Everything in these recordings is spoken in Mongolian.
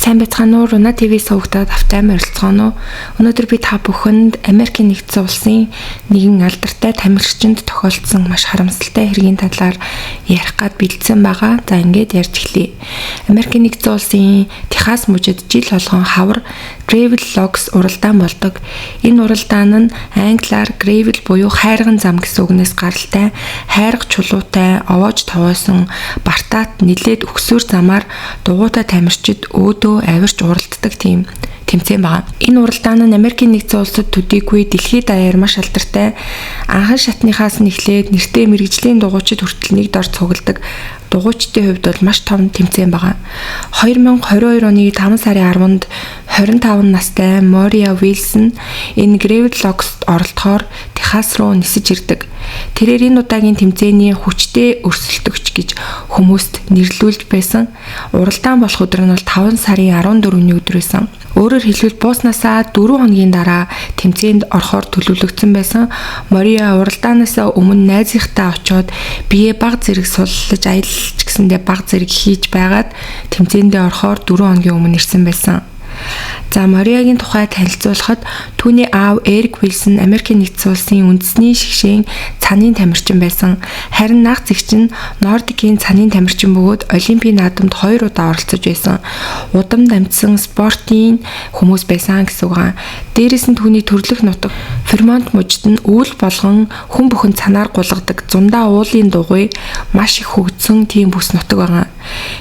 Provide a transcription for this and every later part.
Сайн байцгаана уу? Руна ТV сувагтаа тавтай морилцгооно уу? Өнөөдөр би та бүхэнд Америкийн нэгдсэн улсын нэгэн алдартай тамирчинд тохиолдсон маш харамсалтай хэргийн талаар ярих гад бэлдсэн байгаа. За, ингээд ярьж эхлэе. Америкийн нэгдсэн улсын Техас мужид жил болгон хавар Gravel Logs уралдаан болдог. Энэ уралдаан нь англиар gravel буюу хайрган зам гэсэн үгнээс гаралтай, хайрга чулуутай, овоож товоосон бартаат нилээд өгсөөр замаар дугуйтай тамирчид өөдөө авирч уралддаг тийм тэмцээн байгаа. Энэ уралдаан нь Америкийн нэгдсэн улсад төдийгүй дэлхийд даяар маш алдартай. Анхан шатныхаас нь эхлээд нэртэй мэргэжлийн дугуйчид хүртэл нэг дор цугладаг, дугуйчдын хувьд бол маш том тэмцээн байгаа. 2022 оны 5 сарын 10-нд 25 настай Мория Вилсон энэ Gravel Logs-т оролдохоор Техас руу нисэж ирдэг. Тэрээр энэ удаагийн тэмцээний хүчтэй өрсөлдөгч гэж хүмүүст нэрлүүлж байсан. Уралдаан болох өдөр нь бол 5 сарын 14-ний өдөр байсан. Өөрөөр хэлбэл, бууснаасаа 4 хоногийн дараа тэмцээнд орохоор төлөвлөгдсөн байсан. Мория уралдаанаас өмнө найзынхтаа очиод бие баг зэрэг суллаж, аялалч гэсэндээ баг зэрэг хийж байгаад тэмцээндээ орохоор 4 хоногийн өмнө ирсэн байсан. За, Мориагийн тухай танилцуулахад түүний аав Эрик Вилсон Америкийн нэгдсэн улсын үндэсний шигшээн цанын тамирчин байсан. Харин нагц эгч нь Нордикийн цанын тамирчин бөгөөд Олимпийн наадамд хоёр удаа оролцож байсан. Удам дамжсан спортын хүмүүс байсан гэсэн үг. Дээрээс нь түүний төрлөх нутаг Фермонт мужид нь өвөл болгон хүн бүхэн цанаар гулгадаг, зундаа уулын дугуй маш их хөгжсөн тийм бүс нутаг байгаа.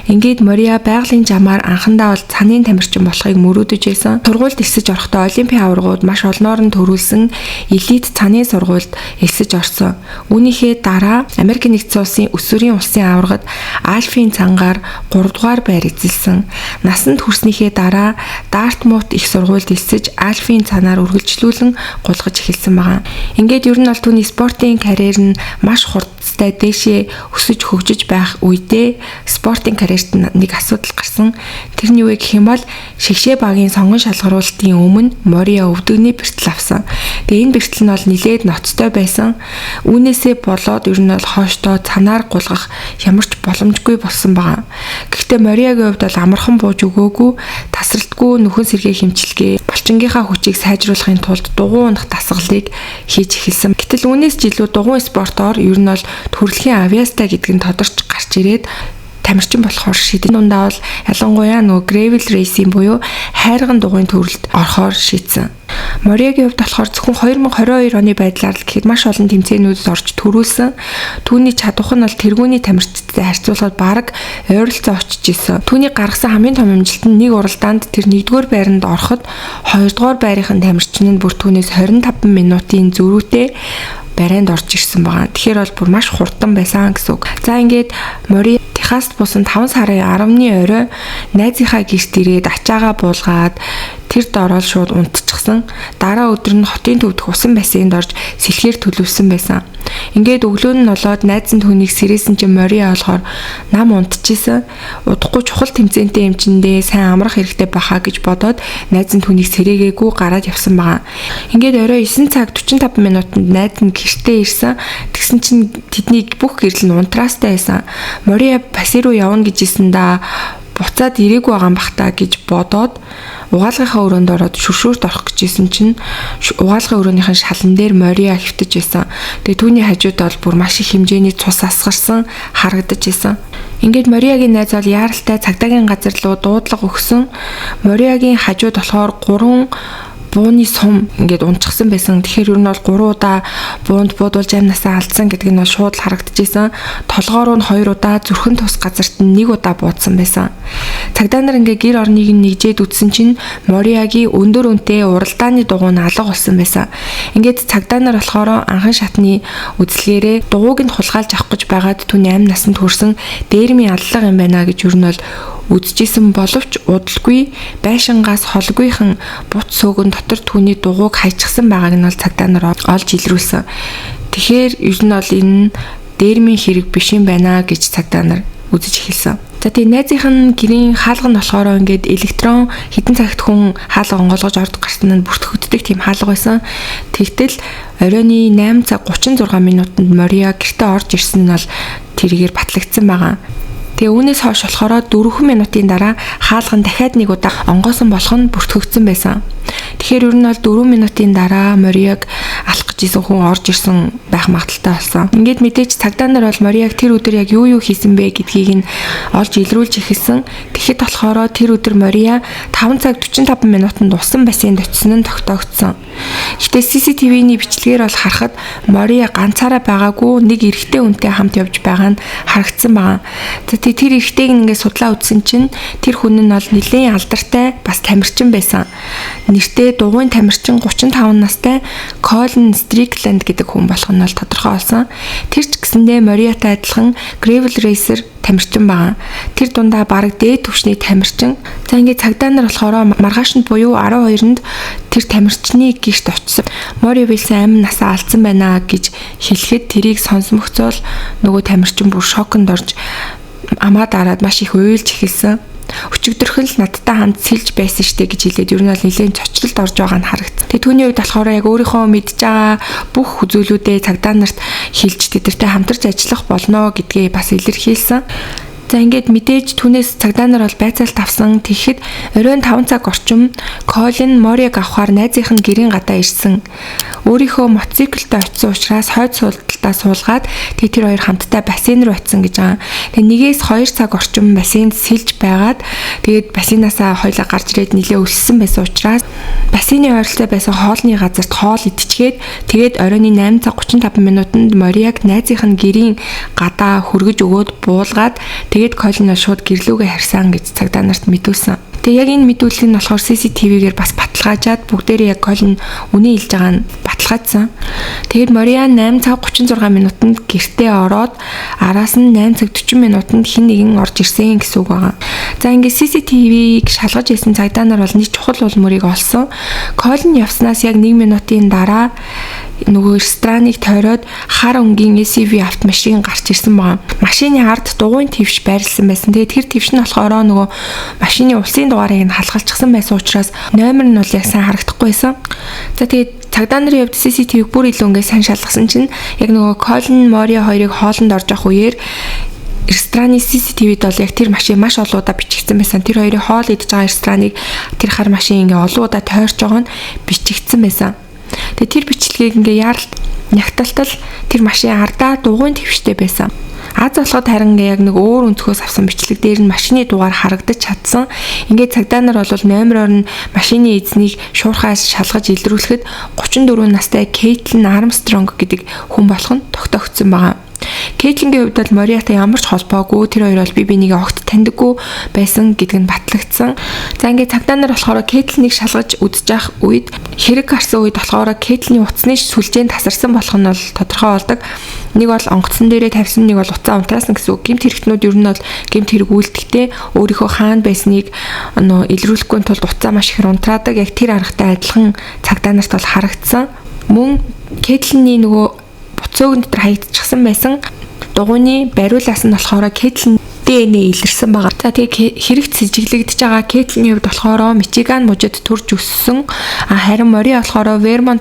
Ингээд Мория байгалийн жамаар анхандаа бол цанын тамирчин болохыг мөрөөдөж байсан. Сургуульд элсэж орохдоо Олимпийн аваргууд маш олноор нь төрүүлсэн элит цанын сургуульд элсэж орсон. Үүнийхээ дараа Америкийн нэгдсэн улсын өсвөрийн улсын аваргад Альфийн цангаар 3 дугаар байр эзэлсэн. Насанд хүрснийхээ дараа Дартмут их сургуульд элсэж, Альфийн цанаар үргэлжлүүлэн гулгаж эхэлсэн байгаа. Ингээд ер нь бол түүний спортын карьер нь маш хурдтай дээшээ өсөж хөгжиж байх үедээ спортын карьерт нэг асуудал гарсан. Тэр нь юу вэ гэх юм бол шигшээ багийн сонгон шалгаруулалтын өмнө Мория өвдөгний бэртэл авсан. Тэгээ энэ бэртэл нь бол нилээд ноцтой байсан. Үүнээсээ болоод ер нь бол хойштоо цанаар гулгах ямар ч боломжгүй болсон байгаа. Гэхдээ Мориагийн хувьд бол амархан бууж өгөөгүй, тасралтгүй нөхөн сэргээх эмчилгээ, булчингийнхаа хүчийг сайжруулахын тулд дугуй унах дасгалыг хийж эхэлсэн. Гэтэл үүнээс ч илүү дугуйн спортоор ер нь бол төрөлхийн авьяастай гэдг нь тодорч гарч ирээд тамирчин болохоор шийдэн. Дундаа бол ялангуяа нөгөө gravel racing буюу хайрган дугуйн төрөлд орохоор шийдсэн. Мориагийн хувьд болохоор зөвхөн 2022 оны байдлаар л гэхэд маш олон тэмцээнүүдэд орж түрүүлсэн. Түүний чадвах нь бол тэргүүний тамирчидтай харьцуулахад бараг ойролцоо очиж исэн. Түүний гаргасан хамгийн том амжилт нь нэг уралдаанд тэр 1-р байранд ороход 2-р байрын тамирчин нь бүр түүнээс 25 минутын зөрүүтэй барайнд орж ирсэн байгаа. Тэгэхээр бол бүр маш хурдан байсан гэсэн үг. За, ингээд Мори Техаст буусан 5 сарын 10-ны орой найзынхаа гэрт ирээд ачаагаа буулгаад тэр дороо шууд унтчихсан. Дараа өдөр нь хотын төвдөх усан бассейнд орж сэлэхээр төлөвлөсөн байсан. Ингээд өглөө нь болоод найз нь түүнийг сэрээсэн чинь Мория болохоор нам унтчихсан. Удахгүй чухал тэмцээнтэй юм чиндээ сайн амрах хэрэгтэй байхаа гэж бодоод найз нь түүнийг сэрээгээгүй гараад явсан байгаа. Ингээд орой 9 цаг 45 минутанд найз нь гэртээ ирсэн. Тэгсэн чинь тэдний бүх гэрэл нь унтраастай байсан. Мория бассейн руу явна гэж хэлсэн да, буцаад ирээгүй байгаа юм бах та гэж бодоод угаалгынхаа өрөөнд ороод шүршүүрт орох гэжсэн чинь угаалгын өрөөнийхэн шалан дээр Мория хэвтэж байсан. Тэгээ түүний хажууд бол бүр маш их хэмжээний цус асгарсан харагдаж байсан. Ингээд Мориагийн найз бол яаралтай цагдаагийн газар руу дуудлага өгсөн. Мориагийн хажууд болохоор гурван бууны сум ингээд унчихсан байсан. Тэгэхээр ер нь бол 3 удаа буунд буудулж амнасаа алдсан гэдэг нь бол шууд л харагдчихсан. Толгоор нь 2 удаа, зүрхэн тус газарт нь 1 удаа буудсан байсан. Цагдаа нар ингээд гэр орныг нь нэгжээд үзсэн чинь Мориагийн өндөр үнэтэй уралдааны дугуй нь алга болсон байсан. Ингээд цагдаа нар болохоор анхан шатны үзлэгээрээ дугуйг нь хулгайлж авах гэж байгаад түүний амь насанд хүрсэн дээрмийн аллага юм байна гэж ер нь бол үзчихсэн боловч удалгүй байшингаас холгүйхан бут сөөгөн дотор түүний дугуйг хайчихсан байгааг нь бол цагдаа нар олж илрүүлсэн. Тэгэхээр ер нь бол энэ дээрмийн хэрэг биш юм байна гэж цагдаа нар үзэж эхэлсэн. За, тэгээ найзынх нь гэрийн хаалга нь болохоор ингээд электрон хэдэн цагт хүн хаалга онгойлгож орд гарсан нь бүртгэгддэг тийм хаалга байсан. Тэгтэл оройн 8 цаг 36 минутанд Мория гэртээ орж ирсэн нь бол тэргээр батлагдсан байгаа. Тэгээ үүнээс хойш болохоор 4 минутын дараа хаалга нь дахиад нэг удаа онгоосон болох нь бүртгэгдсэн байсан. Тэгэхээр ер нь бол 4 минутын дараа Мориаг алах гэж исэн хүн орж ирсэн байх магадлалтай болсон. Ингээд мэдээж цагдаа нар бол Мориаг тэр өдөр яг юу юу хийсэн бэ гэдгийг нь олж илрүүлж эхэлсэн. Тэгэхэд болохоор тэр өдөр Мория 5 цаг 45 минутанд усан бассейнд очисон нь тогтоогдсон. Гэхдээ CCTV-ний бичлэгээр бол харахад Мория ганцаараа байгаагүй, нэг эрэгтэй хүнтэй хамт явж байгаа нь харагдсан байгаа. За, тэр эрэгтэйг ингээд судлаа үзсэн чинь тэр хүн нь бол нэлээд алдартай бас тамирчин байсан. Нэртэй дугуйн тамирчин 35 настай Колин Стрикленд гэдэг хүн болох нь бол тодорхой болсон. Тэр ч гэсэндээ Мориатай адилхан Gravel Racer тамирчин байгаа. Тэр дундаа бараг дээд түвшний тамирчин. За, ингээд цагдаа нар болохоор маргаашнд буюу 12-нд тэр тамирчны гэрт очсон. Мори Вилсон амь насаа алдсан байна гэж хэлэхэд тэрийг сонсомогцоол нөгөө тамирчин бүр шоконд орж, амаа дараад маш их уйлж эхэлсэн. Өчигдөрхөн л надтай хамт сэлж байсан штэ гэж хэлээд ер нь бол нэлээд цочролд орж байгаа нь харагдсан. Тэгээ түүний үед болохоор яг өөрийнхөө мэдж байгаа бүх зүйлүүдээ цагдаа нарт хэлж, тэдэртэй хамтарч ажиллах болно гэдгээ бас илэрхийлсэн. За, ингээд мэдээж түүнээс цагдаа нар бол байцаалт авсан. Тэгэхэд оройн 5 цаг орчим Колин Мориаг авахар найзынх нь гэрийн гадаа ирсэн. Өөрийнхөө мотоциклтэй очисон учраас хойд суудалтаа суулгаад, тэгээ тэр хоёр хамтдаа бассейн руу очисон гэж байгаа. Тэгээ 1-ээс 2 цаг орчим бассейнд сэлж байгаад, тэгээд бассейнаасаа хоёлаа гарч ирээд нилээ өлссөн байсан учраас бассейны ойролцоо байсан хоолны газарт хоол идчихээд, тэгээд оройн 8 цаг 35 минутанд Мориаг найзынх нь гэрийн гадаа хүргэж өгөөд буулгаад, тэгээд Колин шууд гэрлүүгээ харьсан гэж цагдаа нарт мэдүүлсэн. Тэгээ яг энэ мэдүүлэг нь болохоор CCTV-гээр бас баталгаажаад, бүгдээрээ яг Колин үнэн хэлж байгаа нь баталгаажсан. Тэгээд Мориан 8 цаг 36 минутанд гэртээ ороод, араас нь 8 цаг 40 минутанд хэн нэгэн орж ирсэн гэсэн үг байгаа. За, ингээд CCTV-г шалгаж ирсэн цагдаа нар бол нэг чухал улмөрийг олсон. Колин явснаас яг 1 минутын дараа нөгөө рестораныг тойроод хар өнгийн SUV автомашин гарч ирсэн байгаа. Машины ард дугуйн твш байрлсан байсан. Тэгээд тэр твш нь болохоор нөгөө машины улсын дугаарыг нь халахалчихсан байсан учраас номер нь бол яг сайн харагдахгүй байсан. За, тэгээд цагдаа нарын хувьд CCTV-г бүр илүү ингээд сайн шалгасан чинь яг нөгөө Колин Мори хоёрыг хоолнд орж явах үеэр рестораны CCTV-д бол яг тэр машин маш олон удаа бичигдсэн байсан. Тэр хоёрын хоол идэж байгаа рестораныг тэр хар машин ингээ олон удаа тойрч байгаа нь бичигдсэн байсан. Тэгээ тэр бичлэгийг ингээ яаралт нягталтал тэр машин ардаа дугуйн твштэй байсан. Аз болоход харин ингээ яг нэг өөр өнцгөөс авсан бичлэг дээр нь машины дугаар харагдаж чадсан. Ингээд цагдаа нар бол номероор нь машины эзнийг шуурхаас шалгаж илрүүлэхэд 34 настай Кейтлин Армстронг гэдэг хүн болох нь тогтоогдсон байгаа. Кейтлингийн хувьд бол Мориатай ямар ч холбоогүй, тэр хоёр бол бие биенийг огт таньдаггүй байсан гэдг нь батлагдсан. За, ингээд цагдаа нар болохоор Кейтлинийг шалгаж үзэж явах үед, хэрэг гарсан үед болохоор Кейтлиний утасны сүлжээнд тасарсан болох нь бол тодорхой болдог. Нэг бол онгоцсон дээрээ тавьсан, нэг бол утсаа унтраасан гэсэн үг. Гэмт хэрэгтнүүд ер нь бол гэмт хэрэг үйлдэхдээ өөрийнхөө хаана байсныг нөө илрүүлэхгүй тулд утсаа маш ихээр унтраадаг. Яг тэр аргатай адилхан цагдаа нарт бол харагдсан. Мөн Кейтлиний нөгөө утас дотор хаягдчихсан байсан дугуйны бариулаас нь болохоор Кейтлин DNA илэрсэн байгаа. За, тэгээ хэрэгт сэжиглэгдэж байгаа Кейтлиний хувьд болохоор Мичиган мужид төрж өссөн. Харин Мори болохоор Вермонт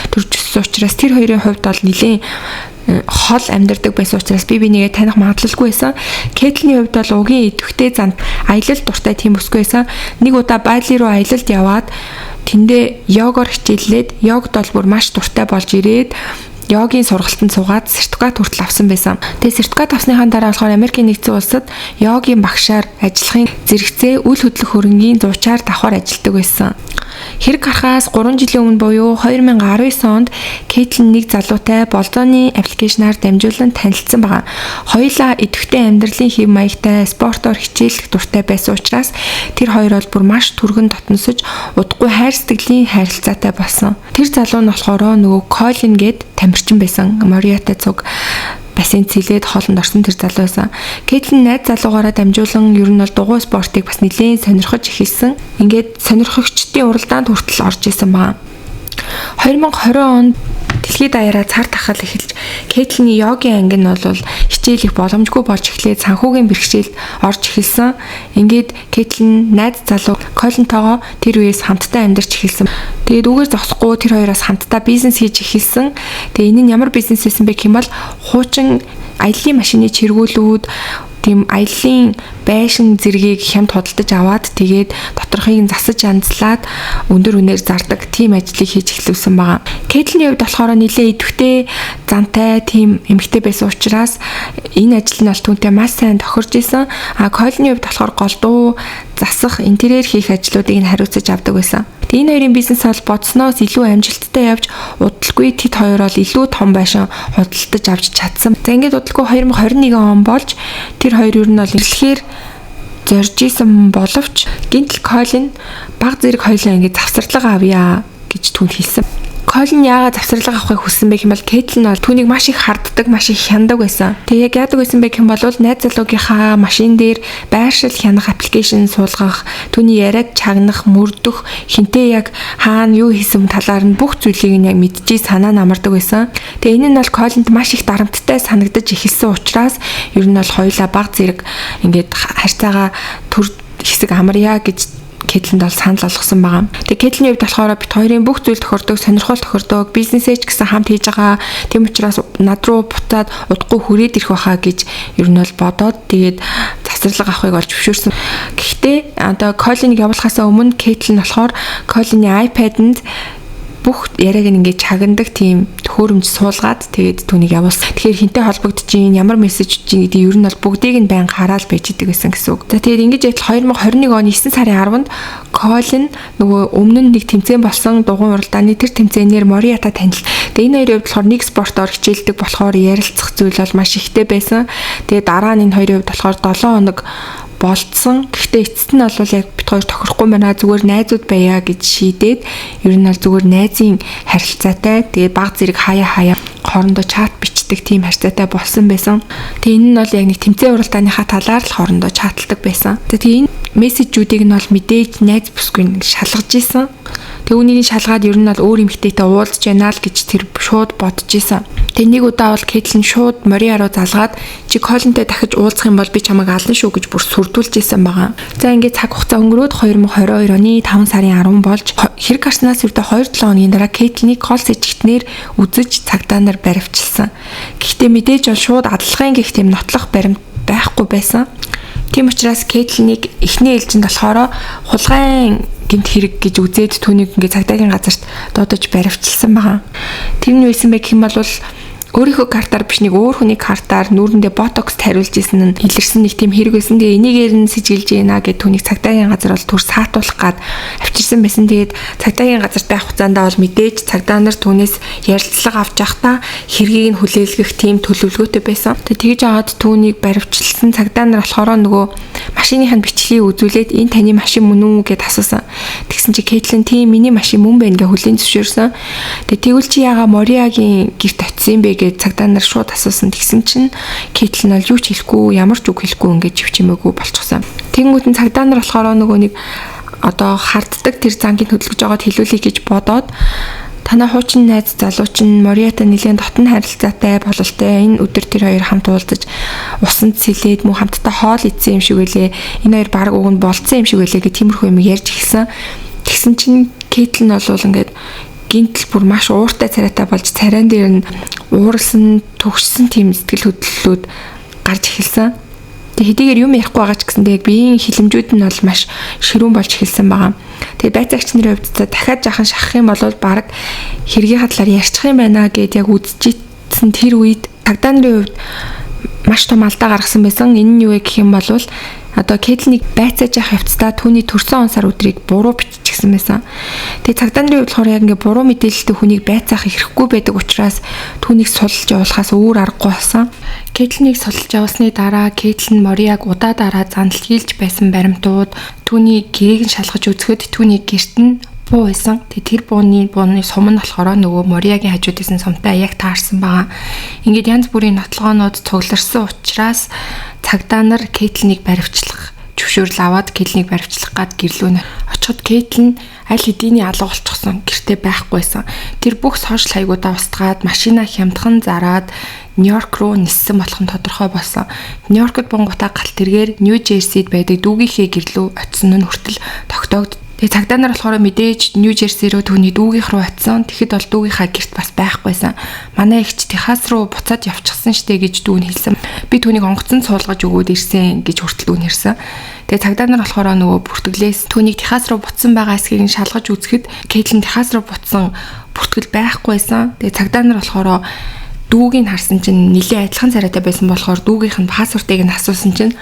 төрж өссөн учраас тэр хоёрын хувьд бол нэлээд хол амьдардаг байсан учраас би бинийгээ таних магадлалгүй байсан. Кейтлиний хувьд бол угийн идэвхтэй занд аялал дуртай тийм өсгөө байсан. Нэг удаа Бали руу аялалд яваад тэндээ йогоор хичээллээд, йогд бол бүр маш дуртай болж ирээд, йогийн сургалтанд суугаад сертификат хүртэл авсан байсан. Тэгээ сертификат авсныхаа дараа болохоор Америкийн нэгдсэн улсад йогийн багшаар ажиллахын зэрэгцээ үл хөдлөх хөрөнгийн зуучаар давхар ажилладаг байсан. Хэрэг гарахаас 3 жилийн өмнө буюу 2019 онд Кейтлин нэг залуутай Болзооны application аар дамжуулан танилцсан байгаа. Хоёулаа идэвхтэй амьдралын хэв маягтай, спортоор хичээллэх дуртай байсан учраас тэр хоёр бол бүр маш түргэн дотносож, удахгүй хайр сэтгэлийн харилцаатай болсон. Тэр залуу нь болохоор нөгөө Колин гээд тамирчин байсан. Мориатай цуг бассейн цэлээд хоолнд орсон тэр залуу байсан. Кейтлин найз залуугаараа дамжуулан ер нь бол дугуй спортыг бас нэлээд сонирхож эхэлсэн. Ингээд сонирхогчдын уралдаанд хүртэл орж исэн байгаа. 2020 онд дэлхийд даяараа цар тахал эхэлж, Кейтлиний йогийн анги нь бол хичээлэх боломжгүй болж эхлээд санхүүгийн бэрхшээлд орж эхэлсэн. Ингээд Кейтлин найз залуу Колинтойгоо тэр үеэс хамтдаа амьдарч эхэлсэн. Тэгээд үүгээр зогсохгүй тэр хоёроос хамтдаа бизнес хийж эхэлсэн. Тэгээ энэ нь ямар бизнес байсан бэ гэх юм бол хуучин аяллаа машины чиргүүлүүд, Тийм аяллаа байшин зэргийг хямд худалдаж аваад тэгээд доторхыг засаж янзлаад өндөр үнээр зардаг тийм ажлыг хийж эхлүүлсэн байгаа. Кейтлиний хувьд болохоор нэлээ идэвхтэй, зантай тийм эмэгтэй байсан учраас энэ ажил нь бол түүнтэй маш сайн тохирж исэн. А Колины хувьд болохоор голдуу засах, интерьер хийх ажлуудыг нь хариуцаж авдаг байсан. Тэгээ энэ хоёрын бизнес бол бодсноос илүү амжилттай явж удалгүй тэд хоёр бол илүү том байшин худалдаж авч чадсан. За ингээд удалгүй 2021 он болж тэр хоёр ер нь бол ирлэхээр зорж исэн боловч гинтл Колин баг зэрэг хоёлаа ингээд завсарлага авъя гэж түүнд хэлсэн. Колин яагаад завсарлага авахыг хүссэн бэ гэм бол Кейтлин бол түүнийг маш их харддаг, маш их хяндаг байсан. Тэгээ яг яадаг байсан бэ гэм бол найз залуугийнхаа машин дээр байршил хянах аппликейшн суулгах, түүний яриаг чагнах, мөрдөх, хинтээ яг хаана юу хийсэн талаар нь бүх зүйлийг нь яг мэдчихий санаа нь амардаг байсан. Тэгээ энэ нь бол Колинд маш их дарамттай санагдаж эхэлсэн учраас ер нь бол хоёулаа баг зэрэг ингээд харьцаагаа төр хэсэг амарья гэж Кейтлинд бол санал болгосон байгаа. Тэгээ Кейтлиний хувьд болохоор бит хоёрын бүх зүйл тохирдог, сонирхол тохирдог, бизнесээ ч гэсэн хамт хийж байгаа. Тийм учраас над руу буцаад удахгүй хүрээд ирэх байхаа гэж ер нь бол бодоод тэгээд завсарлага авахыг олж зөвшөөрсөн. Гэхдээ одоо Колиныг явуулахаас өмнө Кейтлин болохоор Колины iPad-нд бүх яриаг нь ингээд чагнадаг тийм төхөөрөмж суулгаад тэгээд түүнийг явуулсан. Тэгэхээр хинтээ холбогдож гин, ямар мессеж өгч гин гэдэг ер нь бол бүгдийг нь байн хараал байж идэг байсан гэсэн үг. За тэгээд ингэж ятал 2021 оны 9 сарын 10-нд Колин нөгөө өмнө нь нэг тэмцээн болсон дугуйн уралдааны тэр тэмцээнээр Мориата танил. Тэгээд энэ хоёрын хувьд болохоор нэг спортоор хичээлдэг болохоор ярилцах зүйл бол маш ихтэй байсан. Тэгээд дараа нь энэ хоёрын хувьд болохоор 7 хоног болцсон. Гэхдээ эцэст нь бол яг бит хоёр тохирохгүй байна. Зүгээр найзууд байя гэж шийдээд ер нь бол зүгээр найзын харилцаатай. Тэгээд баг зэрэг хаяа хаяа хоорондоо чат бичдэг тийм харьцаатай болсон байсан. Тэгээ энэ нь бол яг нэг тэмцээн уралдааныхаа талаар л хоорондоо чаталдаг байсан. Тэгээ энэ мессежүүдийг нь бол мэдээж найз бүсгүй шалгаж исэн. Тэгээ үүнийг шалгаад ер нь бол өөр эмэгтэйтэй уулзж байна л гэж тэр шууд бодож исэн. Тэгээ нэг удаа бол Кейтлин шууд Мориа руу залгаад чи Колинтэй дахиж уулзах юм бол би чамайг ална шүү гэж бүр сүрдүүлж исэн байгаа. За ингээд цаг хугацаа өнгөрөөд 2022 оны 5 сарын 10 болж хэрэг гарснаас ердөө 2-7 хоногийн дараа Кейтлинийг кол сэжигтнэр үзэж цагдаа нар баривчилсан. Гэхдээ мэдээж бол шууд адалгын гэх тийм нотлох баримт байхгүй байсан. Тийм учраас Кейтлинийг эхний ээлжинд болохоор хулгайн гэмт хэрэг гэж үзээд түүнийг ингээд цагдаагийн газарт дуудаж баривчилсан байгаа. Тэр нь юу исэн бэ гэх юм бол өөрийнхөө картаар биш нэг өөр хүний картаар нүүрэндээ ботокс тариулж исэн нь илэрсэн нэг тийм хэрэг байсан. Тэгээ энийгээр нь сэжиглэж гинэ гэд түүнийг цагдаагийн газар бол төр саатуулах гад авчирсан байсан. Тэгээд цагдаагийн газарт байх хугацаанд бол мэдээж цагдаа нар түүнээс ярилцлага авч явахдаа хэргийг нь хүлээлгэх тийм төлөвлөгөөтэй байсан. Тэгээ тэгж аваад түүнийг баривчилсан цагдаа нар болохоор нөгөө машиных нь бичлэгийг үзүүлээд энэ таны машин мөн үү гэд асуусан. Тэгсэн чи Кейтлин тийм миний машин мөн байна гэж хүлээн зөвшөөрсөн. Тэгээ тэгвэл чи яага Мориагийн гэрт очисон юм бэ гэж цагдаа нар шууд асуусан. Тэгсэн чинь Кейтлин бол юу ч хэлэхгүй, ямар ч үг хэлэхгүй ингээд чивчимээгүй болчихсон. Тэнгүүд нь цагдаа нар болохоор нөгөө нэг одоо харддаг тэр зангийн хөдөлгөж байгаад хэлүүлэе гэж бодоод танай хуучин найз залуу чинь Мориатай нэлээд дотн харилцаатай бололтой. Энэ өдөр тэр хоёр хамт уулзаж усанд сэлээд мөн хамтдаа хоол идсэн юм шиг үлээ. Энэ хоёр баг уг нь болцсон юм шиг үлээ гэх тиймэрхүү юм ярьж эхэлсэн. Тэгсэн чинь Кейтлин бол ингээд гинтл бүр маш ууртай царайтай болж царайн дээр нь ууралсан, төгссөн тийм сэтгэл хөдлөлүүд гарч эхэлсэн. Тэгээ хэдийгээр юм ярихгүй байгаа ч гэсэн тэгээ биеийн хилэмжүүд нь бол маш ширүүн болж эхэлсэн байгаа. Тэгээ байцаагч нарын хувьд дахиад жаахан шахах юм бол баг хэргийн хадлаар ярьчих юм байна гэд яг үзчихсэн тэр үед цагдаа нарын хувьд маш том алдаа гаргасан байсан. Энэ нь юу вэ гэх юм бол одоо Кейтлинийг байцааж явах явцдаа түүний төрсөн он сар өдрийг буруу биччихсэн байсан. Тэгээ цагдаа нарын хувьд болохоор яг ингээ буруу мэдээлэлтэй хүнийг байцаах эрхгүй байдаг учраас түүнийг судалж явуулахаас өөр аргагүй болсон. Кейтлинийг судалж явуулсны дараа Кейтлин Мориаг удаа дараа зандал хийлж байсан баримтууд түүний гэрээг нь шалгаж үзэхэд түүний гэрт нь буу байсан. Тэгээ тэр бууны сум нь болохоор нөгөө Мориагийн хажууд исэн сумтай яг таарсан байгаа. Ингээд янз бүрийн нотлогоонууд цугларсан учраас цагдаа нар Кейтлинийг баривчлах зөвшөөрөл аваад Кейтлинийг баривчлах гад гэрлүүн очиход Кейтлин аль хэдийний алга болчихсон, гэртээ байхгүйсэн. Тэр бүх сошиал хаягуудаа устгаад машина хямдхан зараад Нью-Йорк руу ниссэн болох нь тодорхой болсон. Нью-Йоркд бунгутаа галт тэргээр Нью Жерсид байдаг дүүгийнхээ гэрлүү очисон нь хүртэл тогтоогд. Тэгээ цагдаа нар болохоор мэдээж Нью Жерси рүү түүний дүүгийнх рүү очисон. Тэгэхэд бол дүүгийнхаа гэрт бас байхгүйсэн. Манай эгч Техас руу буцаад явчихсан штэ гэж дүү нь хэлсэн. Би түүнийг онгоцонд суулгаж өгөөд ирсэн гэж хүртэл дүү нь хэлсэн. Тэгээ цагдаа нар болохоор нөгөө бүртгэлээс түүнийг Техас руу буцсан байгаа эсхийг нь шалгаж үзэхэд Кейтлин Техас руу буцсан бүртгэл байхгүйсэн. Тэгээ цагдаа нар болохоор дүүгийг харсан чинь нэлээд адилхан царайтай байсан болохоор дүүгийнх нь паспортыг нь асуусан чинь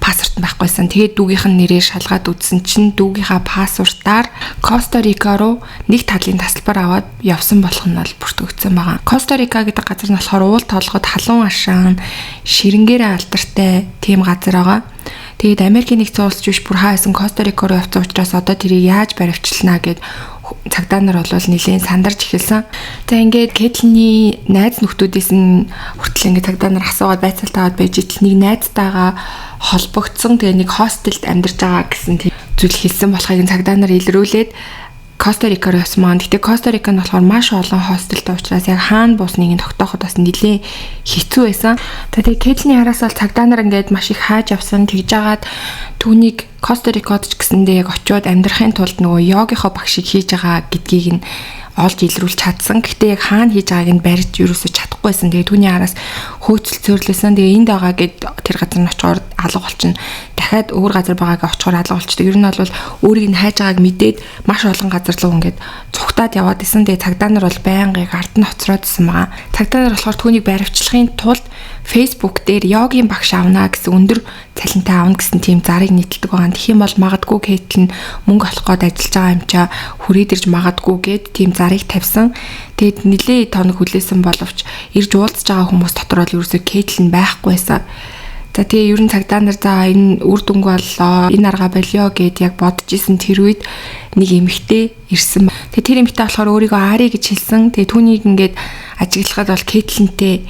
паспорт нь байхгүйсэн. Тэгээд дүүгийнх нь нэрээр шалгаад үзсэн чинь дүүгийнхаа паспортаар Коста Рика руу нэг талын тасалбар аваад явсан болох нь бол бүртгэгдсэн байгаа. Коста Рика гэдэг газар нь болохоор уул толгод халуун ашаан ширэнгээрээ алдартай тийм газар байгаа. Тэгээд Америкийн нэгдсэн улс биш бүр хаасан Коста Рика руу явсан учраас одоо тэрийг яаж баривчлана гэд цагдаа нар бол нэлээд сандарч эхэлсэн. За ингээд Кэтлиний найз нөхдүүдээс нь хүртэл ингээд цагдаа нар асуугаад байцаалтаагаад байж итл нэг найзтайгаа холбогдсон, тэгээ нэг хостелд амьдарч байгаа гэсэн зүйл хэлсэн болохыг цагдаа нар илрүүлээд Коста Рика руу явсан маань. Гэтэ Коста Рика нь болохоор маш олон хостелтэй учраас яг хаана буусныг нь тогтооход бас нэлээд хэцүү байсан. За тэгээ Кэтлиний араас бол цагдаа нар ингээд маш их хааж явсан. Тэгж жагаад түүнийг Коста Рикод ч гэсэндээ яг очиод амьдрахын тулд нөгөө йогийнхоо багшийг хийж байгаа гэдгийг нь олж илрүүлж чадсан. Гэхдээ яг хаана хийж байгааг нь барьж юусоо чадахгүйсэн. Тэгээ түүний араас хөөцөл цөрлөсөн. Тэгээ энд байгаа гэд тэр газар нь очихоор алга болчихно. Дахиад өөр газар байгаагаа очихоор алга болчдөг. Ер нь бол өөрийг нь хайж байгааг мэдээд маш олон газар руу ингээд цугтаад яваад исэн. Тэгээ цагдаа нар бол байнга яг ард нь хоцроодсэн байгаа. Цагдаа нар болохоор түүнийг баривчлахын тулд Facebook дээр йогийн багш авна гэсэн өндөр цалинтай авна гэсэн тийм зарыг нийтэлдэг байгаа. Тэгэх юм бол магадгүй Кейтлин мөнгө олох гээд ажиллаж байгаа юм чаа хүрээд ирж магадгүй гэд тийм зарыг тавьсан. Тэгэд нилээ тоног хүлээсэн боловч ирж уулзж байгаа хүмүүс дотор бол ерөөсөө Кейтлин байхгүйсэн. За тэгээ ер нь цагдаа нар за энэ үр дүнг боллоо, энэ арга болио гэд яг бодож исэн тэр үед нэг эмэгтэй ирсэн. Тэгээ тэр эмэгтэй болохоор өөрийгөө Ари гэж хэлсэн. Тэгээ түүнийг ингээд ажиглахад бол Кейтлинтэй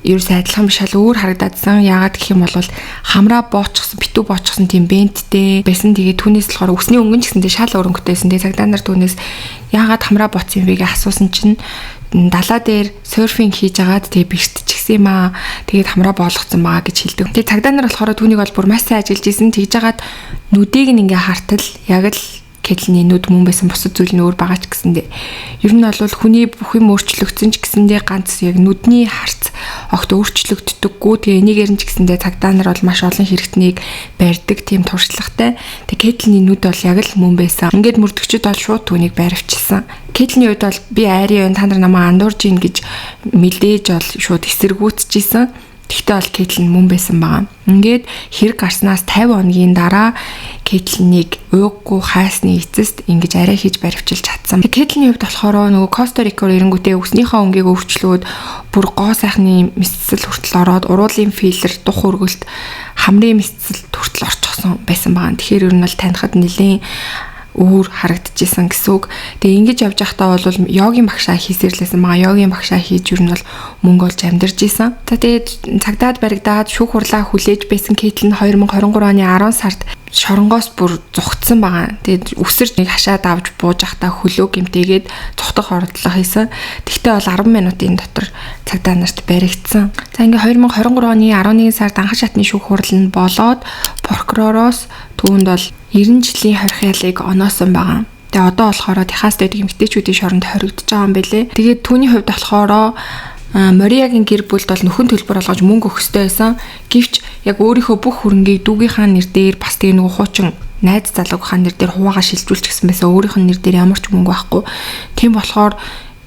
ерөөсөө адилхан биш шал өөр харагдаадсан. Яагаад гэх юм бол хамраа боочсон, битүү боочсон тийм бенттэй байсан. Тэгээд түүнээс болохоор үсний өнгөн ч гэсэндээ шал өөр өнгөтэй байсан. Тэгээд цагдаа нар түүнээс яагаад хамраа боцсон юм бэ гэж асуусан чинь далаа дээр серфинг хийж агаад тэгээ бэртчихсэн юм аа. Тэгээд хамраа боолгоцсон байгаа гэж хэлдэг. Тэгээд цагдаа нар болохоор түүнийг бол бүр маш сайн ажиллаж исэн. Тэгж агаад нүдийг нь ингээ хартал яг л Кэтлиний нүд мөн байсан, бусад зүйл нь өөр байгаа ч гэсэндээ. Ер нь бол хүний бүх юм өөрчлөгдсөн ч гэсэндээ ганц яг нүдний харц огт өөрчлөгддөггүй. Тэгээ энийгээр нь ч гэсэндээ цагдаа нар бол маш олон хэрэгтнийг барьдаг тийм туршлагатай. Тэгээ Кэтлиний нүд бол яг л мөн байсан. Ингээд мөрдөгчд бол шууд түүнийг баривчилсан. Кэтлиний хувьд бол би айрын та нар намайг андуурж ийн гэж мэдээж бол шууд эсэргүүцчихсэн. Тэгтээ бол Кейтлин мөн байсан байгаа. Ингээд хэрэг гарснаас 50 хоногийн дараа Кейтлинийг ууггүй хайсны эцэст ингэж арай хийж баривчилж чадсан. Кейтлиний хувьд болохоор нөгөө Коста Рика руу ирэнгүүтээ үснийхээ өнгийг өөрчлөөд бүр гоо сайхны мэсцэл хүртэл ороод уруулын филлер, дух өргөлт, хамрын мэсцэл хүртэл орчихсон байсан байгаа. Тэгэхээр ер нь бол танихад нэлээд өөр харагдчихсан гэсэн үг. Тэгээ ингэж явж байхдаа бол йогийн багшаа хийсэрлээсэн байгаа. Йогийн багшаа хийж ер нь бол мөнгө олж амьдарч исэн. За тэгээд цагдаад баригдаад шүүх хурлаа хүлээж байсан Кейтлин 2023 оны 10 сард шоронгоос бүр зугтсан байгаа. Тэгээд үсэрч нэг хашаад авч бууж байхдаа хөлөө гэмтээгээд зугтах оролдлого хийсэн. Тэгтээ бол 10 минутын дотор цагдаа нарт баригдсан. За ингээ 2023 оны 11 сард анхан шатны шүүх хурал нь болоод прокуророос түүнд бол 90 жилийн хорих ялыг оноосон байгаа. Тэгээ одоо болохоор Техаст байдаг эмэгтэйчүүдийн шоронд хоригдож байгаа юм байлээ. Тэгээд түүний хувьд болохоор Мориагийн гэр бүлд бол нөхөн төлбөр олгож мөнгө өгөх ёстой байсан. Гэвч яг өөрийнхөө бүх хөрөнгийг дүүгийнхаа нэр дээр бас тэгээ нөгөө хуучин найз залуугийнхаа нэр дээр хуваагаа шилжүүлчихсэн байсан. Өөрийнх нь нэр дээр ямар ч мөнгө байхгүй. Тийм болохоор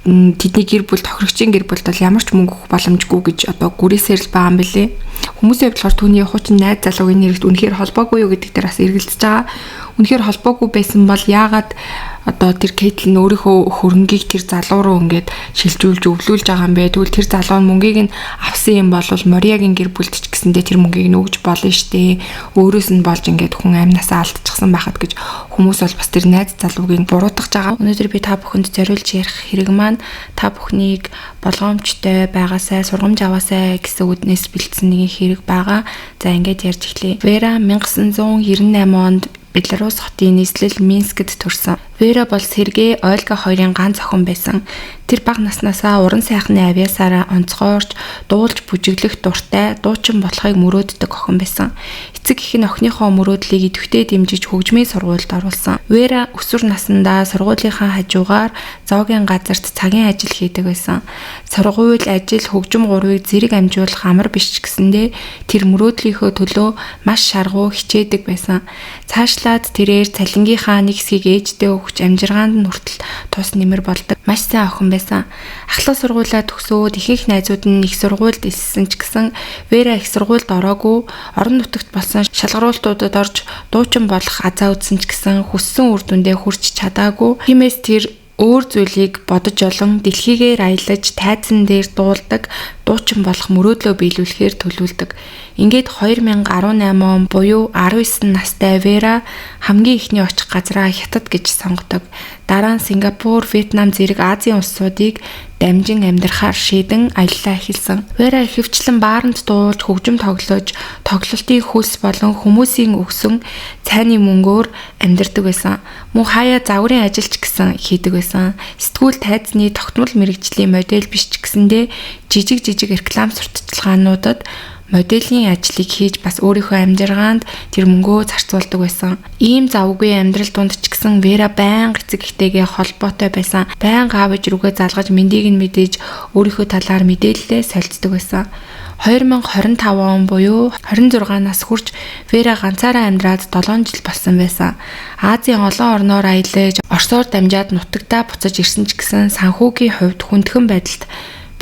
тэдний гэр бүл тохирогчийн гэр бүлд бол ямар ч мөнгө өгөх боломжгүй гэж одоо гүрээсээр л байгаа юм билээ. Хүмүүсийн хувьд болохоор түүний хуучин найз залуугийн нэрт үнэхээр холбоогүй юу гэдэг дээр бас эргэлзэж байгаа. Үнэхээр холбоогүй байсан бол яагаад одоо тэр Кейтлин өөрийнхөө хөрөнгийг тэр залуу руу ингээд шилжүүлж өвлүүлж байгаа юм бэ? Тэгвэл тэр залуу нь мөнгийг нь авсан юм бол Мориагийн гэр бүлд ч гэсэндээ тэр мөнгийг нь өгж болно штэ. Өөрөөс нь болж ингээд хүн амнасаа алдчихсан байхад гэж хүмүүс бол бас тэр найз залуугийг буруутгаж байгаа. Өнөөдөр би та бүхэнд зориулж ярих хэрэг маань та бүхнийг болгоомжтой байгаасай, сургамж аваасай гэсэн үднээс бэлдсэн нэгэн хэрэг байгаа. За ингээд ярьж эхлэе. Вера 1998 онд Беларус хотын нийслэл Минскэд төрсөн. Вера бол Сергей, Ольга хоёрын ганц охин байсан. Тэр бага наснаасаа уран сайхны авьяасаараа онцгойрч, дуулж бүжиглэх дуртай, дуучин болохыг мөрөөддөг охин байсан. Эцэг эх нь охиныхоо мөрөөдлийг идэвхтэй дэмжиж хөгжмийн сургуульд оруулсан. Вера өсвөр насндаа сургуулийнхаа хажуугаар зоогийн газарт цагийн ажил хийдэг байсан. Сургууль, ажил, хөгжим гурвыг зэрэг амжуулах амар биш ч гэсэндээ тэр мөрөөдлийнхөө төлөө маш шаргуу хичээдэг байсан. Цаашлаад тэрээр цалингийнхаа нэг хэсгийг ээждээ өгч амжиргаанд нь хүртэл тус нэмэр болдог. Маш сайн охин байсан. Ахлах сургуулиа төгсөөд ихэнх найзууд нь их сургуульд элссэн ч гэсэн Вера их сургуульд ороогүй, орон нутагт болсон шалгаруултуудад орж дуучин болох азаа үзсэн ч гэсэн хүссэн үр дүндээ хүрч чадаагүй. Тиймээс тэр өөр зүйлийг бодож олон дэлхийгээр аялаж тайзан дээр дуулдаг, дуучин болох мөрөөдлөө биелүүлэхээр төлөвлөдөг. Ингээд 2018 он буюу 19 настай Вера хамгийн эхний очих газраа Хятад гэж сонгодог. Дараа нь Сингапур, Вьетнам зэрэг Азийн улсуудыг дамжин амьдрахаар шийдэн аяллаа эхэлсэн. Вера ихэвчлэн бааранд дуулж, хөгжим тоглож, тоглолтын хөлс болон хүмүүсийн өгсөн цайны мөнгөөр амьдардаг байсан. Мөн хаяа загварын ажил ч гэсэн хийдэг байсан. Сэтгүүл тайзны тогтмол мэргэжлийн модель биш ч гэсэндээ жижиг жижиг реклам сурталчилгаануудад моделийн ажлыг хийж бас өөрийнхөө амжиргаанд тэр мөнгөө зарцуулдаг байсан. Ийм завгүй амьдрал дунд ч гэсэн Вера байнга эцэг эхтэйгээ холбоотой байсан. Байнга аав ээж рүүгээ залгаж мэндийг нь мэдээж өөрийнхөө талаар мэдээлэлээ солилцдог байсан. 2025 он буюу 26 нас хүрч Вера ганцаараа амьдраад 7 жил болсон байсан. Азийн олон орноор аялаж, Оросоор дамжаад нутагтаа буцаж ирсэн ч гэсэн санхүүгийн хувьд хүндхэн байдалд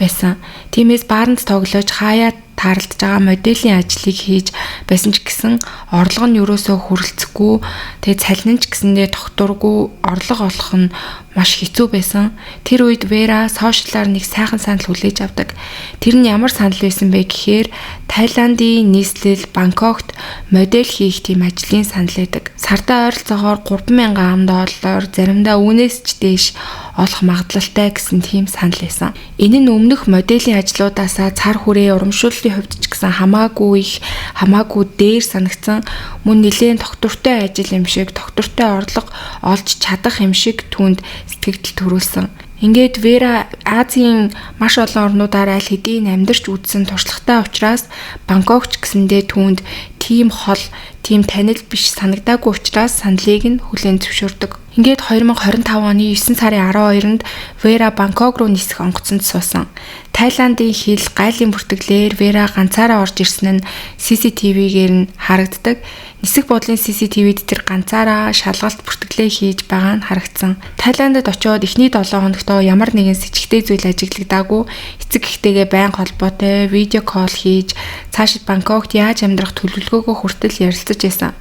байсан. Тиймээс бааранд тоглож хаяа тааралдаж байгаа моделийн ажлыг хийж байсан ч гэсэн орлого нь ерөөсөө хүрэлцэхгүй, тэгээ цалин нь ч гэсэндээ тогтворгүй, орлого олох нь маш хэцүү байсан. Тэр үед Вера сошиалаар нэг сайхан санал хүлээж авдаг. Тэр нь ямар санал байсан бэ гэхээр Таиландын нийслэл Бангкокт модель хийх тийм ажлын санал байдаг. Сардаа ойролцоогоор 3000 ам доллар, заримдаа үүнээс ч дээш олох магадлалтай гэсэн тийм санал байсан. Энэ нь өмнөх моделийн ажлуудаасаа цар хүрээ урамшууллын хувьд ч гэсэн хамаагүй их, хамаагүй дээр санагдсан. Мөн нэлээн тогтвортой ажил юм шиг, тогтвортой орлого олж чадах юм шиг түүнд сэтгэгдэл төрүүлсэн. Ингээд Вера Азийн маш олон орнуудаар аль хэдийн амьдарч үзсэн туршлагатай учраас Бангкок ч гэсэндээ түүнд тийм хол, тийм танил биш санагдаагүй учраас саналыг нь хүлээн зөвшөөрдөг. Ингээд 2025 оны 9 сарын 12-нд Вера Бангкок руу нисэх онгоцонд суусан. Таиландын хил гайлын бүртгэлээр Вера ганцаараа орж ирсэн нь CCTV-гээр нь харагддаг. Нисэх буудлын CCTV-д тэр ганцаараа шалгалт бүртгэлээ хийж байгаа нь харагдсан. Таиландд очиод эхний 7 хоногтоо ямар нэгэн сэжигтэй зүйл ажиглагдаагүй, эцэг эхтэйгээ байнга холбоотой видео call хийж цаашид Бангкокт яаж амьдрах төлөвлөгөөгөө хүртэл ярилцаж байсан.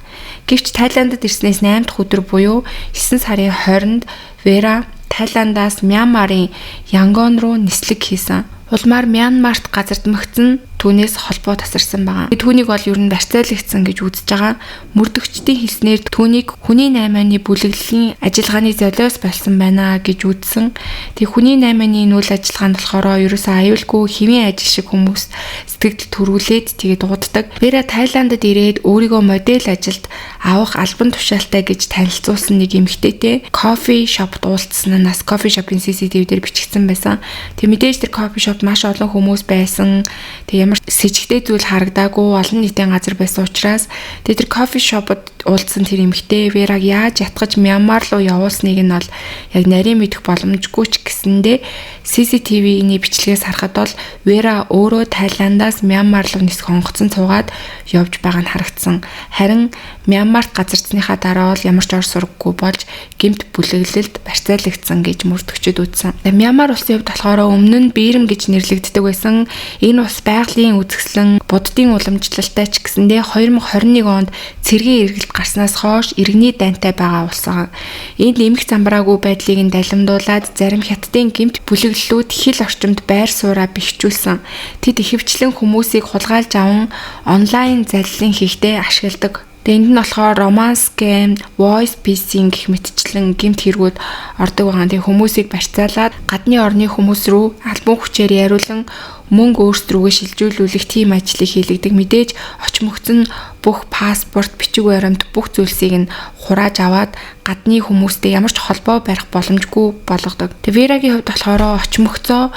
Гэвч Таиландд ирснээс 8 дахь өдөр буюу 9 сарын 20-нд Вера Таиландаас Мьянмарын Янгон руу нислэг хийсэн. Улмаар Мьянмарт газардмагцсан түүнээс холбоо тасарсан байгаа. Түүнийг бол ер нь барьцаалагдсан гэж үзэж байгаа. Мөрдөгчдийн хэлснээр түүнийг хүний наймааны бүлэглэлийн ажиллагааны золиос болсон байна гэж үзсэн. Тэг хүний наймааны үйл ажиллагаа нь болохоор ерөөсөө аюулгүй хэвийн ажил шиг хүмүүс сэтгэгдэл төрүүлээд тэгээд дууддаг. Вера Таиландд ирээд өөрийгөө модель ажилд авах албан тушаалтай гэж танилцуулсан нэг эмэгтэйтэй coffee shop уулзсан нь нас coffee shop-ын CCTV дээр бичигдсэн байсан. Тэг мэдээж тэр coffee shop маш олон хүмүүс байсан. Тэг ямар сэжигтэй зүйл харагдаагүй, олон нийтийн газар байсан учраас тэг тэр coffee shop-д уулзсан тэр эмэгтэй Вераг яаж ятгаж Мьянмар руу явуулсныг нь бол яг нарийн мэдэх боломжгүй ч гэсэндээ CCTV-ний бичлэгээс харахад бол Вера өөрөө Таиландаас Мьянмар руу нисэх онгоцон суугаад явж байгаа нь харагдсан. Харин Мьянмарт газардсныхаа дараа бол ямар ч ор сургаггүй болж гэмт бүлэглэлд барьцаалагдсан гэж мөрдөгчд үзсэн. Мьянмар улсын хувьд болохоор өмнө нь Бирм гэж нэрлэгддэг байсан. Энэ улс байгалийн үзэсгэлэн, буддын уламжлалтай ч гэсэндээ 2021 онд цэргийн эргэлт гарснаас хойш иргэний дайнтай байгаа улс байгаа. Энд эмх замбраагүй байдлыг нь далимдуулаад зарим хятадын гэмт бүлэглэлүүд хил орчимд байр сууриа бэхжүүлсэн. Тэд ихэвчлэн хүмүүсийг хулгайлж аван онлайн заллин хийхдээ ашигладаг. Тэгээ энд нь болохоор romance scam, voice phishing гэх мэтчлэн гэмт хэрэгүүд ордог байгаа. Тэгээ хүмүүсийг барьцаалаад гадны орны хүмүүс рүү албан хүчээр яриулан мөнгө өөрсд рүүгээ шилжүүлүүлэх тийм ажлыг хийлгэдэг. Мэдээж очмогцсон бүх паспорт, бичиг баримт, бүх зүйлсийг нь хурааж аваад гадны хүмүүстэй ямар ч холбоо барих боломжгүй болгодог. Тэгээ Верагийн хувьд болохоор очмогцоо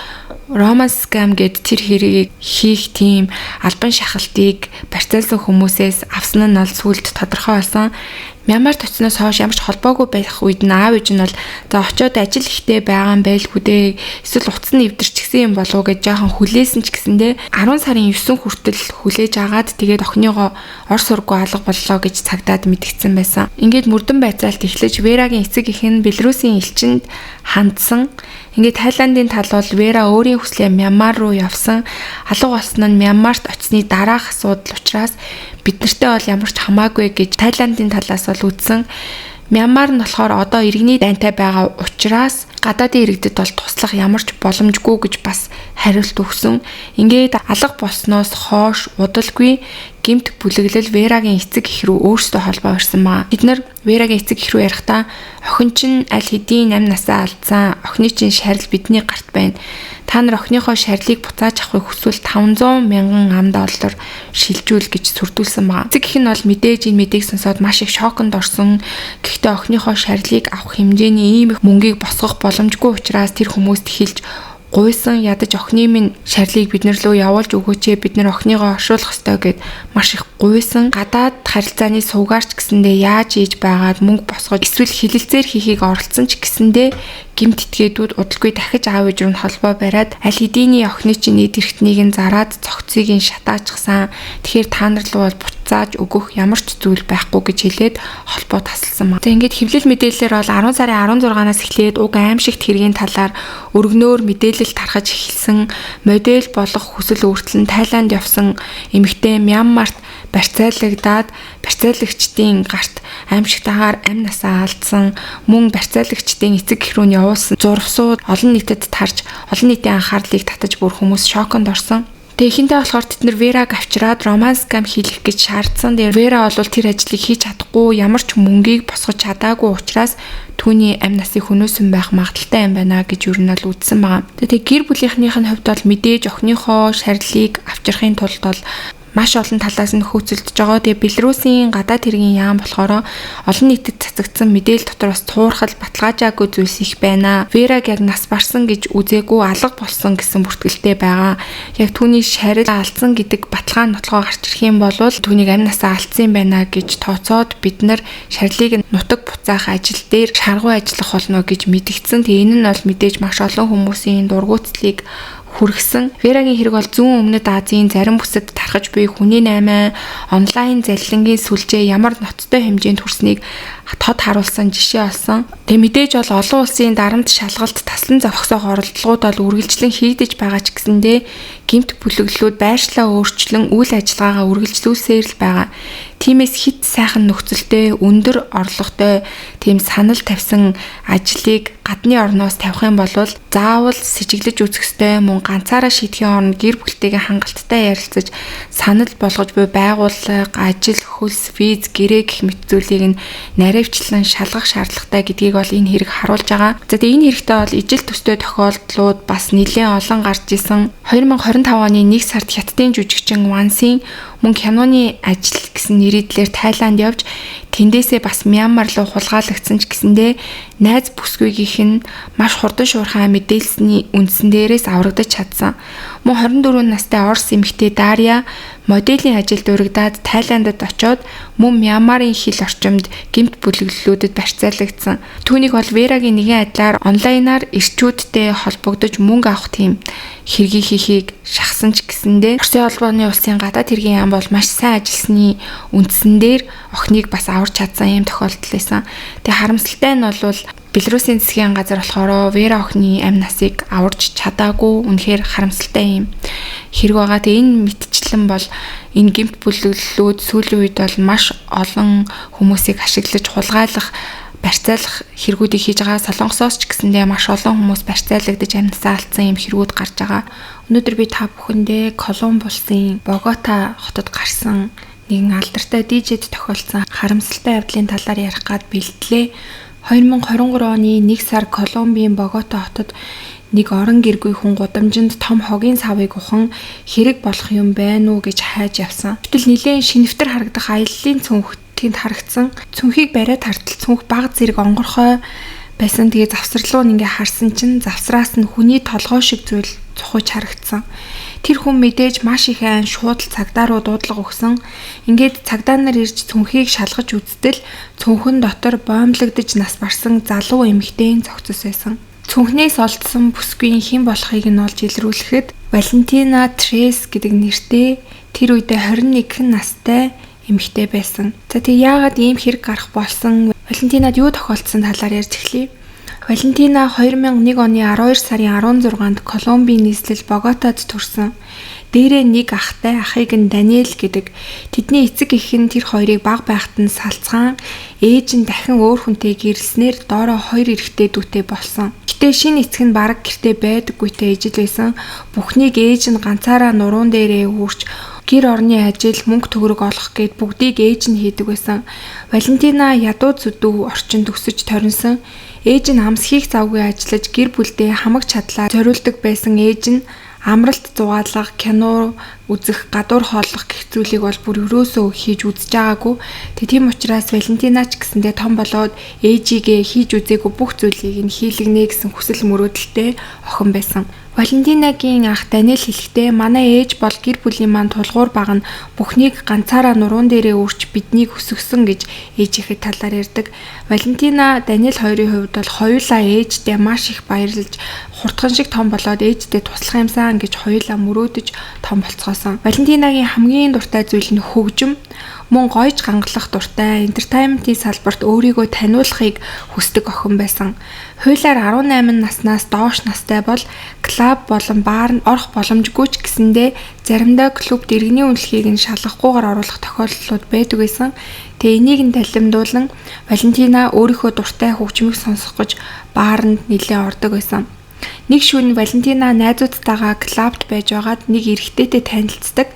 romance scam гэд тэр хэргийг хийх тийм албан шахалтыг барьцаалсан хүмүүсээс авсан нь бол сүүлд тодорхой болсон. Мянмарт очсноос хойш ямар ч холбоогүй байх үед нь аав ээж нь бол за очиод ажил ихтэй байгаа юм байлгүй дээ. Эсвэл утас нь эвдэрчихсэн юм болов уу гэж жоохон хүлээсэн ч гэсэндээ 10 сарын 9 хүртэл хүлээж агаад тэгээд охиныгоо ор сургуу алга боллоо гэж цагдаад мэдгдсэн байсан. Ингээд мөрдөн байцаалт эхлэж Верагийн эцэг эх нь Беларусын элчинд хандсан. Ингээд Тайландын тал бол Вера өөрийн хүслээр Мянмар руу явсан. Алга болсон нь Мянмарт очсны дараах асуудал учраас бид нартай бол ямар ч хамаагүй гэж Тайландын талаас бол үзсэн. Мянмар нь болохоор одоо иргэний дайнтай байгаа учраас гадаадын иргэдэд бол туслах ямар ч боломжгүй гэж бас хариулт өгсөн. Ингээд алга болсноос хойш удалгүй гэмт бүлэглэл Верагийн эцэг эх рүү өөрсдөө холбоо барьсан баа. Бид нар Верагийн эцэг эх рүү ярихдаа охин чинь аль хэдийн 8 насаа алдсан. Охины чинь шарил бидний гарт байна. Та нар охиныхоо шарилыг буцааж авахыг хүсвэл 500 мянган ам доллар шилжүүл гэж сүрдүүлсэн байгаа. Эцэг эх нь бол мэдээж энэ мэдээг сонсоод маш их шоконд орсон. Гэхдээ охиныхоо шарилыг авах хэмжээний ийм их мөнгийг босгох боломжгүй учраас тэр хүмүүст хэлж гуйсан, ядаж охины минь шарилыг бид нар лөө явуулж өгөөч ээ, бид нар охиныгоо оршуулах ёстой гэд маш их гуйсан. Гадаад харилцааны суугаарч гэсэндээ яаж ийж байгаад мөнгө босгож эсвэл хилэлцээр хийхийг оролцсон ч гэсэндээ гэмт этгээдүүд удалгүй дахиж аав ээж рүү холбоо бариад аль хэдийний охины чинь эд эрхтнийг нь зараад цогцыг нь шатаачихсан. Тэгэхээр та нар руу бол буцааж өгөх ямар ч зүйл байхгүй гэж хэлээд холбоо тасалсан байна. За ингээд хэвлэл мэдээллээр бол 10 сарын 16-наас эхлээд уг аимшигт хэргийн талаар өргөнөөр мэдээлэл тархаж эхэлсэн. Модель болох хүсэл өөртлөн Тайланд явсан эмэгтэй Мянмарт барьцаалагдаад барьцаалагчдын гарт аимшигтайгаар амь насаа алдсан, мөн барьцаалагчдын эцэг эх рүү нь явуулсан зурвсууд олон нийтэд тарж, олон нийтийн анхаарлыг татаж бүр хүмүүс шоконд орсон. Тэгээ ихэнхдээ болохоор тэд нар Вераг авчираад romance scam хийлгэх гэж шаардсан. Тэгээ Вера бол тэр ажлыг хийж чадахгүй, ямар ч мөнгийг босгож чадаагүй учраас түүний амь насыг хөнөөсөн байх магадлалтай юм байна гэж юу нь бол үзсэн байгаа. Тэгээ гэр бүлийнхнийх нь хувьд бол мэдээж охиныхоо шарилыг авчрахын тулд бол маш олон талаас нь хөөцөлдөж байгаа. Тэгээ Беларусын гадаад хэргийн яам болохоор олон нийтэд цацагдсан мэдээлэл дотор бас туурхал баталгаажаагүй зүйлс их байна. Вераг яг нас барсан гэж үзээгүй, алга болсон гэсэн бүртгэлтэй байгаа. Яг түүний шарил алдсан гэдэг баталгаа нотлогоо гарч ирэх юм бол түүнийг амь насаа алдсан юм байна гэж тооцоод бид нар шарилыг нутаг буцаах ажил дээр шаргуу ажиллах болно гэж мэдгдсэн. Тэгээ энэ нь бол мэдээж маш олон хүмүүсийн дургуутслыг хүргэсэн. Верагийн хэрэг бол зүүн өмнөд Азийн зарим бүсэд тархаж буй хүний наймаа онлайн залилангийн сүлжээ ямар ноцтой хэмжээнд хүрснийг тод харуулсан жишээ болсон. Тэгээ мэдээж бол олон улсын дарамт шалгалт таслан зогсоох оролдлогууд бол үргэлжлэн хийгдэж байгаа ч гэсэндээ гэмт бүлэглэлүүд байршлаа өөрчлөн үйл ажиллагаагаа үргэлжлүүлсээр л байгаа. Тиймээс хэт сайхан нөхцөлтэй, өндөр орлоготой тийм санал тавьсан ажлыг гадны орноос тавих юм бол заавал сэжиглэж үзэх ёстой, мөн ганцаараа шийдэхийн оронд гэр бүлтэйгээ хангалттай ярилцаж санал болгож буй байгууллага, ажил, хөлс, виз, гэрээ гэх мэт зүйлийг нь наривчлан шалгах шаардлагатай гэдгийг бол энэ хэрэг харуулж байгаа. За тэгээ энэ хэрэгтэй бол ижил төстэй тохиолдлууд бас нэлээд олон гарч исэн. 2025 оны 1 сард Хятадын жүжигчин Вансын мөн киноны ажил гэсэн нэрийдлэр Тайланд явж тэндээсээ бас Мянмар руу хулгайлагдсан ч гэсэндээ найз бүсгүйгийнх нь маш хурдан шуурхай мэдээлсний үндсэн дээрээс аврагдаж чадсан. Мөн 24 настай Орос эмэгтэй Дарья моделийн ажилд урагдаад Тайландад очоод мөн Мянмарын хил орчимд гэмт бүлэглэлүүдэд барьцаалагдсан. Түүнийг бол Верагийн нэгэн адилаар онлайнаар эрчүүдтэй холбогдож мөнгө авах тийм хэргийг хийхийг шахсан ч гэсэндээ Оросын холбооны улсын гадаад хэргийн яам бол маш сайн ажилласны үндсэн дээр охиныг бас аварч чадсан юм тохиолдол байсан. Тэгээ харамсалтай нь бол Беларусын засгийн газар болохоор Вера охины амь насыг аварч чадаагүй, үнэхээр харамсалтай юм хэрэг байгаа. Тэгээ энэ мэтчлэн бол энэ гэмт бүлэглэлүүд сүүлийн үед бол маш олон хүмүүсийг ашиглаж хулгайлах, барьцаалах хэрэгүүдийг хийж байгаа. Солонгосоос ч гэсэндээ маш олон хүмүүс барьцаалагдаж амь насаа алдсан юм хэрэгүүд гарч байгаа. Өнөөдөр би та бүхэндээ Колумб улсын Богота хотод гарсан нэгэн алдартай DJ-д тохиолдсон харамсалтай явдлын талаар ярих гад бэлтлээ. 2023 оны 1 сар Колумбийн Богота хотод нэг орон гэргүй хүн гудамжинд том хогийн савыг ухан хэрэг болох юм байна уу гэж хайж явсан. Гэтэл нилээн шинэвтер харагдах аяллаа цүнх тэнд харагдсан. Цүнхийг бариад хартал цүнх баг зэрэг онгорхой байсан. Тэгээ завсарлуу нь ингээ харсан чинь завсраас нь хүний толгой шиг зүйл цухуйч харагдсан. Тэр хүн мэдээж маш их айн шууд л цагдаа руу дуудлага өгсөн. Ингээд цагдаа нар ирж цүнхийг шалгаж үзтэл цүнхэн дотор боомлогдож нас барсан залуу эмэгтэйн зогцос байсан. Цүнхнээс олдсон бүсгүйн хэн болохыг нь олж илрүүлэхэд Валентина Трес гэдэг нэртэй тэр үедээ 21 настай эмэгтэй байсан. За тэг яагаад ийм хэрэг гарах болсон? Валентинад юу тохиолдсон талаар ярьж эхлэе. Валентина 2001 оны 12 сарын 16-нд Колумбийн нийслэл Боготад төрсөн. Дээрээ нэг ахтай, ахыг нь Даниэл гэдэг. Тэдний эцэг эх нь тэр хоёрыг бага байхад нь салцгаан, ээж нь дахин өөр хүнтэй гэрлэснээр доороо хоёр эрэгтэй дүүтэй болсон. Гэтэ шинэ эцэг нь бараг гэртээ байдаггүйтэй ижил байсан. Бүхнийг ээж нь ганцаараа нуруун дээрээ үүрч гэр орны ажил, мөнгө төгрөг олох гээд бүгдийг ээж нь хийдэг байсан. Валентина ядуу зүдүү орчинд өсөж торинсон. Ээж нь амс хийх завгүй ажиллаж гэр бүлдээ хамаг чадлаа зориулдаг байсан ээж нь амралт зугаалга, кино үзэх, гадуур хооллох гэх зүйлийг бол бүр ерөөсөө хийж үзэж байгаагүй. Тэг тийм учраас Валентина ч гэсэндээ том болоод ээжигээ хийж үзээгүй бүх зүйлийг нь хийлгэнэ гэсэн хүсэл мөрөөдөлтэй охин байсан. Валентинагийн ах Даниэл хэлэхдээ манай ээж бол гэр бүлийн маань тулгуур баг нь бүхнийг ганцаараа нуруун дээрээ үүрч биднийг өсгөсөн гэж ээжийнхээ талаар ярьдаг. Валентина Даниэл хоёрын хувьд бол хоёулаа ээждээ маш их баярлаж хурдхан шиг том болоод ээждээ туслах юмсан гэж хоёулаа мөрөөдөж том болцгоосон. Валентинагийн хамгийн дуртай зүйл нь хөгжим, мөн гоёж гангалах дуртай, entertainment-ийн салбарт өөрийгөө таниулахыг хүсдэг охин байсан. Хуулиар 18 наснаас доош настай бол клуб болон баар нь орох боломжгүй ч гэсэндээ заримдаа клубт иргэний үнэлгээг нь шалгахгүйгээр оруулах тохиолдлууд байдаг байсан. Тэгээ энийг нь талимдуулан Валентина өөрийнхөө дуртай хөгжмийг сонсох гэж бааранд нэлээд ордог байсан. Нэг шөнө Валентина найзуудтайгаа клубт байж байгаад нэг эрэгтэйтэй танилцдаг.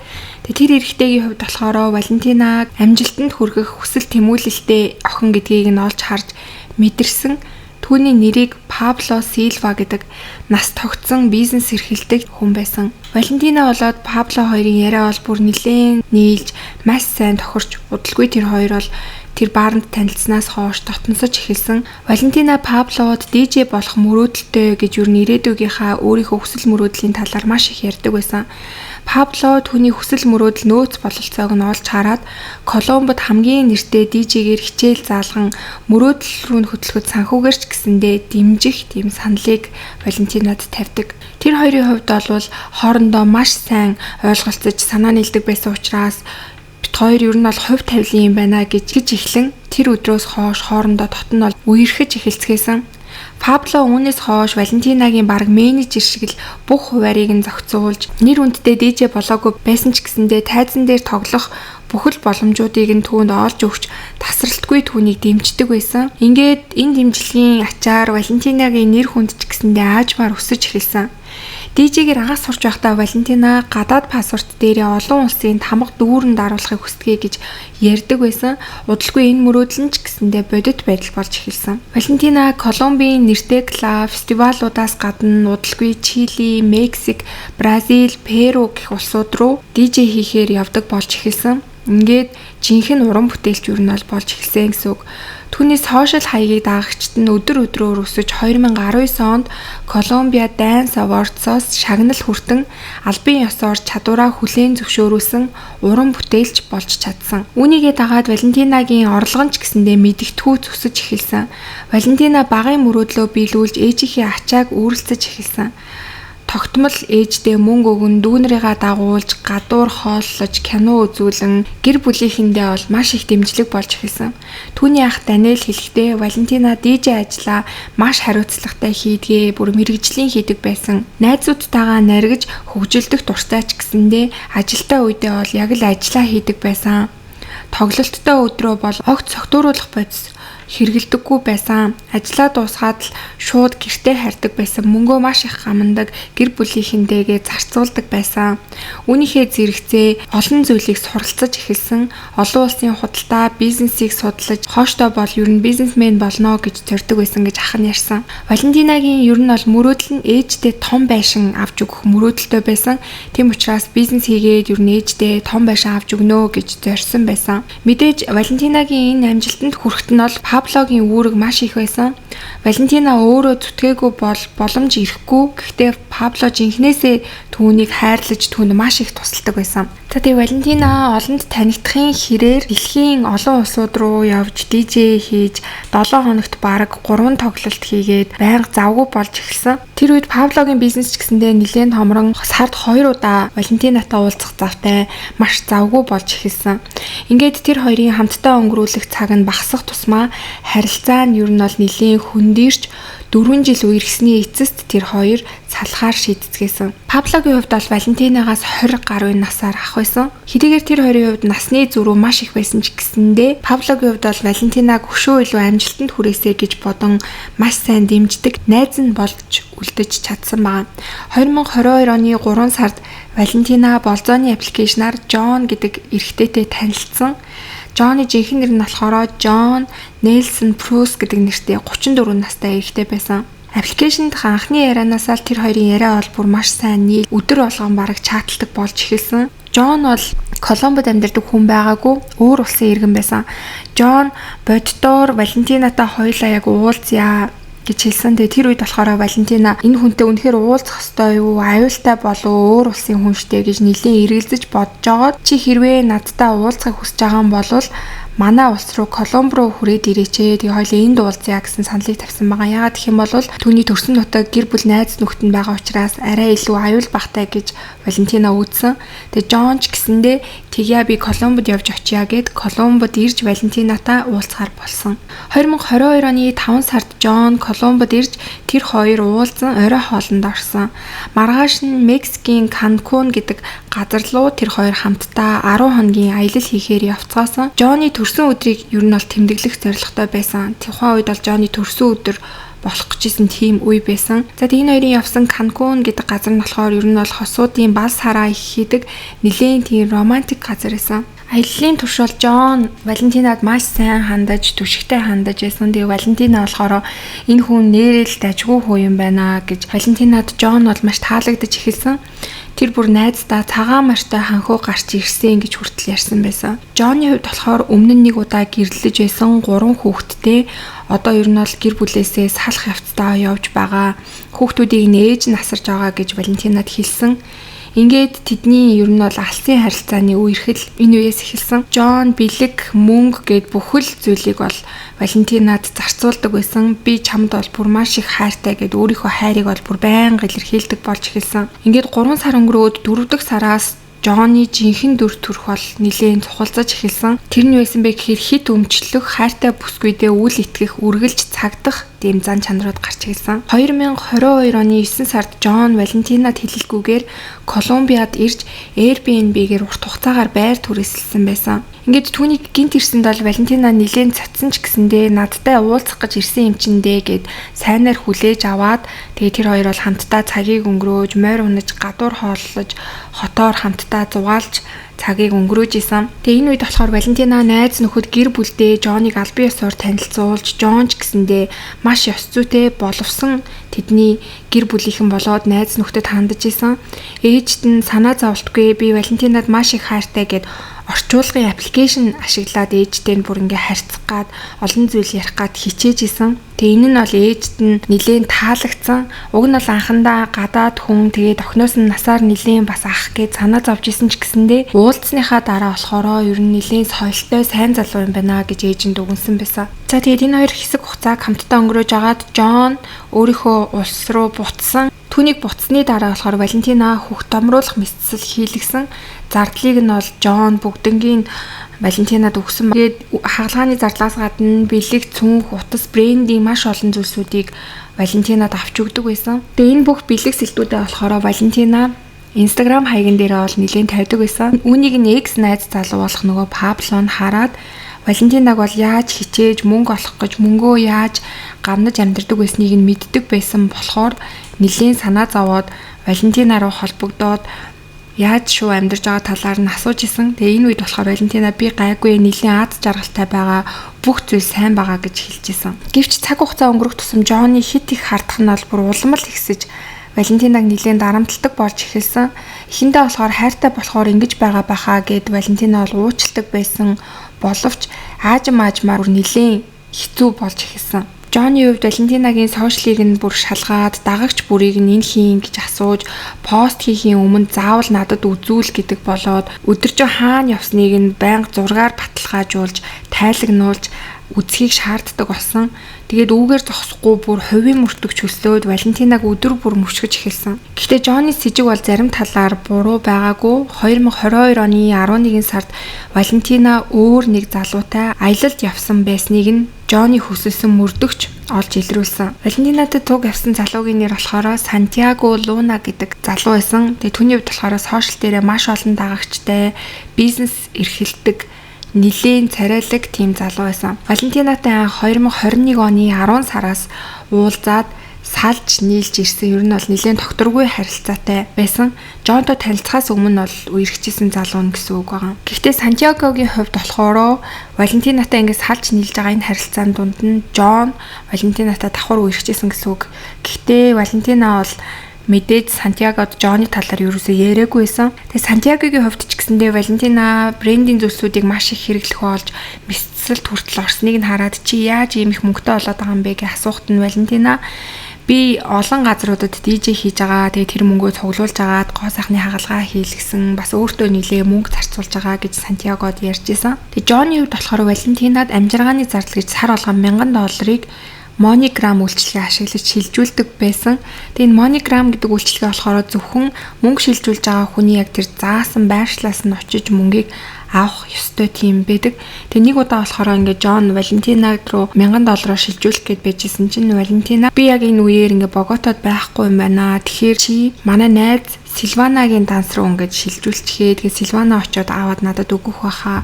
Тэгээ тэр эрэгтэйгийн хувьд болохоор Валентина амжилтанд хүргэх хүсэл тэмүүлэлтэй охин гэдгийг нь олж харж мэдэрсэн. Түүний нэрийг Пабло Силва гэдэг нас тогтсон бизнес эрхэлдэг хүн байсан. Валентина болоод Пабло хоёрын яриа бол бүр нэлээд нийлж маш сайн тохирч удалгүй тэр хоёр бол тэр бааранд танилцсанаас хойш дотносож эхэлсэн. Валентина Паблод DJ болох мөрөөдөлтэй гэж юу ирээдүйгийнхаа өөрийнхөө хүсэл мөрөөдлийн талаар маш их ярьдаг байсан. Пабло түүний хүсэл мөрөөдөл нөөц бололцоог нь олж хараад Колумбод хамгийн нэртэй DJ-гээр хичээл заалган мөрөөдөл рүү нь хөтлөхөд санхүүгээр ч гэсэндээ дэмжих тийм саналыг Валентинад тавьдаг. Тэр хоёрын хувьд бол хоорондоо маш сайн ойлголцож санаа нийлдэг байсан учраас бит хоёр ер нь бол хувь тавилын юм байна гэж эхлэн тэр өдрөөс хойш хоорондоо дотн бол үерхэж эхэлцгээсэн. Пабло үүнээс хойш Валентинагийн бараг менежер шиг л бүх хуваарийг нь зохицуулж нэр хүндтэй DJ болоогүй байсан ч гэсэндээ тайзан дээр тоглох бүхэл боломжуудыг нь түүнд олж өгч тасралтгүй түүнийг дэмждэг байсан. Ингээд энэ дэмжлэгийн ачаар Валентинагийн нэр хүнд ч гэсэндээ аажмаар өсөж эхэлсэн. DJ-гээр анх сурч байхдаа Валентина гадаад паспорт дээрээ олон улсын тамга дүүрэн даруулахыг хүсдэгэ гэж ярьдаг байсан. Удалгүй энэ мөрөөдөл нь ч гэсэндээ бодит байдал болж эхэлсэн. Валентина Колумбийн нэртэй клуб, фестивалуудаас гадна удалгүй Чили, Мексик, Бразил, Перу гэх улсууд руу DJ хийхээр явдаг болж эхэлсэн. Ингээд жинхэнэ уран бүтээлч юу нь бол болж эхэлсэн гэсэн үг. Түүний сошиал хаягийг дагагчид нь өдөр өдрөөр өсөж 2019 онд Columbia Dance Awards-оос шагнал хүртэн албан ёсоор чадвараа хүлээн зөвшөөрүүлсэн уран бүтээлч болж чадсан. Үүнийгээ дагаад Валентинагийн орлого нь ч гэсэндээ мэдэгдэхүүц өсөж эхэлсэн. Валентина багын мөрөөдлөө биелүүлж ээжийнхээ ачааг үүрэлцэж эхэлсэн. Тогтмол ээждээ мөнгө өгөн, дүүнрийгаа дагуулж, гадуур хооллож, кино үзүүлэн гэр бүлийнхэндээ бол маш их дэмжлэг болж эхэлсэн. Түүний ах Даниэл хэлэхдээ Валентина DJ ажлаа маш хариуцлагатай хийдгээ, бүр мэргэжлийн хийдэг байсан. Найзуудтайгаа наргиж хөгжилдөх дуртай ч гэсэндээ ажилтаа үедээ бол яг л ажлаа хийдэг байсан. Тоглолттой өдрөө бол огт согтууруулах бодис хэрэглэдэггүй байсан. Ажлаа дуусгаад л шууд гэртээ харьдаг байсан. Мөнгөө маш их гамандаг, гэр бүлийнхэндээгээ зарцуулдаг байсан. Үүнийхээ зэрэгцээ олон зүйлийг суралцаж эхэлсэн. Олон улсын худалдаа, бизнесийг судлаж, хооштой бол ер нь бизнесмен болно гэж зорддог байсан гэж ах нь ярьсан. Валентинагийн ер нь бол мөрөөдөл нь ээжтэй том байшин авч өгөх мөрөөдөлтэй байсан. Тийм учраас бизнес хийгээд ер нь ээжтэй том байшин авч өгнө гэж зорьсон байсан. Мэдээж Валентинагийн энэ амжилтанд хүрэхэд нь бол Паблогийн үүрэг маш их байсан. Валентина өөрөө зүтгээгүй бол боломж ирэхгүй. Гэхдээ Пабло жинхнээсээ түүнийг хайрлаж түүнд маш их тусалдаг байсан. За тэгээ Валентина олонд танигдахын хэрээр дэлхийн олон улсууд руу явж DJ хийж 7 хоногт бараг 3 тоглолт хийгээд байнга завгүй болж эхэлсэн. Тэр үед Паблогийн бизнес ч гэсэндээ нэлээд томрон сард 2 удаа Валентинатай уулзах завтай маш завгүй болж эхэлсэн. Ингээд тэр хоёрын хамтдаа өнгөрүүлэх цаг нь багасах тусмаа харилцаа нь ер нь бол нэлээд хөндийрч 4 жил үерхсэний эцэст тэр хоёр салахаар шийдцгээсэн. Паблогийн хувьд бол Валентинагаас 20 гаруй насаар ах байсан. Хэдийгээр тэр хоёрын хувьд насны зөрүү маш их байсан ч гэсэндээ Паблогийн хувьд бол Валентинаг өшөө илүү амжилтанд хүрээсэй гэж бодон маш сайн дэмждэг найз нь болж үлдэж чадсан байгаа. 2022 оны 3 сард Валентина болзооны аппликейшнаар Джон гэдэг эрэгтэйтэй танилцсан. Джонны жинхэнэ нэр нь болохоор Джон Нельсон Прус гэдэг нэртэй 34 настай эрэгтэй байсан. Аппликейшнд анхны ярианаасаа л тэр хоёрын яриа бол бүр маш сайн нийл, өдөр болгон бараг чаталдаг болж эхэлсэн. Джон бол Коломбод амьдардаг хүн байгаагүй, өөр улсын иргэн байсан. Джон боддоор Валентинатай хоёулаа яг уулзъя гэж хэлсэн. Тэгээ тэр үед болохоор Валентина энэ хүнтэй үнэхээр уулзах ёстой юу, аюултай болов өөр улсын хүн штэ гэж нэлээд эргэлзэж бодож байгаад чи хэрвээ надтай уулзахыг хүсэж байгаа юм бол манай улс руу Колумб руу хүрээд ирээч ээ. Тэгээ хоёулаа энд уулзъя гэсэн саналыг тавьсан байгаа. Яагаад гэх юм бол түүний төрсөн нутаг гэр бүл найз нөхдөд нь байгаа учраас арай илүү аюул багтай гэж Валентина үүдсэн. Тэгээ Джон ч гэсэндээ тэгье би Колумбод явж очия гэд Колумбод ирж Валентинатай уулзахар болсон. 2022 оны 5 сард Джон Колумбод ирж тэр хоёр уулзан орой хоолнд орсон. Маргааш нь Мексикийн Канкун гэдэг газар руу тэр хоёр хамтдаа 10 хоногийн аялал хийхээр явцгаасан. Джонны төрсөн өдрийг ер нь бол тэмдэглэх зорилготой байсан. Тухайн үед бол Джонны төрсөн өдөр болох гэжсэн тийм үе байсан. За тэгээ энэ хоёрын явсан Канкун гэдэг газар нь болохоор ер нь бол хосуудын бал сараа их хийдэг нэлээд тийм романтик газар байсан. Аяллаа турш бол Джон Валентинад маш сайн хандаж, түшигтэй хандаж байсан. Тэгээ Валентина болохоор энэ хүн нэрэл дажгүй хүү юм байна гэж Валентинад Джон бол маш таалагдаж эхэлсэн. Тэр бүр найздаа цагаан морьтой ханхуу гарч ирсэн гэж хүртэл ярьсан байсан. Джонны хувьд болохоор өмнө нь нэг удаа гэрлэж байсан 3 хүүхэдтэй одоо ер нь бол гэр бүлээсээ салах явцдаа явж байгаа. Хүүхдүүдийг нь ээж нь асарж байгаа гэж Валентинад хэлсэн. Ингээд тэдний ер нь бол алсын харилцааны үерхэл энэ үеэс эхэлсэн. Джон бэлэг, мөнгө гэд бүхэл зүйлийг бол Валентинад зарцуулдаг байсан. Би чамд бол бүр маш их хайртай гэд өөрийнхөө хайрыг бол бүр байнга илэрхийлдэг болж эхэлсэн. Ингээд 3 сар өнгөрөөд 4 дахь сараас Джонны жинхэнэ дүр төрх бол нэлээд цухалзаж эхэлсэн. Тэр нь байсан бэ гэхээр хит өмчлөх, хайртай бүсгүйдээ үл итгэх, үргэлж цагдах тийм зан чанарууд гарч эхэлсэн. 2022 оны 9 сард Джон Валентинад хэлэлгүйгээр Колумбиад ирж Airbnb-гээр урт хугацаагаар байр түрээсэлсэн байсан. Ингээд түүнийг гинт ирсэнд бол Валентина нэлээд цацсан ч гэсэндээ надтай уулзах гэж ирсэн юм чинь дээ гэд сайнаар хүлээж аваад тэгээ тэр хоёр бол хамтдаа цагийг өнгөрөөж, морь унаж, гадуур хооллож, хотоор хамтдаа зугаалж цагийг өнгөрөөж исэн. Тэгээ энэ үед болохоор Валентина найз нөхөд гэр бүлдээ Джоныг албан ёсоор танилцуулж, Джон ч гэсэндээ маш ёс зүйтэй боловсон тэдний гэр бүлийнхэн болоод найз нөхдөд хандаж исэн. Ээжд нь санаа зовлтгүй би Валентинад маш их хайртай гэд орчуулгын аппликейшн ашиглаад ээжтэй нь бүр ингээ харьцах гад олон зүйл ярих гад хичээж исэн. Тэгээ энэ нь бол ээжд нь нэлээд таалагдсан. Уг нь бол анхандаа гадаад хүн тэгээд охиноос нь насаар нэлээд бас ах гэж санаа зовж исэн ч гэсэндээ уулзсныхаа дараа болохоор ер нь нэлээд соёлтой сайн залуу юм байна гэж ээж нь дүгнсэн байсан. За тэгээд энэ хоёр хэсэг хугацааг хамтдаа өнгөрөөж агаад Джон өөрийнхөө улс руу буцсан. Түүнийг буцсны дараа болохоор Валентина хүүхд томруулах мэсцэл хийлгсэн. Зардлыг нь бол Джон бүгднгийн Валентинад өгсөн. Тэгээд хагалгааны зардлаас гадна бэлэг, цүнх, утас, брендинг маш олон зүйлсүүдийг Валентинад авч өгдөг байсан. Тэгээд энэ бүх бэлэг сэлтүүдээ болохоор Валентина Instagram хаяган дээр бол нэлээд тавьдаг байсан. Үүнийг нь экс найз залуу болох нөгөө Пабло нь хараад Валентинаг бол яаж хичээж мөнгө олох гэж, мөнгөө яаж гамнаж амьдардаг байсныг нь мэддэг байсан болохоор нэлээн санаа зовоод Валентина руу холбогдоод яаж шүү амьдарч байгаа талаар нь асууж исэн. Тэгээ энэ үед болохоор Валентина би гайгүй, нэлээн аз жаргалтай байгаа, бүх зүйл сайн байгаа гэж хэлж исэн. Гэвч цаг хугацаа өнгөрөх тусам Джонни хит их хардах нь бол бүр улам л ихсэж Валентинаг нэлээн дарамталдаг болж эхэлсэн. Эхэндээ болохоор хайртай болохоор ингэж байгаа байхаа гэд Валентина бол уучладаг байсан боловч аажим аажмаар бүр нэлээн хэцүү болж эхэлсэн. Джонни хувьд Валентинагийн сошиалыг нь бүр шалгаад, дагагч бүрийг нь энэ хийн гэж асууж, пост хийхийн өмнө заавал надад үзүүл гэдэг болоод, өдөржин хаана явсныг нь байнга зургаар баталгаажуулж, тайлагнуулж үзхийг шаарддаг болсон. Тэгээд үүгээр зогсохгүй бүр хувийн мөртөг чөлсөөд Валентинаг өдөр бүр мөшгөж эхэлсэн. Гэхдээ Джонни сэжиг бол зарим талаар буруу байгаагүй. 2022 оны 11 сард Валентина өөр нэг залуутай аялалд явсан байсныг нь Джонни хүсэлсэн мөрдөгч олж илрүүлсэн. Валентинатай туг явсан залуугийн нэр болохоор Сантьяго Луна гэдэг залуу байсан. Тэгээд түүний хувьд болохоор сошиал дээрээ маш олон дагагчтай, бизнес эрхэлдэг, нэлээн царайлаг тийм залуу байсан. Валентинатай анх 2021 оны 10 сараас уулзаад салж нийлж ирсэн. Ер нь бол нэлээн тогтворгүй харилцаатай байсан. Джонтой танилцахаас өмнө бол үерхчихсэн залуу нь гэсэн үг байгаа. Гэхдээ Сантьягогийн хувьд болохоор Валентинатай ингээд салж нийлж байгаа энэ харилцаан дунд нь Джон Валентинатай давхар үерхчихсэн гэсэн үг. Гэхдээ Валентина бол мэдээж Сантьягод Джонни талаар ерөөсөө яриаггүй байсан. Тэгээ Сантьягогийн хувьд ч гэсэндээ Валентина брендийн зүйлсүүдийг маш их хэрэглэх болж мэсцэлт хүртэл орсныг нь хараад чи яаж ийм их мөнгөтэй болоод байгаа юм бэ гэж асуухт нь Валентина би олон газруудад DJ хийж байгаа. Тэгээ тэр мөнгөө цуглуулж агаад гоо сайхны хагалгаа хийлгэсэн. Бас өөртөө нилээ мөнгө зарцуулж байгаа гэж Сантьягод ярьж исэн. Тэгээ Джонни хувьд болохоор Валентинад амжиргааны зардал гэж сар болгон $1000-ыг MoneyGram үйлчилгээ ашиглаж шилжүүлдэг байсан. Тэгээ энэ MoneyGram гэдэг үйлчилгээ болохоор зөвхөн мөнгө шилжүүлж байгаа хүний яг тэр заасан байршлаас нь очиж мөнгийг авах ёстой тийм байдаг. Тэгээ нэг удаа болохоор ингээ Джон Валентина руу $1000 шилжүүлэх гээд байжсэн чинь Валентина би яг энэ үеэр ингээ Боготод байхгүй юм байна. Тэгэхээр чи манай найз Силванагийн данс руу ингээд шилжүүлчихээ. Тэгээ Силвана очиод аваад надад өгөх байхаа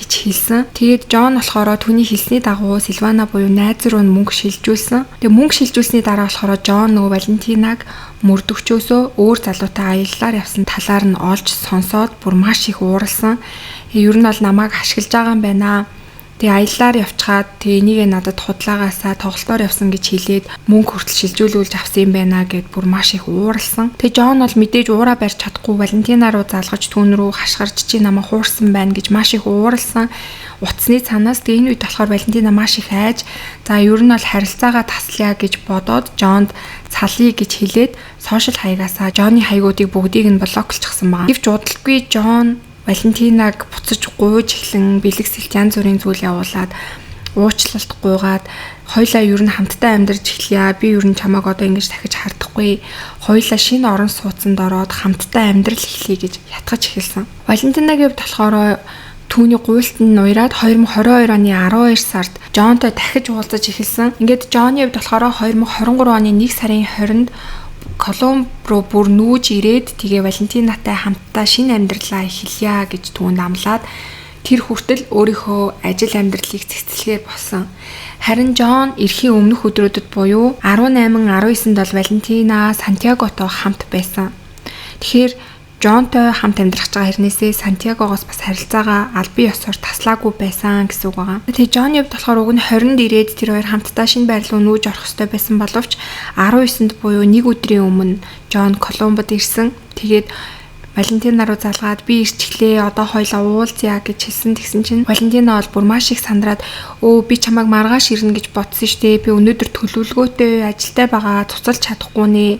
гэж хэлсэн. Тэгээд Джон болохоор түүний хэлсний дагуу Силвана буюу найз руу нь мөнгө шилжүүлсэн. Тэгээд мөнгө шилжүүлсний дараа болохоор Джон нөгөө Валентинаг мөрдөгчөөсөө өөр залуутай аяллаар явсан талаар нь олж сонсоод бүр маш их ууралсан. Ер нь бол намайг ашиглаж байгаа юм байна. Тэгээ аяллаар явчаад тэгээ энийгээ надад худлаагаасаа тоглолтоор явсан гэж хэлээд мөнгө хүртэл шилжүүлүүлж авсан юм байна гэд бүр маш их ууралсан. Тэгээ Джон бол мэдээж уураа барьж чадахгүй Валентина руу залгаж түүн рүү хашгирч чи намайг хуурсан байна гэж маш их ууралсан. Утасны цаанаас тэгээ энэ үед болохоор Валентина маш их айж за ер нь бол харилцаагаа таслая гэж бодоод Джонд салъя гэж хэлээд сошиал хаягаасаа Джонны хаягуудыг бүгдийг нь блоклчихсан байгаа. Гэвч удалгүй Джон Валентинаг буцаж гуйж эхлэн бэлэгсэлт янз бүрийн зүйл явуулаад уучлалт гуйгаад хоёлаа ер нь хамтдаа амьдарч эхлэе. Би ер нь чамайг одоо ингэж дахиж хардахгүй. Хоёлаа шинэ орон сууцанд ороод хамтдаа амьдрал эхлэе гэж ятгах эхэлсэн. Валентинагийн хувьд болохоор түүний гуйлт нь нуяраад 2022 оны 12 сард Джонтой дахиж уулзаж эхэлсэн. Ингээд Джонны хувьд болохоор 2023 оны 1 сарын 20-нд Колумб руу бүр нүүж ирээд тэгээ Валентинатай хамтдаа шинэ амьдралаа эхэлье гэж түүнд амлаад тэр хүртэл өөрийнхөө ажил амьдралыг цэгцлэхээр болсон. Харин Джон эрхийн өмнөх өдрүүдэд буюу 18 19-нд бол Валентина Сантьяготой хамт байсан. Тэгэхээр Джонтой хамт амьдрах байгаа хэрнээсээ Сантьягогоос бас харилцаагаа албан ёсоор таслаагүй байсан гэсэн үг байгаа. Тэгээ Джонны хувьд болохоор уг нь 20-нд ирээд тэр хоёр хамтдаа шинэ байр руу нүүж орох ёстой байсан боловч 19-нд буюу нэг өдрийн өмнө Джон Колумбод ирсэн. Тэгээд Валентина руу залгаад би ирчихлээ, одоо хоёлаа уулзъя гэж хэлсэн. Тэгсэн чинь Валентина бол бүр маш их сандраад өө би чамайг маргааш ирнэ гэж бодсон штэ. Би өнөөдөр төлөвлөгөөтэй ажилтай байгаа, цуцалж чадахгүй нэ.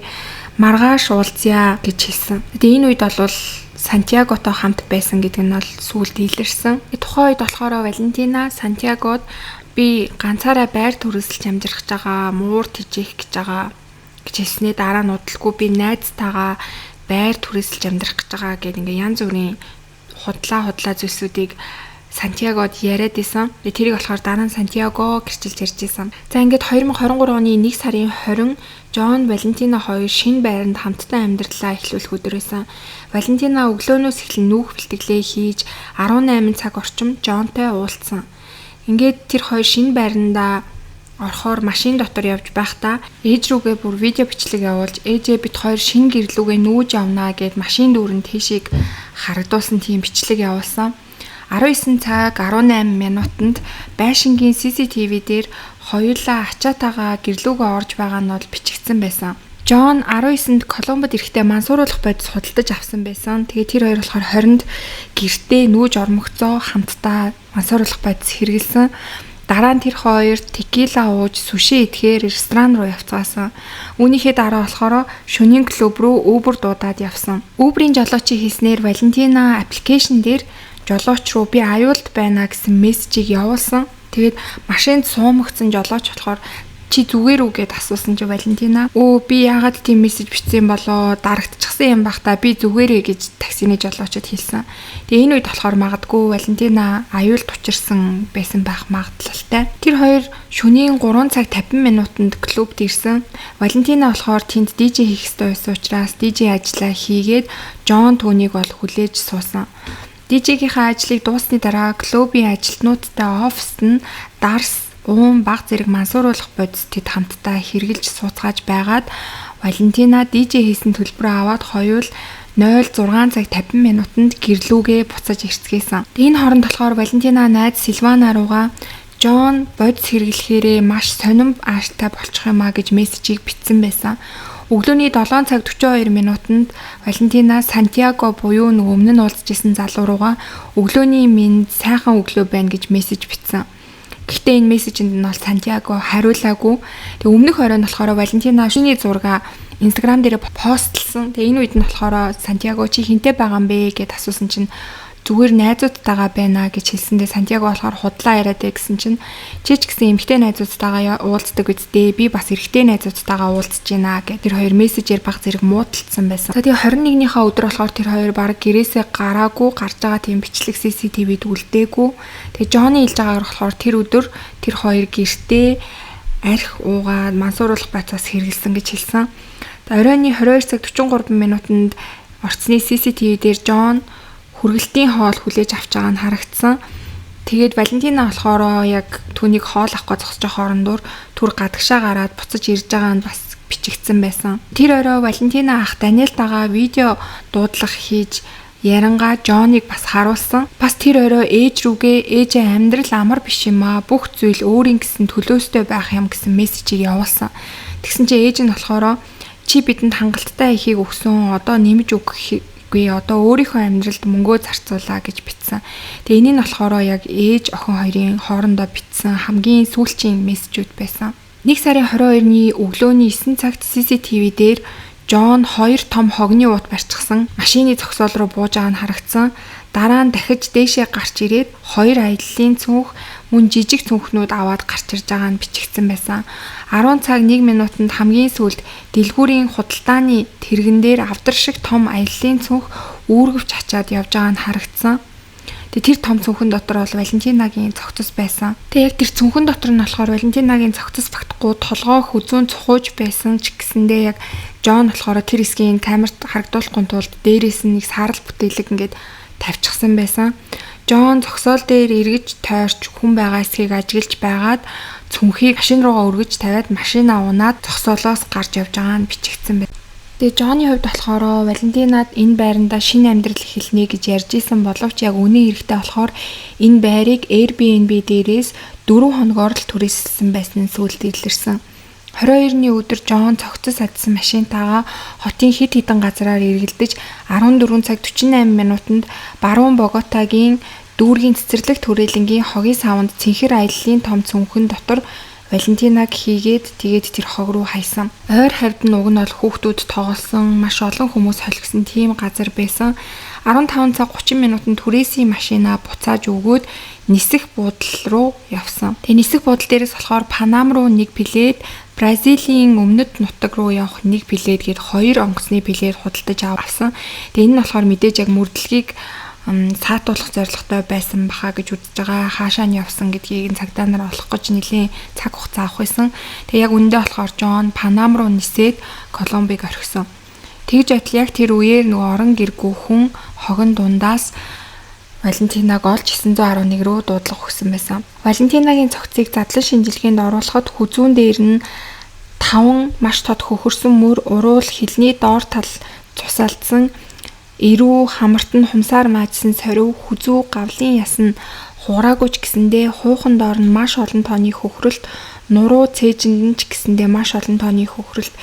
Маргааш уулзъя гэж хэлсэн. Тэгээ энэ үед бол Сантьяготой хамт байсан гэдэг нь бол сүүлд илэрсэн. Тухайн үед болохоор Валентина Сантьягод би ганцаараа байр төрөсөлж амжирх гэж байгаа, муур тижээх гэж байгаа гэж хэлснээ дараа нь удалгүй би найзтайгаа байр түрээсэлж амьдрах гэж байгаа гэдэг ингээ янз бүрийн худлаа зүйлсүүдийг Сантьягод яриад исэн. Тэрийг болохоор дараа нь Сантьяго гэрчилж ярьж исэн. За ингээд 2023 оны 1 сарын 20 Джон Валентина хоёр шинэ байранд хамтдаа амьдралаа эхлүүлэх өдөр байсан. Валентина өглөөнөөс эхлэн нүүх бэлтгэлээ хийж 18 цаг орчим Джонтой уулзсан. Ингээд тэр хоёр шинэ байрандаа орохоор машин дотор явж байхдаа ээж рүүгээ бүр видео бичлэг явуулж, ээжээ бид хоёр шинэ гэрлүүгээ нүүж явнаа гэд машин дүүрэн тийшийг харагдуулсан тийм бичлэг явуулсан. 19 цаг 18 минутанд байшингийн CCTV дээр хоёулаа ачаатайгаа гэрлүүгээ орж байгаа нь бол бичигдсэн байсан. Джон 19-нд Колумбод ирэхдээ мансууруулах бодис худалдаж авсан байсан. Тэгээ тэр хоёр болохоор 20-нд гэртээ нүүж ормогцоо хамтдаа мансууруулах бодис хэрэгэлсэн. Дараа нь тэр хоёр текила ууж сүши идэхээр ресторан руу явцгаасан. Үүнийхээ дараа болохоор шөнийн клуб руу Uber дуудаад явсан. Uber-ийн жолоочийн хэлснээр Валентина application дээр жолооч руу би аюулд байна гэсэн мессежийг явуулсан. Тэгээд машинд суумгдсан жолооч болохоор чи зүгээр үү гэд асуусан чи Валентина өө би яагаад тийм мессеж бичсэн болоо, дарагдчихсан юм бах та, би зүгээрээ гэж таксины жолоочд хэлсэн. Тэгээ энэ үед болохоор магадгүй Валентина аюулд учирсан байсан байх магадлалтай. Тэр хоёр шөнийн 3 цаг 50 минутанд клубт ирсэн. Валентина болохоор тэнд DJ хийх ёстой байсан учраас DJ ажлаа хийгээд Джон түүнийг бол хүлээж суусан. DJ-гийнхаа ажлыг дууссаны дараа клубын ажилтнуудтай оффист нь дарс уун баг зэрэг мансууруулах бодис тэд хамтдаа хэрглэж сууцгааж байгаад Валентина DJ хийсэн төлбөрөө аваад хоёул 06 цаг 50 минутанд гэрлүүгээ буцаж ирцгээсэн. Энэ хооронд болохоор Валентина найз Силвана руугаа Джон бодис хэрэглэхээрээ маш сонин ааштай болчих юм а гэж мессежийг бичсэн байсан. Өглөөний 7 цаг 42 минутанд Валентина Сантьяго буюу нэг өмнө нь уулзж исэн залуу руугаа өглөөний минь сайхан өглөө байна гэж мессеж бичсэн. Гэхдээ энэ мессежинд нь бол Сантьяго хариулаагүй. Тэгээ өмнөх оройн болохоор Валентина шиний зураг Instagram дээр постлсан. Тэгээ энэ үед нь болохоор Сантьяго чи хинтээ байгаа юм бэ гэд асуусан чинь зүгээр найзуудтайгаа байна гэж хэлсэндээ Сантьяго болохоор худлаа яриад ээ гэсэн чинь чи ч гэсэн эмэгтэй найзуудтайгаа уулздаг үсттэй, би бас эрэгтэй найзуудтайгаа уулзж байна гэх тэр хоёр мессежээр баг зэрэг муудалцсан байсан. За тэгээ 21-ийнхаа өдөр болохоор тэр хоёр баг гэрээсээ гараагүй, гарч байгаа тийм бичлэг CCTV-д үлдээгүй. Тэгээ Джонни хэлж байгаагаар болохоор тэр өдөр тэр хоёр гэртээ арх уугаад мансууруулах байцаас хэрэгэлсэн гэж хэлсэн. Оройн 22 цаг 43 минутанд орцны CCTV дээр Джон хүргэлтийн хоол хүлээж авч байгаа нь харагдсан. Тэгээд Валентина болохоор яг түүнийг хоол авах гэж зогсож байгаа хоорондоор түр гадагшаа гараад буцаж ирж байгаа нь бас бичигдсэн байсан. Тэр орой Валентина ах Даниэлтайгаа видео дуудлага хийж ярангаа Джоныг бас харуулсан. Бас тэр орой ээж рүүгээ ээжээ амьдрал амар биш юм аа. Бүх зүйл өөрийн гэсэн төлөөстэй байх юм гэсэн мессежийг явуулсан. Тэгсэн чинь ээж нь болохоор чи бидэнд хангалттай ихийг өгсөн. Одоо нэмж өгөх үгүй, одоо өөрийнхөө амьдралд мөнгөө зарцуулаа гэж бичсэн. Тэгээ энэ нь болохоор яг ээж охин хоёрын хоорондоо бичсэн хамгийн сүүлчийн мессежүүд байсан. 1 сарын 22-ны өглөөний 9 цагт CCTV дээр Джон хоёр том хогны уут барьчихсан машины зогсоол руу бууж байгаа нь харагдсан. Дараа нь дахиж дээшээ гарч ирээд хоёр аяллаа цүнх мөн жижиг цүнхнүүд аваад гарч ирж байгаа нь бичигдсэн байсан. 10 цаг 1 минутанд хамгийн сүүлд дэлгүүрийн худалдааны тэрэгэн дээр авдар шиг том аяллаа цүнх үүргэвч ачаад явж байгаа нь харагдсан. Тэгээ тэр том цүнхэн дотор бол Валентинагийн цогцос байсан. Тэгээ яг тэр цүнхэн дотор нь болохоор Валентинагийн цогцос багтахгүй толгой хүзүүн цухууж байсан ч гэсэндээ яг Джон болохоор тэр хэсгийн камерт харагдуулахгүй тулд дээрээс нь нэг саарал бүтээлэг ингээд тавьчихсан байсан. Джон зогсоол дээр эргэж тойрч хүн байгаа эсхийг ажиглаж байгаад цүнхийг машин руугаа өргөж тавиад машинаа унаад зогсоолоос гарч явж байгаа нь бичигдсэн байна. Тэгээ Джонны хувьд болохоор Валентинад энэ байрандаа шинэ амьдрал эхэлнэ гэж ярьж исэн боловч яг үнэн хэрэгтээ болохоор энэ байрыг Airbnb дээрээс 4 хоногоор л түрээсэлсэн байсан нь сүүлд илэрсэн. 22-ны өдөр Джон цогцос адсан машинтайгаа хотын хэд хэдэн газраар эргэлдэж 14 цаг 48 минутанд баруун Боготагийн дүүргийн цэцэрлэг түрээлэнгийн хогийн савнд цэнхэр аяллаа том цүнхэн дотор Валентинаг хийгээд тэгээд тэр хог руу хайсан. Ойр хавьд нь уг нь бол хүүхдүүд тоглосон, маш олон хүмүүс холигсон тийм газар байсан. 15 цаг 30 минутанд түрээсийн машина буцааж өгөөд нисэх буудлал руу явсан. Тэгээ нисэх буудлал дээрээс болохоор Панам руу нэг билет, Бразилийн өмнөд нутаг руу явах нэг билет гээд хоёр онгоцны билет худалдаж авсан. Тэгээ энэ нь болохоор мэдээж яг мөрдлөгийг саатуулах зорилготой байсан баха гэж үзэж байгаа. Хаашаа нь явсан гэдгийг нь цагдаа нар олох гэж нэлийн цаг хугацаа авах байсан. Тэгээ яг үүндээ болохоор Джон Панам руу нисээд Колумбыг орхисон. Тэгж байтал яг тэр үеэр нөгөө орон гэргүй хүн хогон дундаас Валентинаг олж 911 рүү дуудлага өгсөн байсан. Валентинагийн цогцыг задлан шинжилгээнд оруулахад хүзүүн дээр нь 5 маш тод хөхөрсөн мөр, уруул, хилний доор тал цусалдсан, эрүү хамарт нь хумсаар маажсан сорив, хүзүү гавлын яс нь хугараагүй ч гэсэндээ хуухан доор нь маш олон тооны хөхрөлт, нуруу цээжинд нь ч гэсэндээ маш олон тооны хөхрөлт,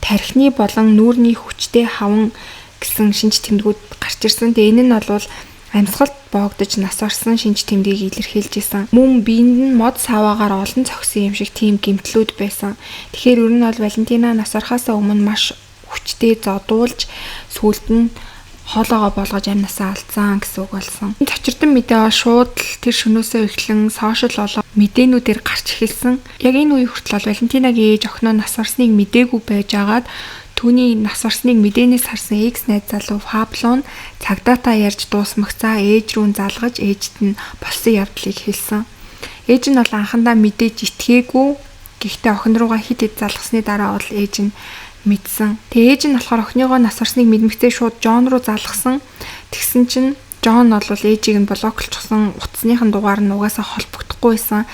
тархины болон нүүрний хүчтэй хаван гэсэн шинж тэмдгүүд гарч ирсэн. Тэгээ энэ нь бол амьсгалд боогдож нас орсон шинж тэмдгийг илэрхийлж исэн. Мөн биед нь мод саваагаар олон цогсон юм шиг тийм гэмтлүүд байсан. Тэгэхээр ер нь бол Валентина нас орохоос өмнө маш хүчтэй зодуулж сүүлд нь хоолоогоо болгож амь насаа алдсан гэсэн үг болсон. Цочирдон мэдээ бол шууд л тэр шөнөөсөө эхлэн сошиал болоо мэдээнүүдээр гарч эхэлсэн. Яг энэ үе хүртэл бол Валентинагийн ээж охиноо нас орсныг мдээгүй байж агаад түүний нас орсныг мэдээнээс харсан экс найз залуу Пабло нь цагдаатаа ярьж дуусмагцаа ээж рүү залгаж ээжд нь болсон явдлыг хэлсэн. Ээж нь бол анхандаа мэдээж итгээгүй. Гэхдээ охин руугаа хэд хэд залгасны дараа бол ээж нь мэдсэн. Тэгээ ээж нь болохоор охиныгоо нас орсныг мэдмэгцээ шууд Джон руу залгасан. Тэгсэн чинь Джон бол ээжийг нь блоклчихсан. Утасных нь дугаар нь угаасаа холбогдохгүй байсан.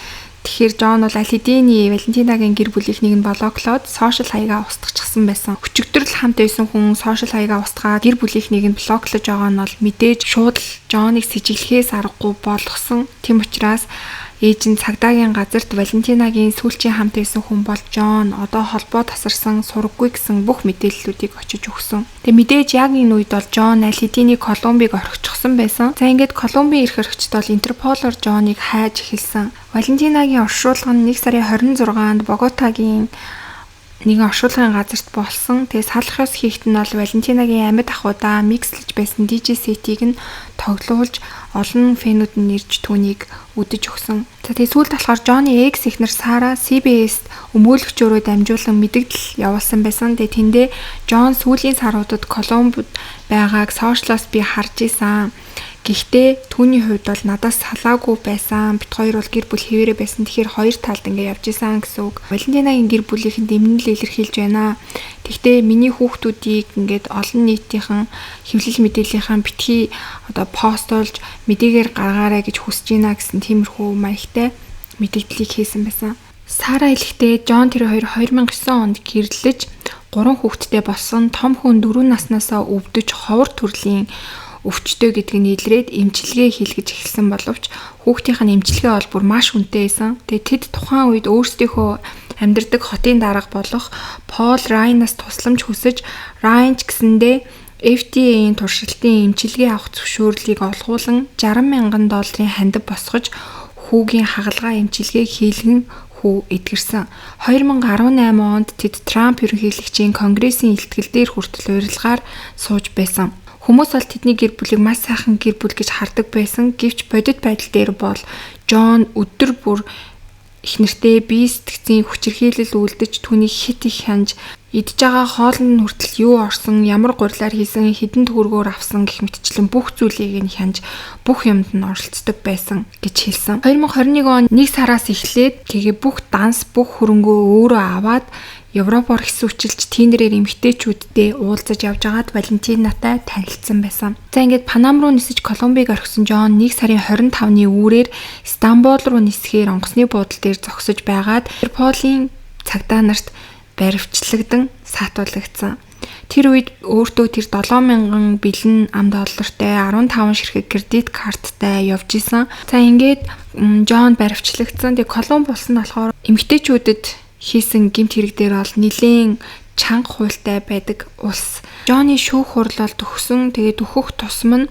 Тэгэхээр Джон бол аль хэдийн Валентинагийн гэр бүлийнхнийг нь блоклоод сошиал хаягаа устгачихсан байсан. Өчигдөр л хамт байсан хүн сошиал хаягаа устгаад гэр бүлийнхнийг нь блоклож байгаа нь бол мэдээж шууд л Джоныг сэжиглэхээс аргагүй болгосон. Тийм учраас ээж нь цагдаагийн газарт Валентинагийн сүүлчийн хамт байсан хүн бол Джон, одоо холбоо тасарсан, сураггүй гэсэн бүх мэдээллүүдийг очиж өгсөн. Тэгээ мэдээж яг энэ үед бол Джон аль хэдийн Колумбыг орхичихсон байсан. За ингээд Колумбын эрх эрхчд бол Интерполоор Джоныг хайж эхэлсэн. Валентинагийн оршуулга нь 1 сарын 26-нд Боготагийн нэгэн оршуулгын газарт болсон. Тэгээ салах ёс хийхэд нь бол Валентинагийн амьд ахуйдаа микслэж байсан DJ set-ийг нь тоглуулж олон фэнүүд нь ирж түүнийг үдэж өгсөн. За тэгээ сүүлд болохоор Джонни экс эхнэр Сара CBS-д өмгөөлөгчөөрөө дамжуулан мэдэгдэл явуулсан байсан. Тэгээ тэндээ Джон сүүлийн саруудад Колумбд байгааг сошиалоос би харж исэн. Гэхдээ түүний хувьд бол надаас салаагүй байсан. Бит хоёр бол гэр бүл хэвээрээ байсан. Тэгэхээр хоёр талд ингээ явж исэн гэсэн үг. Валентинагийн гэр бүлийнхэн дэмнэл илэрхийлж байна. Тэгвэл миний хүүхдүүдийг ингээд олон нийтийнхэн хэвлэл мэдээллийнхэн битгий одоо постлж мэдээгээр гаргаарай гэж хүсэж байна гэсэн тиймэрхүү маягтай мэдээллийг хийсэн байсан. Сара хэлэхдээ Джон тэр хоёр 2009 онд гэрлэж 3 хүүхэдтэй болсон. Том хүн 4 наснаасаа өвдөж ховор төрлийн өвчтөй гэдг нь илрээд эмчилгээ хийлгэж эхэлсэн боловч хүүхдийнх нь эмчилгээ бол бүр маш үнэтэй байсан. Тэгээ тэд тухайн үед өөрсдийнхөө амьдардаг хотын дарга болох Пол Райнаас тусламж хүсэж Райн ч гэсэндээ FDA-ийн туршилтын эмчилгээ авах зөвшөөрлийг олгуулан $60,000 хандив босгож хүүгийн хагалгаа эмчилгээг хийлгэн хүү эдгэрсэн. 2018 онд тэд Трамп ерөнхийлөгчийн Конгрессийн илтгэл дээр хүртэл урилгаар сууж байсан. Хүмүүс бол тэдний гэр бүлийг маш сайхан гэр бүл гэж хардаг байсан. Гэвч бодит байдал дээр бол Джон өдөр бүр эхнэртэй бие сэтгцийн хүчирхийлэл үлдэж түүнийг хит их хянж идж байгаа хоолнд нь хүртэл юу орсон, ямар гурилаар хийсэн, хэдэн төгрөгөөр авсан гэх мэтчлэн бүх зүйлийг нь хянж бүх юмд нь оролцдог байсан гэж хэлсэн. 2021 он 1 сараас эхлээд тэгээ бүх данс, бүх хөрөнгөө өөрөө аваад Европоор хэсүүчилж Тиндерээр эмэгтэйчүүдтэй уулзаж явж байгаад Валентинатай танилцсан байсан. За ингээд Панам руу нисэж Колумбыг орхисон Джон 1 сарын 25-ны үүрээр Стамбул руу нисэхээр онгоцны буудал дээр зогсож байгаад Интерполийн цагдаа нарт баривчлагдан саатуулагдсан. Тэр үед өөртөө тэр 7000 бэлэн ам доллартай 15 ширхэг кредит карттай явж исэн. За ингээд Джон баривчлагдсан. Тэгээ Колумб улс нь болохоор эмэгтэйчүүдэд хийсэн гэмт хэрэг дээр бол нэлээн чанга хуультай байдаг улс. Джонни шүүх хурал бол төгсөн. Тэгээд өөхөх тусам нь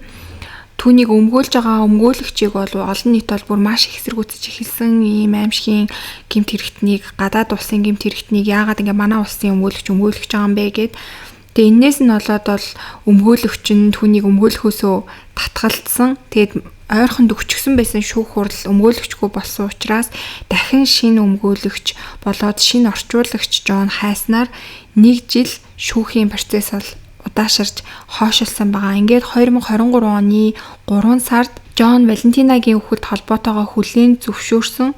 түүнийг өмгөөлж байгаа өмгөөлөгчийг бол олон нийт бол бүр маш их эсэргүүцэж эхэлсэн. Ийм аимшигын гэмт хэрэгтнийг, гадаад улсын гэмт хэрэгтнийг яагаад ингээ манай улсын өмгөөлөгч өмгөөлөгч байгаа юм бэ гэд. Тэгээ энээс нь болоод бол өмгөөлөгч нь түүнийг өмгөөлөхөөсөө татгалцсан. Тэгээд ойрхон төгчгсөн байсан шүүх хурал өмгөөлөгчгүй болсон учраас дахин шинэ өмгөөлөгч болоод шинэ орчуулагч Джон хайснаар нэг жил шүүхийн процесс бол удаашарч хойшилсан байгаа. Ингээд 2023 оны 3 сард Джон Валентинагийн үхэд холбоотойгоо хүлээн зөвшөөрсөн.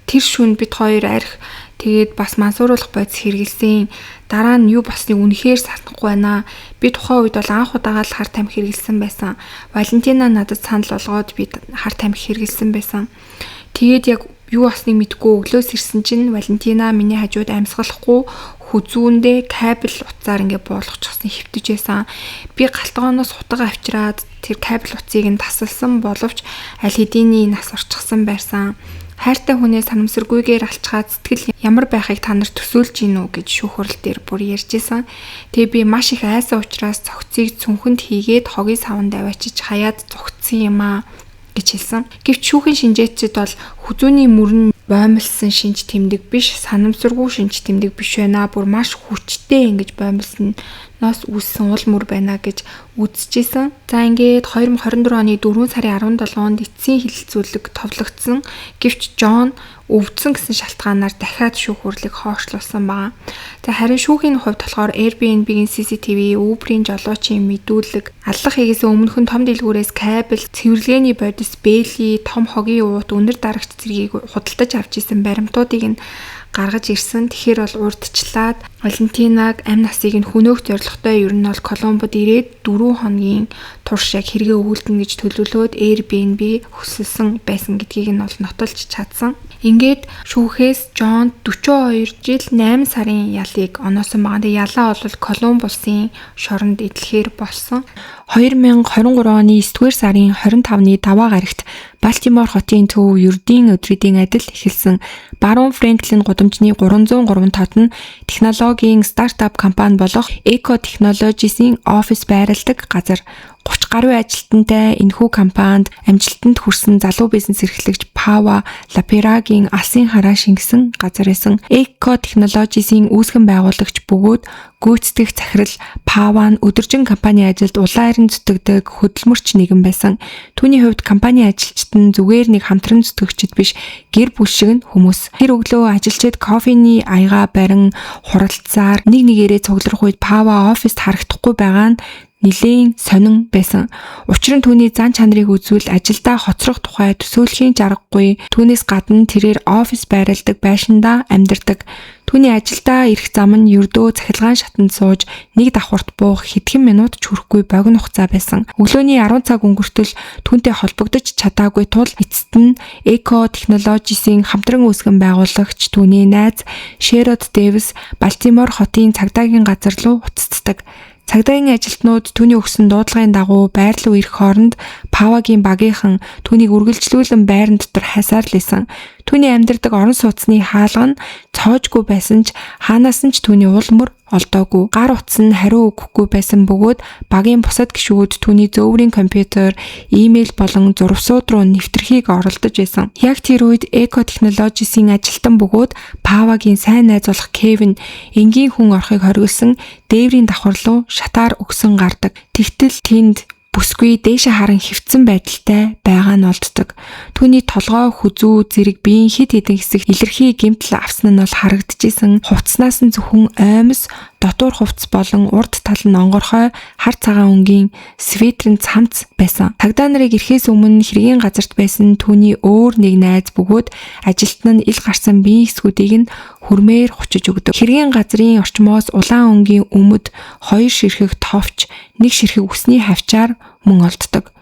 Тэр шүн бид хоёр арх, тэгээд бас мансууруулах бодис хэрэглэсэн. Дараа нь юу болсныг үнэхээр санахгүй байна. Би тухайн үед бол анх удаага л хар тамхи хэрэглэсэн байсан. Валентина надад санал болгоод би хар тамхи хэрэглэсэн байсан. Тэгээд яг юу болсныг мэдэхгүй өглөөс ирсэн чинь Валентина миний хажууд амьсгалахгүй, хүзүүндээ кабель утсаар ингээ буулгачихсан, хэвтэж байсан. Би галтгооноос хутга авчираад тэр кабель утсыг нь тасалсан боловч аль хэдийний нас орчихсон байсан. Хайртай хүнээ санамсаргүйгээр алчгаад сэтгэл ямар байхыг та нар төсөөлж гин үү гэж шүүх хурал дээр бүр ярьж исэн. Тэгээ би маш их айсан учраас цогцыг цүнхэнд хийгээд хогийн саванд аваачиж хаяад зугтсан юм аа гэж хэлсэн. Гэвч шүүхийн шинжээчид бол хүзүүний мөрөн боомлсон шинж тэмдэг биш, санамсаргүй шинж тэмдэг биш байна. Бүр маш хүчтэй ингэж боомлсноос үүссэн уул мөр байна гэж үзчихсэн. За, ингээд 2024 оны 4 сарын 17-нд эцсийн хэлэлцүүлэг товлогдсон. Гэвч Джон өвдсөн гэсэн шалтгаанаар дахиад шүүх хурлыг хойшлуулсан байгаа. За, харин шүүхийн хувьд болохоор Airbnb-ийн CCTV, Uber-ийн жолоочийн мэдүүлэг, аллах хийгээс өмнөхөн том дэлгүүрээс кабель, цэвэрлэгээний бодис, бээлий, том хогийн уут, үнэр дарагч зэргийг худалдаж авч исэн баримтуудыг нь гаргаж ирсэн. Тэгэхээр бол урдчлаад Валентинаг амь насыг нь хөнөөх зорилготой ер нь бол Колумбод ирээд 4 хоногийн турш яг хэрэгээ өгүүлдэнэ гэж төлөвлөөд Airbnb хөсөлсөн байсан гэдгийг нь бол нотолж чадсан. Ингээд шүүхээс Джон 42 жил 8 сарын ялыг оноосон байгаа. Тэгээ ялаа бол Колумб улсын шоронд эдлэхээр болсон. 2023 оны 9-р сарын 25-ны даваа гарагт Балтимор хотын төв ердийн өдрүүдийн адил эхэлсэн. Баруун Фрэнклин гудамжны 303 тод нь технологийн стартап компани болох Eco Technologies-ийн офис байрладаг газар. 30 гаруй ажилтнтай энэхүү компанид амжилтанд хүрсэн залуу бизнес эрхлэгч Пава Лапирагийн алсын хараа шингэсэн газар байсан. Eco Technologies-ийн үүсгэн байгуулагч бөгөөд гүйцэтгэх захирал Пава нь өдөржин компани ажилд улаан арин зүтгэдэг хөдөлмөрч нэгэн байсан. Түүний хувьд компани ажилчид нь зүгээр нэг хамтран зүтгэгчид биш, гэр бүл шиг нь хүмүүс. Тэр өглөө ажилчид кофений аяга барин хуралцаар нэг нэгээрээ цугларах үед Пава оффист харагдахгүй байгаа нь нэлээн сонин байсан. Учир нь түүний зан чанарыг үзвэл ажилдаа хоцрох тухай төсөөлөхийн жаргагүй. Түүнээс гадна тэрээр офис байрладаг байшиндаа амьдардаг. Түүний ажилдаа ирэх зам нь ердөө цахилгаан шатанд сууж нэг давхурт буух хэдхэн минут ч хүрэхгүй богино хугацаа байсан. Өглөөний 10 цаг өнгөртөл түүнтэй холбогдож чадаагүй тул эцэст нь Eco Technologies-ийн хамтран үүсгэн байгуулагч түүний найз Шерод Дэвис Балтимор хотын цагдаагийн газар руу уцацдаг. Цагдаагийн ажилтнууд түүний өгсөн дуудлагын дагуу байр руу ирэх хооронд Павагийн багийнхан түүнийг үргэлжлүүлэн байран дотор хайсаар л исэн. Түүний амьдардаг орон сууцны хаалга нь цоожгүй байсан ч хаанаас нь ч түүний уул мөр олдоогүй. Гар утас нь хариу өгөхгүй байсан бөгөөд багийн бусад гишүүд түүний зөөврийн компьютер, имэйл болон зурвасууд руу нэвтрэхийг оролдож байсан. Яг тэр үед Eco Technologies-ийн ажилтан бөгөөд Павагийн сайн найз болох Кевин энгийн хүн орохыг хориглосон дээврийн давхар руу шатаар өгсөн гардаг. Тэгтэл тэнд бүсгүй дээшээ харан хэвтсэн байдалтай байгаа нь олддог. Түүний толгой, хүзүү зэрэг биеийн хэд хэдэн хэсэг илэрхий гэмтэл авсан нь бол харагдчихсэн. Хувцаснаас нь зөвхөн оймс, дотуур хувцас болон урд тал нь онгорхой хар цагаан өнгийн свитерэн цамц байсан. Цагдаа нарыг ирэхээс өмнө хэргийн газарт байсан түүний өөр нэг найз бөгөөд ажилтан нь ил гарсан биеийн хэсгүүдийг нь хүрмээр хучиж өгдөг. Хэргийн газрын орчмоос улаан өнгийн өмд, хоёр ширхэг товч, нэг ширхэг үсний хавчаар мөн олддог.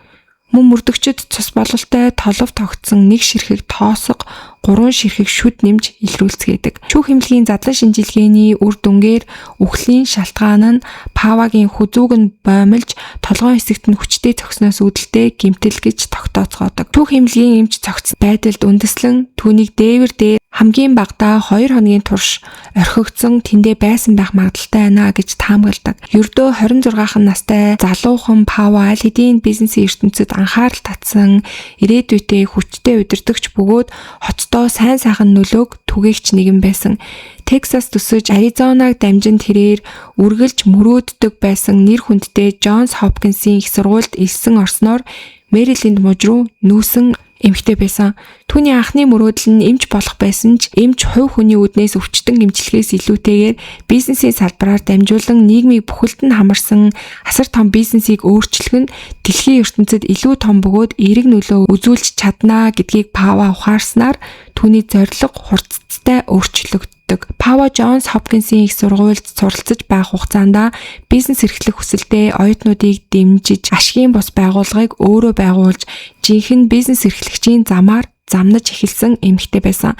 Мөн мөрдөгчид цус бололтой толов тогтсон нэг ширхэг тоосго, гурван ширхэг шүд нэмж илрүүлцгээдэг. Шүүх эмнэлгийн задлан шинжилгээний үр дүнгээр үхлийн шалтгаан нь Павагийн хүзүүг нь боомлж толгойн хэсэгт нь хүчтэй цогсноос үүдэлтэй гэмтэл гэж тогтооцгоодог. Шүүх эмнэлгийн эмч цогцсон байдалд үндэслэн түүнийг дээвэр дээр хамгийн багадаа 2 хоногийн турш орхигдсон, тэндээ байсан байх магадлалтай байна гэж таамагладаг. Ердөө 26 настай залуухан Пава аль хэдийн бизнесийн ертөнцид анхаарал татсан, ирээдүйдээ хүчтэй удирдагч бөгөөд хотдоо сайн сайхан нөлөөг түгээгч нэгэн байсан. Тексас төсөж Аризонаг дамжин тэрээр үргэлж мөрөөддөг байсан нэр хүндтэй Джонс Хопкинсийн их сургуульд элсэн орсноор Мэриленд мужи руу нүүсэн. эмэгтэй байсан. Түүний анхны мөрөөдөл нь эмч болох байсан ч эмч хувь хүний үүднээс өвчтөн эмчилгээс илүүтэйгээр бизнесийн салбараар дамжуулан нийгмийг бүхэлд нь хамарсан асар том бизнесийг өөрчлөх нь дэлхийн ертөнцид илүү том бөгөөд эерэг нөлөө үзүүлж чадна гэдгийг Пава ухаарснаар түүний зорилго хурцтай өөрчлөгддөг. Пава Джонс Хопкинсийн их сургуульд суралцаж байх хугацаанд бизнес эрхлэх хүсэлтэй оюутнуудыг дэмжиж, ашигын бус байгууллагыг өөрөө байгуулж, жинхэнэ бизнес эрхлэгчийн замаар замнаж эхэлсэн эмэгтэй байсан.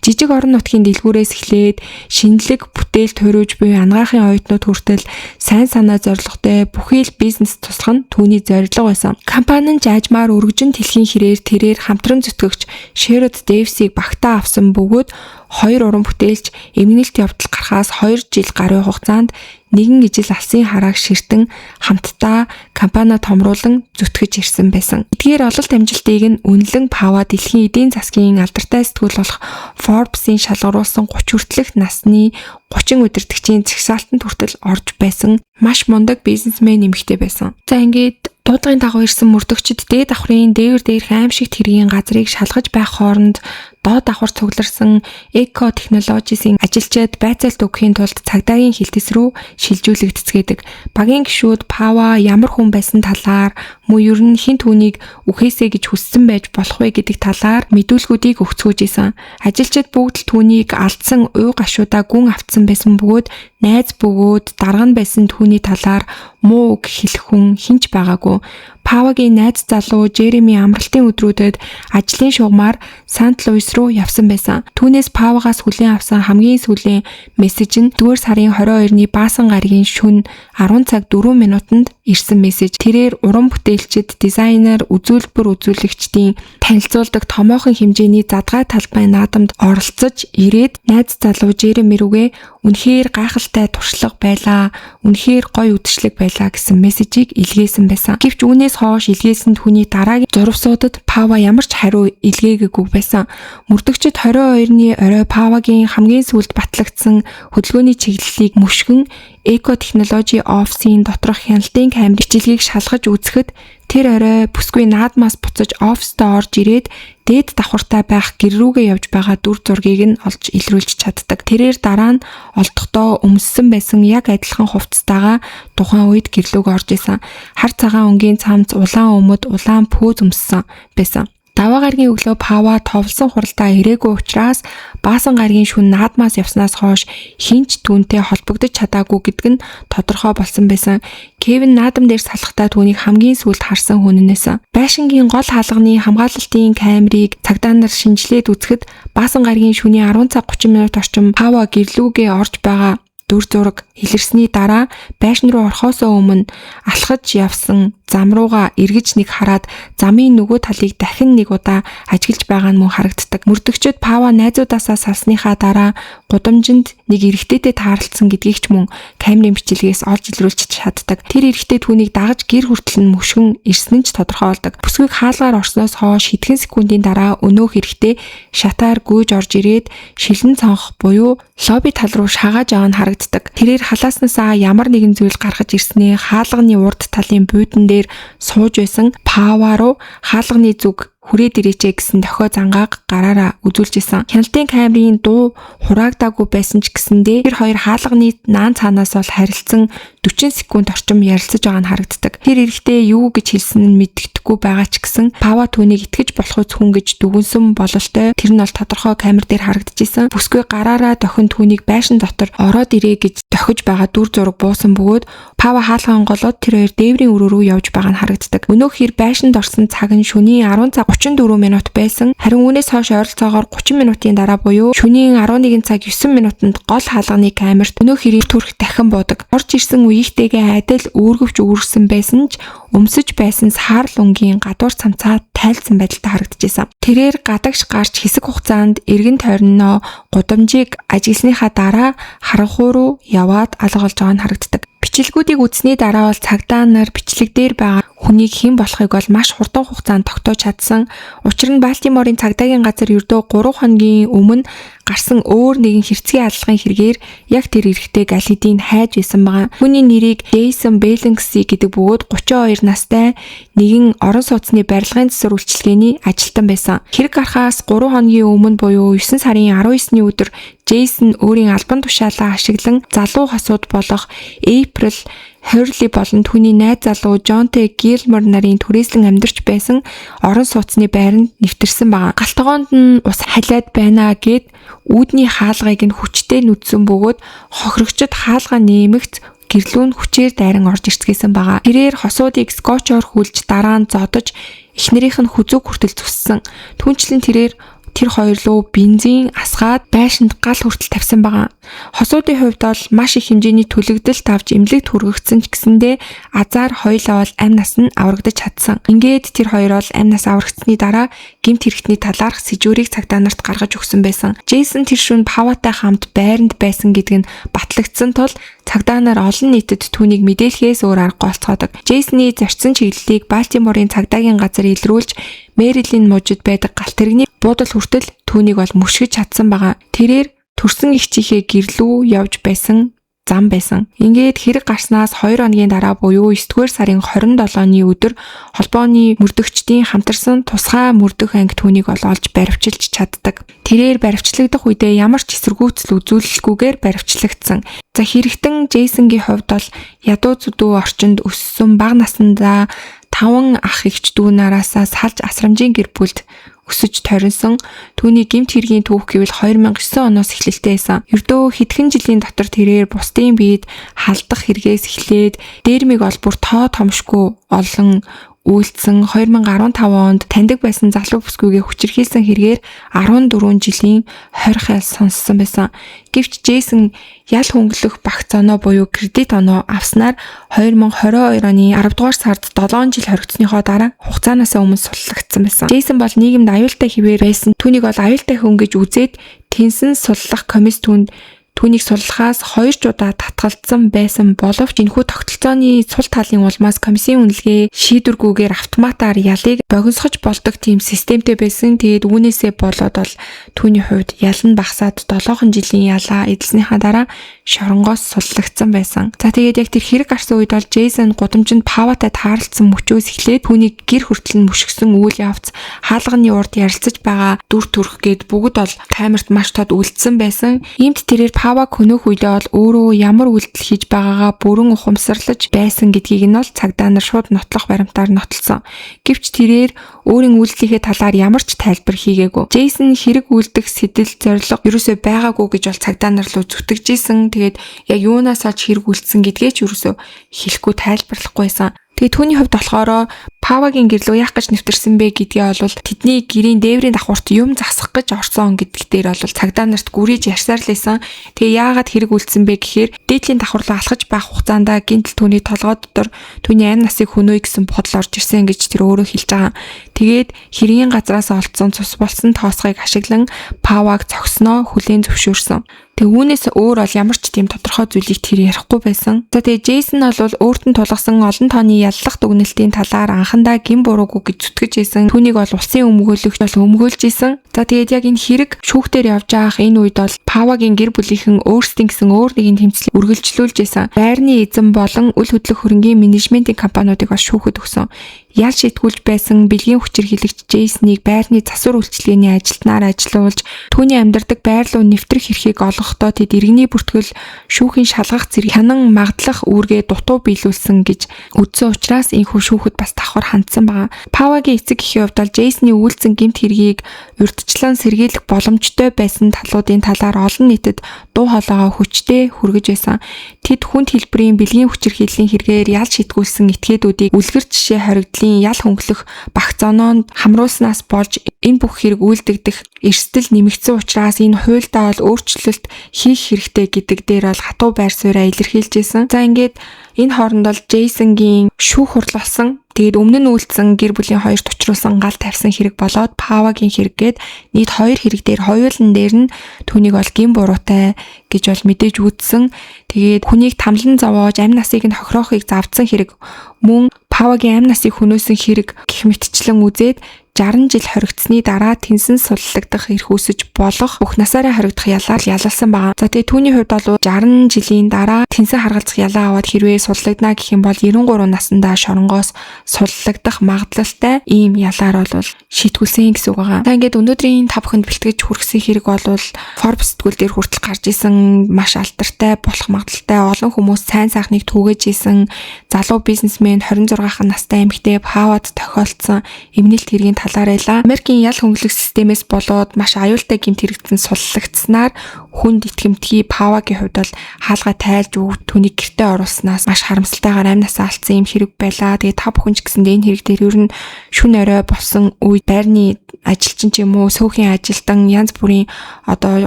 Жижиг орон нутгийн дэлгүүрээс эхлээд шинэлэг бүтээл төрөөж буй анагаахын оюутнууд хүртэл сайн санаа зорилготой бүхий л бизнес туслах нь түүний зорилго байсан. Компани нь жаажмаар өргөжин дэлхийн хэрээр тэрээр хамтран зүтгэгч Шерод Дэвисийг багтаа авсан бөгөөд хоёр уран бүтээлч эмгэнэлт явдал гарахаас 2 жил гаруй хугацаанд нэгэн ижил алсын харааг ширтэн хамтдаа компаниа томруулан зүтгэж ирсэн байсан. Эдгээр ололт амжилтыг нь үнэлэн Пава дэлхийн эдийн засгийн алдартай сэтгүүл болох Forbes-ийн шалгаруулсан 30 хүртэлх насны 30 удирдагчийн жагсаалтанд хүртэл орж байсан маш мундаг бизнесмен эмэгтэй байсан. За, ингээд дуудлагын дагуу ирсэн мөрдөгчид дээд давхрын дээвэр дээрх аймшигт хэргийн газрыг шалгаж байх хооронд доод давхар цугларсан Eco Technologies-ийн ажилчид байцаалт өгөхийн тулд цагдаагийн хилтэс рүү шилжүүлэгдцгээдэг. Багийн гишүүд Пава ямар хүн байсан талаар, мөн ер нь хэн түүнийг үхээсэй гэж хүссэн байж болох вэ гэдэг талаар мэдүүлгүүдийг өгцгөөж исэн. Ажилчид бүгд л түүнийг алдсан уй гашуудаа гүн автсан байсан бөгөөд найз бөгөөд дарга нь байсан түүний талаар муу үг хэлэх хүн хэн ч байгаагүй. Павагийн найз залуу Жереми амралтын өдрүүдэд ажлын шугамар Сант Луис руу явсан байсан. Түүнээс Павагаас хүлээн авсан хамгийн сүүлийн мессеж нь 1-р сарын 22-ны баасан гарагийн шөнө 10 цаг 4 минутанд ирсэн мессеж. Тэрээр уран бүтээлчид, дизайнер, үзүүлбэр үзүүлэгчдийн танилцуулдаг томоохон хэмжээний задгай талбай наадамд оролцож ирээд найз залуу Жереми рүүгээ "Үнэхээр гайхалтай туршлага байлаа. Үнэхээр гоё үдшилэг байлаа" гэсэн мессежийг илгээсэн байсан. Гэвч үүнээс хойш илгээсэн түүний дараагийн зурвасуудад Пава ямар ч хариу илгээгээгүй байсан. Мөрдөгчид 22-ны орой Павагийн хамгийн сүүлд батлагдсан хөдөлгөөний чиглэлийг мөшгөн Eco Technology офисын доторх хяналтын камер бичлэгийг шалгаж үзэхэд тэр орой бүсгүй наадмаас буцаж оффистоо орж ирээд дээд давхартаа байх гэр рүүгээ явж байгаа дүр зургийг нь олж илрүүлж чаддаг. Тэрээр дараа нь олдохдоо өмссөн байсан яг адилхан хувцастайгаа тухайн үед гэр лүүгээ орж исэн. Хар цагаан өнгийн цамц, улаан өмд, улаан пүүз өмссөн байсан. Даваа гарагийн өглөө Пава товлсон хуралдаа ирээгүй учраас баасан гарагийн шөнө наадмаас явснаас хойш хэн ч түүнтэй холбогдож чадаагүй гэдэг нь тодорхой болсон байсан. Кевин наадам дээр салахдаа түүнийг хамгийн сүүлд харсан хүн нь байсан. Байшингийн гол хаалганы хамгаалалтын камерыг цагдаа нар шинжилээд үзэхэд баасан гарагийн шөнийн 10 цаг 30 минут орчим Пава гэр лүүгээ орж байгаа дүр зураг илэрсний дараа байшин руу орохоос өмнө алхаж явсан зам руугаа эргэж нэг хараад замын нөгөө талыг дахин нэг удаа ажиглаж байгаа нь мөн харагддаг. Мөрдөгчид Пава найзуудаасаа салсныхаа дараа гудамжинд нэг эрэгтэйтэй тааралдсан гэдгийг ч мөн камерын бичлэгээс олж илрүүлж чаддаг. Тэр эрэгтэй түүнийг дагаж гэр хүртэл нь мөшгөн ирсэн нь ч тодорхой болдог. Бүсгүйг хаалгаар орсноос хойш хэдхэн секундын дараа өнөөх эрэгтэй шатаар гүйж орж ирээд шилэн цонх буюу лобби тал руу шагааж байгаа нь харагддаг. Тэрээр халааснасаа ямар нэгэн зүйл гаргаж ирснээ хаалганы урд талын буудан дээр сууж байсан Пава руу хаалганы зүг "Хүрээд ирээч" гэсэн дохио зангааг гараараа үзүүлж исэн. Хяналтын камерын дуу хураагдаагүй байсан ч гэсэндээ тэр хоёр хаалганы наан цаанаас бол харилцан 40 секунд орчим ярилцаж байгаа нь харагддаг. Тэр эрэгтэй юу гэж хэлсэн нь мэдэгдэхгүй байгаа ч гэсэн Пава түүнийг итгэж болох хүн гэж дүгнсэн бололтой, тэр нь бол тодорхой камер дээр харагдчихсан. Бүсгүй гараараа дохин түүнийг байшин дотор ороод ирээ гэж дохиж байгаа дүр зураг буусан бөгөөд Пава хаалгаа онгоолоод тэр хоёр дээврийн өрөө рүү явж байгаа нь харагддаг. Өнөөх хэр байшинд орсон цаг нь шөнийн 10 цаг 34 минут байсан. Харин үүнээс хойш ойролцоогоор 30 минутын дараа буюу шөнийн 11 цаг 9 минутанд гол хаалганы камерт өнөөх хэрийн төрх дахин буудаг. Орж ирсэн үеийнхтэйгээ адил үүргэвч үүргэсэн байсан ч өмсөж байсан саарл өнгийн гадуур цамцаа тайлцсан байдалтай харагдажээ. Тэрээр гадагш гарч хэсэг хугацаанд эргэн тойрноо гудамжийг ажигласныхаа дараа харанхуй руу яваад алга болж байгаа нь харагддаг. Бичлэгүүдийг үзсний дараа бол цагдаа нар бичлэг дээр байгаа Хүнийг хэн болохыг бол маш хурдан хугацаанд тогтоож чадсан. Учир нь Балтиморын цагдаагийн газар ердөө 3 хоногийн өмнө гарсан өөр нэгэн хэрцгий аллагын хэрэгээр яг тэр эрэгтэйг аль хэдийн хайж байсан байгаа. Түүний нэрийг Джейсон Беллингси гэдэг бөгөөд 32 настай нэгэн орон сууцны барилгын засвар үйлчилгээний ажилтан байсан. Хэрэг гарахаас 3 хоногийн өмнө буюу 9 сарын 19-ний өдөр Джейсон өөрийн албан тушаалаа ашиглан залуу хосууд болох April Hurley болон түүний найз залуу Джонте Гилмор нарын түрээслэн амьдарч байсан орон сууцны байранд нэвтэрсэн байгаа. Гал тогоонд нь ус халиад байна гээд үүдний хаалгыг нь хүчтэй нүдсэн бөгөөд хохирогчид хаалга нэмэгц гэрлүү нь хүчээр дайран орж ирцгээсэн байгаа. Тэрээр хосуудыг скотчоор хүлж, дараа нь зодож, эхнэрийнх нь хүзүүг хүртэл зүссэн. Түүнчлэн тэрээр тэр хоёр руу бензин асгаад байшинд гал хүртэл тавьсан байгаа. Хосуудын хувьд бол маш их хэмжээний түлэгдэлт авч эмнэлэгт хүргэгдсэн ч гэсэндээ азаар хоёулаа бол амь нас нь аврагдаж чадсан. Ингээд тэр хоёр бол амь нас аврагдсаны дараа гэмт хэрэгтний талаарх сэжүүрийг цагдаа нарт гаргаж өгсөн байсан. Джейсон тэр шөнө Паватай хамт байранд байсан гэдэг нь батлагдсан тул цагдаа нар олон нийтэд түүнийг мэдээлэхээс өөр аргагүй болцгоодог. Джейсны зорьсон чиглэлийг Балтиморын цагдаагийн газар илрүүлж, Мэрилийн мужид байдаг галт тэрэгний буудал хүртэл түүнийг бол мөшгөж чадсан байгаа. Тэрээр төрсөн эгчийнхээ гэрлүү явж байсан зам байсан. Ингээд хэрэг гарснаас 2 хоногийн дараа буюу 9-р сарын 27-ны өдөр холбооны мөрдөгчдийн хамтарсан тусгай мөрдөх анги түүнийг бол олж баривчилж чаддаг. Тэрээр баривчлагдах үедээ ямар ч эсэргүүцэл үзүүлэлгүйгээр баривчлагдсан. За, хэрэгтэн Джейсонгийн хувьд бол ядуу зүдүү орчинд өссөн, бага насндаа таван ах эгч дүү нараасаа салж асрамжийн гэр бүлд өсөж торинсон. Түүний гэмт хэргийн түүх гэвэл 2009 оноос эхлэлтэй байсан. Ердөө хэдхэн жилийн дотор тэрээр бусдын биед халдах хэрэгээс эхлээд дээрмийг бол бүр тоо томшгүй олон үйлдсэн. 2015 онд таньдаг байсан залуу бүсгүйгээ хүчирхийлсэн хэрэгээр 14 жилийн хорих ял сонссон байсан. Гэвч Джейсон ял хөнгөлөх багц оноо буюу кредит оноо авснаар 2022 оны 10 дугаар сард 7 жил хоригдсныхоо дараа хугацаанаас өмнө суллагдсан байсан. Джейсон бол нийгэмд аюултай хэвээр байсан. Түүнийг бол аюултай хүн гэж үзээд тэнсэн суллах комисс түүнд түүнийг суллахаас 2 ч удаа татгалзсан байсан боловч энэхүү тогтолцооны сул талын улмаас комиссийн үнэлгээ шийдвэргүйгээр автоматар ялыг богиносгож болдог тийм системтэй байсан. Тэгээд үүнээсээ болоод бол түүний хувьд ял нь багасаад 7 жилийн ялаа эдэлснийхаа дараа шоронгоос суллагдсан байсан. За, тэгээд яг тэр хэрэг гарсан үед бол Джейсон гудамжинд Паватай тааралцсан мөчөөс эхлээд түүнийг гэр хүртэл нь мөшгсөн үйл явц, хаалганы урд ярилцаж байгаа дүр төрх гээд бүгд бол камерт маш тод үлдсэн байсан. Иймд тэрээр Паваг хөнөөх үедээ бол өөрөө ямар үйлдэл хийж байгаагаа бүрэн ухамсарлаж байсан гэдгийг нь бол цагдаа нар шууд нотлох баримтаар нотолсон. Гэвч тэрээр өөрийн үйлдэлийнхээ талаар ямар ч тайлбар хийгээгүй. Джейсон хэрэг үйлдэх сэтэл зорилго ерөөсөө байгаагүй гэж бол цагдаа нар руу зүтгэж исэн. Тэгээд яг юунаас олж хэрэг үйлдсэн гэдгээ ч ерөөсөө хэлэхгүй, тайлбарлахгүй байсан. Тэгээ түүний хувьд болохоор Павагийн гэрлөө яах гэж нэвтэрсэн бэ гэдгээ бол тэдний гэрийн дээврийн давхурт юм засах гэж орсон гэдэг дээр бол цагдаа нарт гүрийж ярьсаар л байсан. Тэгээ яагаад хэрэг үйлдсэн бэ гэхээр дээдлийн давхар руу алхаж байх хугацаанд гинтэл түүний толгой дотор түүний амь насыг хөнөөе гэсэн бодол орж ирсэн гэж тэр өөрөө хэлж байгаа. Тэгээд хэргийн газраас олдсон цус болсон тоосгыг ашиглан Паваг цогсноо хүлээн зөвшөөрсөн. Тэгээ үүнээс өөр бол ямар ч тийм тодорхой зүйлийг тэр ярихгүй байсан. За, тэгээ Джейсон бол өөрт нь тулгасан олон тооны яллах дүгнэлтийн талаар анхандаа гэм буруугүй гэж зүтгэж байсан. Түүнийг бол улсын өмгөөлөгч бол өмгөөлж исэн. За, тэгээд яг энэ хэрэг шүүхтэр явж байгаах энэ үед бол Павагийн гэр бүлийнхэн өөрсдийн гэсэн өөр нэгэн тэмцэл үргэлжлүүлж исэн. Байрны эзэн болон үл хөдлөх хөрөнгийн менежментийн компаниудыг бас шүүхэд өгсөн. Ял шийтгүүлж байсан бэлгийн хүчирхийлэгч Джейснийг байрны засвар үйлчилгээний ажилтнаар ажилуулж, түүний амьдардаг байр руу нэвтрэх эрхийг олгохдоо тэд иргэний бүртгэл, шүүхийн шалгах зэрэг хянан магадлах үүргээ дутуу биелүүлсэн гэж үзсэн учраас энэхүү шүүхэд бас давхар хандсан байгаа. Павагийн эцэг эхийн хувьд бол Джейсний үйлдсэн гэмт хэргийг урьдчилан сэргийлэх боломжтой байсан талуудын талаар олон нийтэд дуу хоолойгоо хүчтэй хүргэж байсан. Тэд хүнд хэлбэрийн бэлгийн хүчирхийллийн хэрэгээр ял шийтгүүлсэн этгээдүүдийг үлгэр жишээ хоригдлын ял хөнгөлөх багц оноонд хамруулснаас болж энэ бүх хэрэг үйлдэгдэх эрсдэл нэмэгдсэн учраас энэ хуульдаа бол өөрчлөлт хийх хэрэгтэй гэдэг дээр бол хатуу байр сууриа илэрхийлж байсан. За, ингээд энэ хооронд бол Джейсонгийн шүүх хурал болсон. Тэгээд өмнө нь үйлдсэн гэр бүлийн хоёрт учруулсан гал тавьсан хэрэг болоод Павагийн хэрэг гээд нийт хоёр хэрэг дээр хоёулан дээр нь түүнийг бол гэм буруутай гэж бол мэдээж үзсэн. Тэгээд хүнийг тамлан зовоож амь насыг нь хохироохыг завдсан хэрэг мөн Павагийн амь насыг хөнөөсөн хэрэг гэх мэтчлэн үзээд 60 жил хоригдсны дараа тэнсэн суллагдах эрх үүсэж болох бүх насаараа хоригдох ялаар ялалсан байгаа. За тэгээ түүний хувьд бол 60 жилийн дараа тэнсэн харгалзах ялаа аваад хэрвээ суллагдана гэх юм бол 93 наснда шоронгоос суллагдах магадлалтай ийм ялаар бол шийтгүүлсэн гэсэн үг байгаа. За ингээд өнөөдрийн та бүхэнд бэлтгэж хүргэсэн хэрэг бол Forbes сэтгүүл дээр хүртэл гарч исэн маш алдартай болох магадлалтай олон хүмүүс сайн сайхныг түгээж исэн залуу бизнесмен 26 настай эмэгтэй Павад тохиолдсон эмнэлт хэргийн талаар байлаа. Америкийн ял хөнгөлөх системээс болоод маш аюултай гэмт хэрэгтэн суллагдсанаар хүнд итгэмтгий Павагийн хувьд бол хаалгаа тайлж өгөх түүнийг гэртээ оруулснаас маш харамсалтайгаар амь насаа алдсан юм хэрэг байлаа. Тэгээ та бүхэн ч гэсэндээ энэ хэрэг дээр ер нь шүн орой болсон үед байрны ажилчин ч юм уу, сөүхийн ажилтан янз бүрийн одоо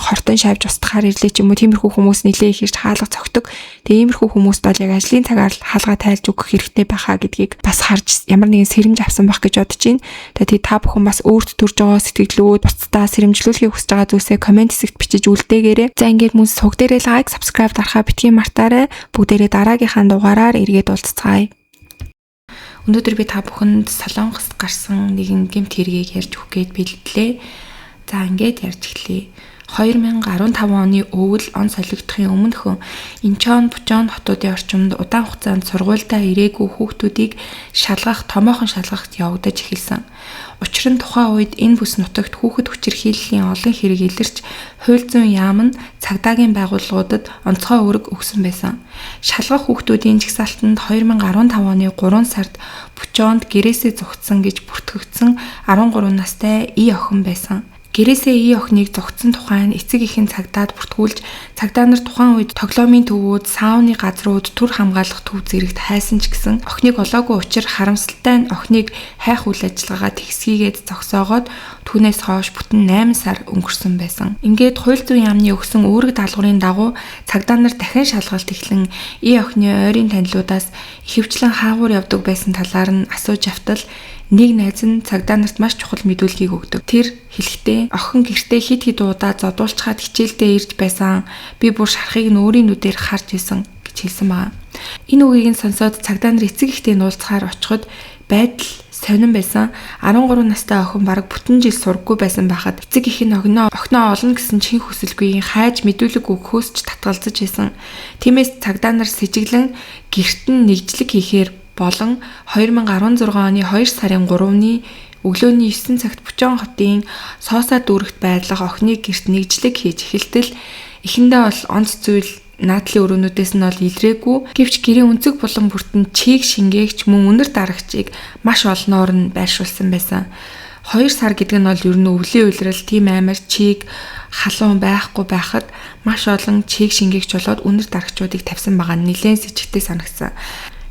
хортон шавж устгахаар ирлээ ч юм уу, тиймэрхүү хүмүүс нэлээ их ирж хаалга цогтөг. Тэгээ иймэрхүү хүмүүст бол яг ажлын цагаар хаалгаа тайлж өгөх хэрэгтэй байхаа гэдгийг бас харж ямар нэгэн сэрэмж авсан байх гэж бодож байна. Тэгээ та бүхэн бас өөрт төрж байгаа сэтгэлүүд бусдаа сэрэмжлүүлэхийг хүсэж байгаа зүйлсээ комент хэсэгт бичиж үлдээгээрэй. За ингээд мөн суг дээрээ лайк, subscribe дарахаа битгий мартаарай. Бүгдээрээ дараагийнхаа дугаараар эргээд уулзцгаая. Өнөөдөр би та бүхэнд Солонгост гарсан нэгэн гэмт хэргийг ярьж өгөх гээд бэлтлээ. За ингээд ярьж эхлэе. 2015 оны өвөл он солигдохын өмнөхөн Инчон, Бучон хотуудын орчимд удаан хугацаанд сургуульдаа ирээгүй хүүхдүүдийг шалгах томоохон шалгалт явагдаж эхэлсэн. Учир нь тухайн үед энэ бүс нутагт хүүхэд хүчирхийллийн олон хэрэг илэрч хууль зүйн яам нь цагдаагийн байгууллагуудад онцгой үүрэг өгсөн байсан. Шалгах хүүхдүүдийн жагсаалтанд 2015 оны 3 сард Бучонд гэрээсээ зугтсан гэж бүртгэгдсэн 13 настай И охин байсан. Гэрээсээ И охиныг зугтсан тухай нь эцэг эхэн цагдаад бүртгүүлж цагдаа нар тухайн үед тоглоомын төвүүд, сауны газрууд, төр хамгаалах төв зэрэгт хайсан ч гэсэн охиныг олоогүй учир харамсалтай нь охиныг хайх үйл ажиллагаагаа тэгсгийгээд зогсоогоод түүнээс хойш бүтэн 8 сар өнгөрсөн байсан. Ингээд хууль зүйн яамны өгсөн үүрэг даалгаврын дагуу цагдаа нар дахин шалгалт эхлэн И охины ойрын танилуудаас ихэвчлэн хаагуур явдаг байсан талаар нь асууж автал нэг найз нь цагдаа нарт маш чухал мэдүүлгийг өгдөг. Тэр хэлэхдээ охин гэртээ хид хид удаа зодуулчхаад хичээлдээ ирж байсан. Би бүр шархыг нь өөрийн нүдээр харж исэн гэж хэлсэн байгаа. Энэ үгийг нь сонсоод цагдаа нар эцэг эхтэй нуулцахаар очиход байдал сонин байсан. 13 настай охин бараг бүтэн жил сургаггүй байсан байхад эцэг эх нь охиноо олно гэсэн чин хүсэлгүй хайж мэдүүлэг өгөхөөс ч татгалзаж байсан. Тиймээс цагдаа нар сэжиглэн гэрт нь нэгжлэг хийхээр болон 2016 оны 2 сарын 3-ны өглөөний 9 цагт Бучон хотын Сосаа дүүрэгт байрлах охины гэрт нэгжлэг хийж эхэлтэл эхэндээ бол онц зүйл наадлын өрөөнүүдээс нь бол илрээгүй. Гэвч гэрийн өнцөг булан бүртэн чиг шингээгч мөн үнэр дарагчийг маш олноор нь байршуулсан байсан. 2 сар гэдэг нь бол ер нь өвлийн улирал тийм амар чиг халуун байхгүй байхад маш олон чиг шингээгч болоод үнэр дарагчуудыг тавьсан байгаа нь нэлээд сэжигтэй санагдсан.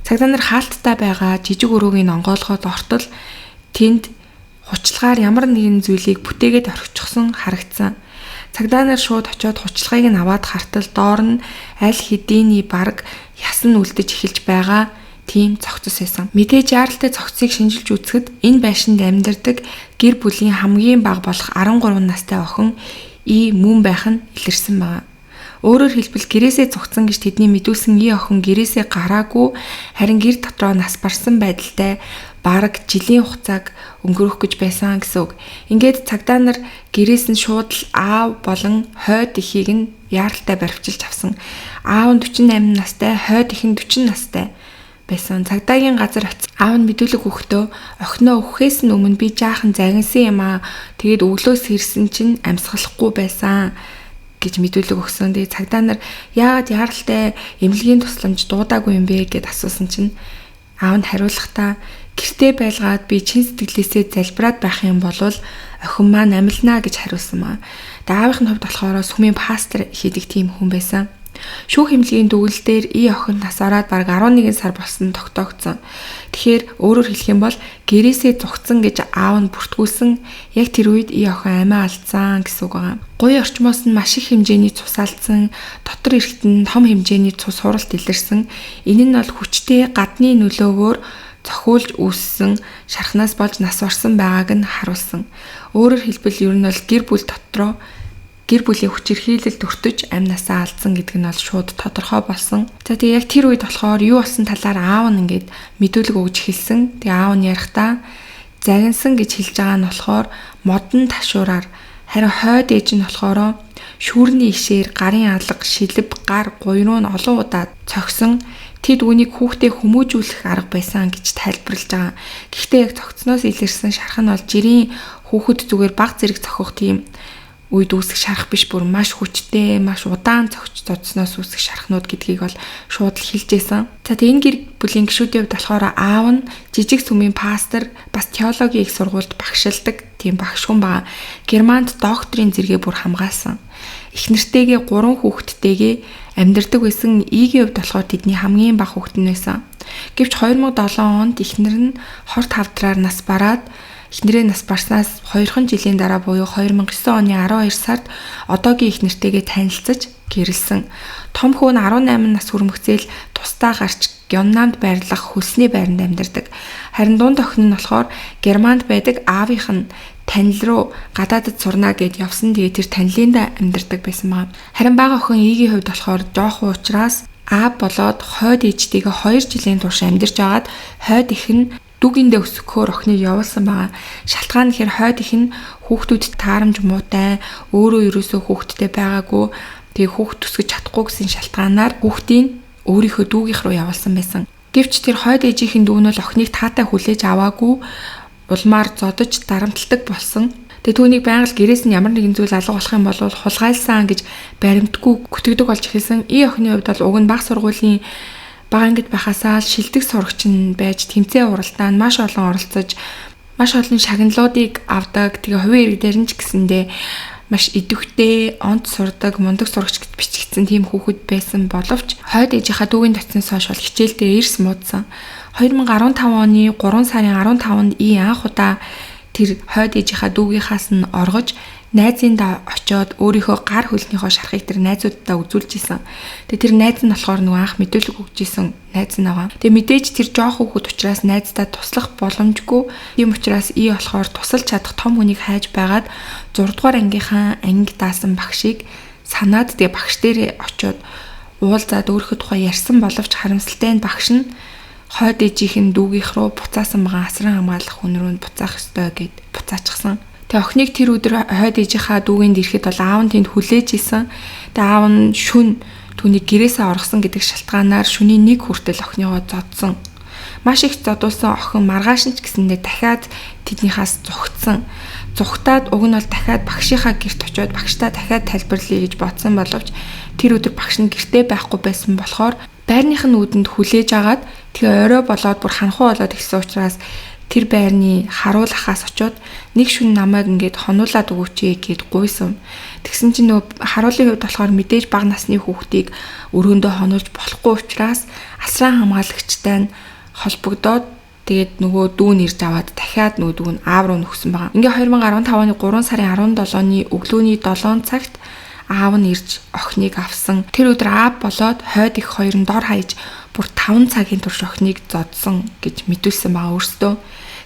Цагдаа нар хаалттай байгаа жижиг өрөөгийн онгойлгоод ортол тэнд хучлагаар ямар нэгэн зүйлийг бүтээгээд орхичихсон харагдсан. Цагдаа нар шууд очиод хучлагыг нь аваад хартал доор нь аль хэдийний бараг яс нь үлдэж эхэлж байгаа тийм цогцос байсан. Мэдээж яаралтай цогцсыг шинжилж үзэхэд энэ байшинд амьдардаг гэр бүлийн хамгийн бага болох 13 настай охин И мөн байх нь илэрсэн байна. Өөрөөр хэлбэл гэрээсээ зугтсан гэж тэдний мэдүүлсэн И охин гэрээсээ гараагүй харин гэр дотроо нас барсан байдалтай бараг жилийн хугацааг өнгөрөөх гэж байсан гэсэн үг. Ингээд цагдаа нар гэрээс нь шууд л аав болон хойд эхийг нь яаралтай баривчилж авсан. Аав нь 48 настай, хойд эх нь 40 настай байсан. Цагдаагийн газар очив. Аав нь мэдүүлэг өгөхдөө охиноо өгөхөөс нь өмнө би жаахан загинсан юм аа. Тэгээд өглөөс ирсэн чинь амьсгалахгүй байсан гэж мэдүүлэг өгсөн. Тэгээ цагдаа нар яагаад яаралтай эмнэлгийн тусламж дуудаагүй юм бэ гэд асуусан чинь аав нь хариулахдаа гэртээ байлгаад би чин сэтгэлээсээ залбираад байх юм бол охин маань амилнаа гэж хариулсан маа. Тэгээ аавынх нь хувьд болохоор сүмийн пастор хийдэг тийм хүн байсан. Шүүх эмнэлгийн дүгнэл дээр И охин нас ороод бараг 11 сар болсон тогтоогдсон. Тэгэхээр өөрөөр хэлэх юм бол гэрээсээ зугтсан гэж аав нь бүртгүүлсэн. Яг тэр үед И охин амиа алдсан гэсэн үг байгаа. Гуй орчмоос нь маш их хэмжээний цус алдсан, дотор эрэхт нь том хэмжээний цус хуралт илэрсэн. Энэ нь бол хүчтэй гадны нөлөөгөөр цохиулж үүссэн шархнаас болж нас барсан байгааг нь харуулсан. Өөрөөр хэлбэл ер нь бол гэр бүл дотроо Гэр бүлийн хүчирхийлэлд өртөж амь насаа алдсан гэдэг нь бол шууд тодорхой болсон. За тэгээ яг тэр үед болохоор юу болсон талаар аав нь ингээд мэдүүлэг өгж эхэлсэн. Тэгээ аав нь ярихдаа загинсан гэж хэлж байгаа нь болохоор модон ташуураар, харин хойд ээж нь болохоор шүүрний ишээр гарын алга, шилэв, гар, гуйруу нь олон удаа цогсон. Тэд үүнийг хүүхдээ хүмүүжүүлэх арга байсан гэж тайлбарлаж байгаа. Гэхдээ яг цогцсноос илэрсэн шарх нь бол жирийн хүүхэд зүгээр баг зэрэг цохих тийм үед үүсэх шарх биш, бүр маш хүчтэй, маш удаан цогч зодсноос үүсэх шархнууд гэдгийг бол шууд л хэлж байсан. За тэгээ энэ гэр бүлийн гишүүдийн хувьд болохоор аав нь жижиг сүмийн пастор, бас теологийн их сургуульд багшилдаг тийм багш хүн байгаа. Германд докторийн зэрэгээ бүр хамгаалсан. Их нэртэйгээ 3 хүүхэдтэйгээ амьдардаг байсан. Игийн хувьд болохоор тэдний хамгийн бага хүүхэд нь байсан. Гэвч 2007 онд эхнэр нь хорт хавдраар нас бараад, эхнэрээ нас барснаас 2 жилийн дараа буюу 2009 оны 12 сард одоогийн эхнэртэйгээ танилцаж гэрэлсэн. Том хүү нь 18 нас хүрмэгцээл тусдаа гарч Гённамд байрлах хөлсний байранд амьдардаг. Харин дунд охин нь болохоор Германд байдаг аавынх нь танил руу гадаадд сурна гэд явсан. Тэгээ тэр танилынд амьдардаг байсан байгаа. Харин бага охин Игийн хувьд болохоор жоохон учраас аав болоод хойд ээжтэйгээ 2 жилийн турш амьдарч байгаад хойд эх нь дүүгиндээ өсгөхөөр охиныг явуулсан байгаа. Шалтгаан нь гэхээр хойд эх нь хүүхдүүдэд таарамж муутай, өөрөө ерөөсөө хүүхэдтэй байгаагүй. Тэгээ хүүхд төсгөж чадахгүй гэсэн шалтгаанаар хүүхдийг өөрийнхөө дүүгийнх рүү явуулсан байсан. Гэвч тэр хойд ээжийнхэн дүү нь бол охиныг таатай хүлээж аваагүй, улмаар зодож дарамталдаг болсон. Тэгээ түүнийг байнга л гэрээс нь ямар нэгэн зүйл алга болох юм бол хулгайлсан гэж баримтгүй гүтгэдэг болж эхэлсэн. И охины хувьд бол уг нь баг сургуулийн бага ангид байхасаа л шилдэг сурагч нь байж тэмцээн уралдаанд маш олон оролцож маш олон шагналуудыг авдаг. Тэгээ хувийн хэрэг дээр нь ч гэсэндээ маш идэвхтэй, онц сурдаг, мундаг сурагч гэж бичигдсэн тийм хүүхэд байсан боловч хойд ээжийнхаа дүүгийн татснаас хойш бол хичээлдээ эрс муудсан. 2015 оны 3 сарын 15-нд И анх удаа тэр хойд ээжийнхаа дүүгийнхаас нь оргож найзындаа очиод өөрийнхөө гар хөлнийхөө шархыг тэр найзууддаа үзүүлж исэн. Тэгээ тэр найз нь болохоор нөгөө анх мэдүүлэг өгч исэн найз нь байгаа. Тэгээ мэдээж тэр жоох хүүхэд учраас найздаа туслах боломжгүй. Тийм учраас И болохоор тусалж чадах том хүнийг хайж байгаад 6 дугаар ангийнхаа анги даасан багшийг санаад тэгээ багш дээрээ очиод уулзаад өөрийнхөө тухай ярьсан боловч харамсалтай нь багш нь хойд ээжийнх нь дүүгийнх рүү буцаасан байгаа, асран хамгаалах хүн рүү буцаах ёстой гэд буцаачихсан. Тэгээ охиныг тэр өдөр хойд ээжийнхаа дүүгийн ирэхэд бол аав нь тэнд хүлээж исэн. Тэгээ аав нь шүн түүнийг гэрээсээ оргосон гэдэг шалтгаанаар шүний нэг хүртэл охиныгоо зодсон. Маш их зодуулсан охин маргааш нь ч гэсэндээ дахиад тэднийхээс зугтсан. Зугтаад уг нь бол дахиад багшийнхаа гэрт очиод багшдаа дахиад тайлбарлая гэж бодсон боловч тэр өдөр багш нь гэртээ байхгүй байсан болохоор байрных нь үүдэнд хүлээж агаад тэгээ орой болоод бүр ханхуу болоод эхэлсэн учраас тэр байрны харуул ахаас очиод нэг шүн намайг ингээд хонуулаад өгөөч гэд гуйсан. Тэгсэн чинь нөгөө харуулын хувьд болохоор мэдээж бага насны хүүхдийг өрөөндөө хонуулж болохгүй учраас асран хамгаалагчтай нь холбогдоод тэгээд нөгөө дүү нь ирж аваад дахиад нөгөө дүү нь аав руу нөхсөн байгаа. Ингээ 2015 оны 3 сарын 17-ны өглөөний 7 цагт аав нь ирж охиныг авсан. Тэр өдөр аав болоод хойд их хоёр нь дор хаяж бүр 5 цагийн турш охиныг зодсон гэж мэдүүлсэн байгаа өөрсдөө.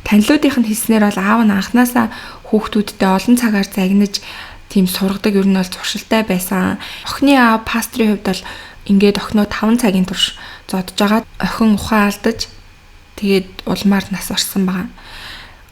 Танилуудынх нь хэлснээр бол аав нь анханасаа хүүхдүүдтэй олон цагаар загнаж тийм сургадаг, ер нь бол зуршилтай байсан. Охины аав пастрын хувьд бол ингээд охиноо 5 цагийн турш зодж байгаа. Охин ухаан алдаж тэгээд улмаар нас барсан байгаа.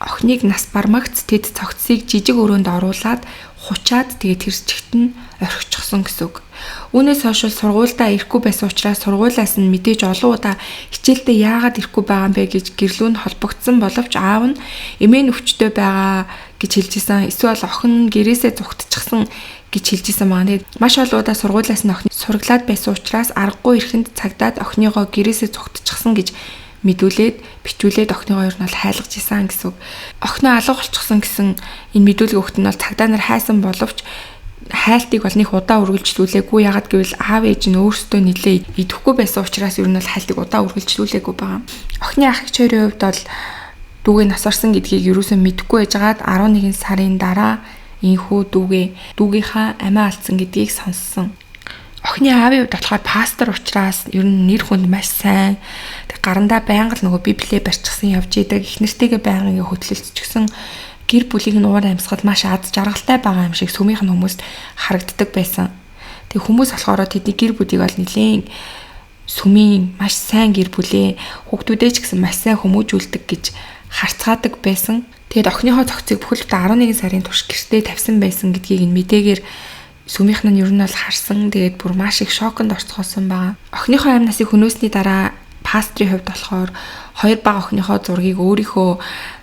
Охиныг нас бармагц тэд цогцсыг жижиг өрөөнд оруулаад хучаад тэгээд тэр чигт нь орхичихсон гэсэн үг. Үүнээс хойш сургуульдаа ирэхгүй байсан учраас сургуулиас нь мэдээж олон удаа хичээлдээ яагаад ирэхгүй байгаа юм бэ гэж гэрлүү нь холбогдсон боловч аав нь эмээн өвчтөй байгаа гэж хэлж исэн. Эсвэл охин гэрээсээ зугтчихсан гэж хэлж исэн байгаа. Тэгээд маш олон удаа сургуулиас нь охин сураглаад байсан учраас аргагүй ирэхэнд цагдаад охиныгоо гэрээсээ зугтчихсан гэж мэдүүлээд бичүүлээд охиныгоо ер нь бол хайлгаж исэн гэсэн үг. Охиноо алга болчихсон гэсэн энэ мэдүүлэг өгөхт нь бол цагдаа нар хайсан боловч хайлтыг бол нэг удаа үргэлжлүүлээгүй. Ягаад гэвэл аав ээж нь өөрсдөө нэлээ идэхгүй байсан учраас ер нь бол хайлтыг удаа үргэлжлүүлээгүй байгаа. Охины ах эгч хоёрын хувьд бол дүүгээ нас орсон гэдгийг ерөөсөө мэдэхгүй байжгаад 11 сарын дараа энхүү дүүгийнхаа амиа алдсан гэдгийг сонссон. Охины аавын хувьд болохоор пастор учраас ер нь нэр хүнд маш сайн. Тэг гарандаа байнга л нөгөө библиэ барьчихсан явж идэг. Их нэртэйгээ байнга ингээ хөтлөлцчихсэн Гэр бүлийг нь уур амьсгал маш аз жаргалтай байгаа юм шиг сүмийнх нь хүмүүст харагддаг байсан. Тэг хүмүүс болохоор тэдний гэр бүлийг бол нэлээн сүмийн маш сайн гэр бүлээ, хүүхдүүдээ ч гэсэн маш сайн хүмүүжүүлдэг гэж харцгаадаг байсан. Тэгээд охиныхоо цогцыг бүхэл бүтэн 11 сарын турш гэртээ тавьсан байсан гэдгийг нь мэдээгээр сүмийнх нь ер нь бол харсан. Тэгээд бүр маш их шоконд орцгоосон байгаа. Охиныхоо амь насыг хөнөөсний дараа пастрын хувьд болохоор хоёр бага охиныхоо зургийг өөрийнхөө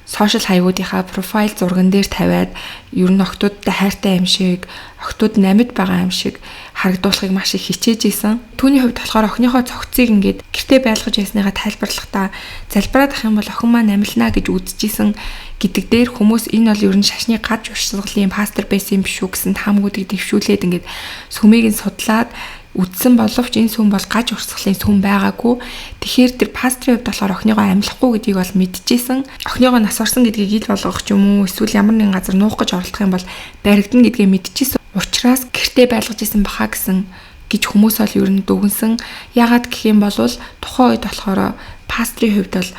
сошиал хаягуудынхаа профайл зурган дээр тавиад ер нь охтуудтай хайртай юм шиг, охтууд намид байгаа юм шиг харагдуулахыг маш их хичээж исэн. Түүний хувьд болохоор охиныхоо цогцыг ингээд гэртээ байлгаж ясныгаа тайлбарлахдаа залбираад ах юм бол охин маань амилнаа гэж үзчихсэн гэдэг дээр хүмүүс энэ бол ер нь шашны гаж урсгалын пастор байсан юм биш үү гэсэн таамгуудыг дэвшүүлээд ингээд сүмийг нь судлаад үдсэн боловч энэ сүм бол гаж урсгалын сүм байгаагүй. Тэгэхээр тэр пастрын хувьд болохоор охиныгоо амьлахгүй гэдгийг бол мэдчихсэн. Охиныгоо нас орсон гэдгийг ил болгох ч юм уу эсвэл ямар нэгэн газар нуух гэж оролдох юм бол баригдана гэдгээ мэдчихсэн. Учираас гэртээ байлгаж исэн баха гэсэн гэж хүмүүс бол ер нь дүгнсэн. Яагаад гэх юм бол тухайн үед болохоор пастрын хувьд бол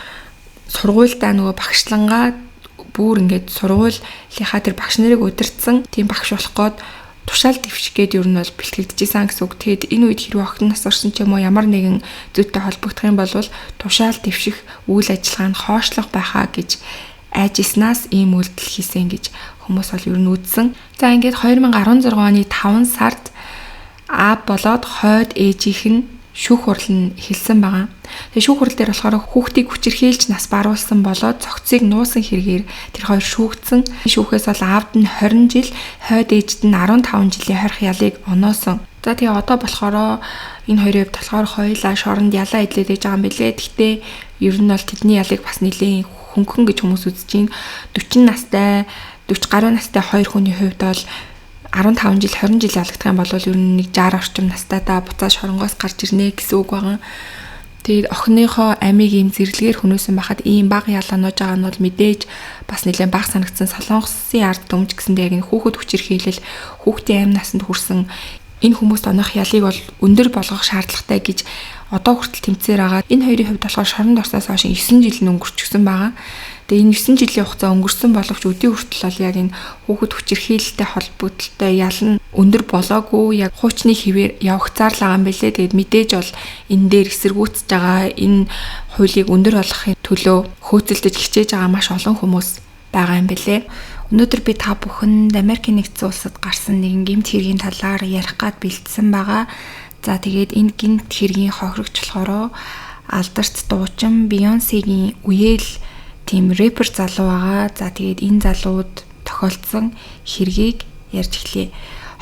сургуульдаа нөгөө багшлангаа бүр ингээд сургуулийнхаа тэр багш нарыг удирдсан тийм багш болох гээд тушаал дэвших гээд ер нь бол бэлтгэгдэжсэн гэсэн үг. Тэгэд энэ үед хэрвээ охин нас орсон ч юм уу ямар нэгэн зүйтэй холбогдох юм бол тушаал дэвших үйл ажиллагаа нь хоошлох байхаа гэж айжснаас ийм үйлдэл хийсэн гэж хүмүүс бол ер нь үзсэн. За ингээд 2016 оны 5 сард А болоод хойд ээжийнх нь шүүх хурал нь эхэлсэн байгаа. Тэгээ шүүх хурал дээр болохоор хүүхдийг хүчирхийлж нас баруулсан болоод цогцыг нуусан хэрэгээр тэр хоёр шүүгдсэн. Шүүхээс бол аавд нь 20 жил, хойд ээжд нь 15 жилийн хорих ялыг оноосон. За тэгээ одоо болохоор энэ хоёрын хувьд болохоор хоёулаа шоронд ялаа идлээд байж байгаа юм билээ. Гэхдээ ер нь бол тэдний ялыг бас нэлээн хөнгөн гэж хүмүүс үзэж байна. 40 настай, 40 гаруй настай хоёр хүний хувьд бол 15 жил 20 жил ялагдах юм бол ер нь нэг 60 орчим настайдаа буцаа шоронгоос гарч ирнэ гэсэн үг байгаа. Тэгээд охиныхоо амийг ийм зэрлэгээр хөнөөсөн байхад ийм бага ялаа нууж байгаа нь бол мэдээж бас нэлээд бага санагдсан. Солонгосын ард түмж гэсэндээ яг энэ хүүхэд хүчирхийлэл, хүүхдийн амь насанд хүрсэн энэ хүмүүст оноох ялыг бол өндөр болгох шаардлагатай гэж одоо хүртэл тэмцээр байгаа. Энэ хоёрын хувьд болохоор шоронд орсноос хойш 9 жил нь өнгөрчихсөн байгаа. Тэгээ энэ 9 жилийн хугацаа өнгөрсөн боловч өдийн хүртэл бол яг энэ хүүхэд хүчирхийлэлтэй холбогдлолтой ял нь өндөр болоогүй, яг хуучны хэвээр явагцаар л байгаа юм билээ. Тэгээд мэдээж бол энэ дээр эсэргүүцэж байгаа, энэ хуулийг өндөр болгохын төлөө хөөцөлдөж хичээж байгаа маш олон хүмүүс байгаа юм билээ. Өнөөдөр би та бүхэнд Америкийн нэгдсэн улсад гарсан нэгэн гэмт хэргийн талаар ярих гад бэлдсэн байгаа. За тэгээд энэ гэмт хэргийн хохирогч болохоор алдарт дуучин Бейонсегийн үеэл тийм рэпер залуу байгаа. За тэгээд энэ залууд тохиолдсон хэргийг ярьж эхлэе.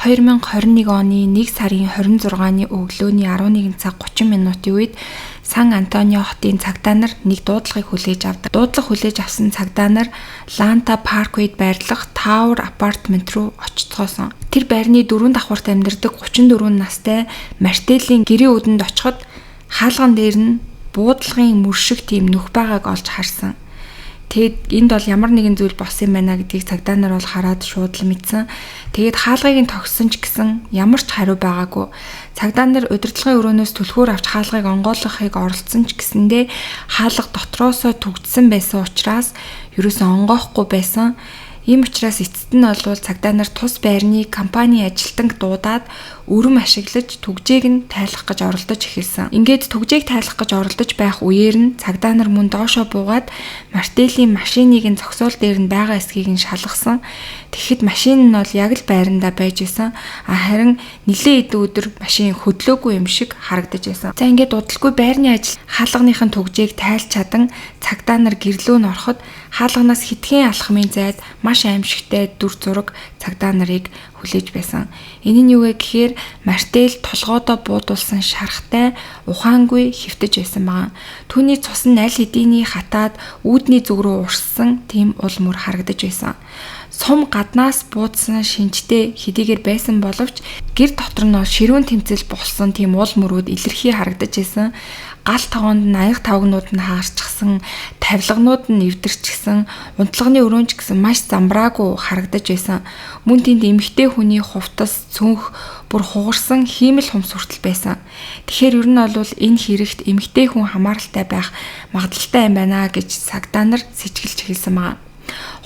2021 оны 1 сарын 26-ны өглөөний 11 цаг 30 минутын үед Сан Антонио хотын цагдаа нар нэг дуудлагыг хүлээж авдаг. Дуудлага хүлээж авсан цагдаа нар Ланта Парквейд байрлах Tower Apartment руу очицгоосон. Тэр байрны 4 давхарт амьдардаг 34 настай Мартелийн гэрийн үдэнд очиход хаалган дээр нь буудлагын мөр шиг тийм нүх байгааг олж харсан. Тэгээд энд бол ямар нэгэн зүйл болсон юм байна гэдгийг цагдаа нар бол хараад шууд л мэдсэн. Тэгээд хаалгыг нь тогссон ч гэсэн ямар ч хариу байгаагүй. Цагдаа нар удирдлагын өрөөнөөс түлхүүр авч хаалгыг онгойлгохыг оролдсон ч гэсэндээ хаалга дотроосоо түгдсэн байсан учраас ерөөсөө онгоохгүй байсан. Ийм учраас эцэст нь бол цагдаа нар тус байрны компани ажилтнаг дуудаад өрөм ашиглаж түгжээг нь тайлах гэж оролдож эхэлсэн. Ингээд түгжээг тайлах гэж оролдож байх үеэр нь цагдаа нар мөн доошоо буугаад Мартелийн машиныг нь зогсоол дээр нь байгаа эсхийг нь шалгасан. Тэгэхэд машин нь бол яг л байрандаа байж исэн. А харин нилээн хэдэн өдөр машин хөдлөөгүй юм шиг харагдаж байсан. За ингээд удалгүй байрны ажил хаалганых нь түгжээг тайлж чадан цагдаа нар гэрлөө нь ороход хаалганаас хэдхэн алхмын зайд маш аимшигтай дүр зураг цагдаа нарыг хүлээж байсан. Энэ нь юу вэ гэхээр Мартел толгоодоо буудулсан шархтай ухаангүй хэвтэж байсан байгаа. Түүний цус нь аль хэдийний хатаад үүдний зүг рүү урссан тийм ул мөр харагдаж байсан. Сум гаднаас буудсан шинжтэй хэдийгээр байсан боловч гэр дотор нь ширүүн тэмцэл болсон тийм ул мөрүүд илэрхий харагдаж байсан. Гал тогоонд нь аяг тавгнууд нь хаарчихсан, тавилганууд нь эвдэрчихсэн, унтлагын өрөөнч гэсэн маш замбраагүй харагдаж байсан. Мөн тэнд эмэгтэй хүний хувцас, цүнх бүр хугарсан хиймэл хумс хүртэл байсан. Тэгэхээр ер нь бол энэ хэрэгт эмэгтэй хүн хамааралтай байх магадлалтай юм байна гэж цагдаа нар сэжиглэж эхэлсэн байгаа.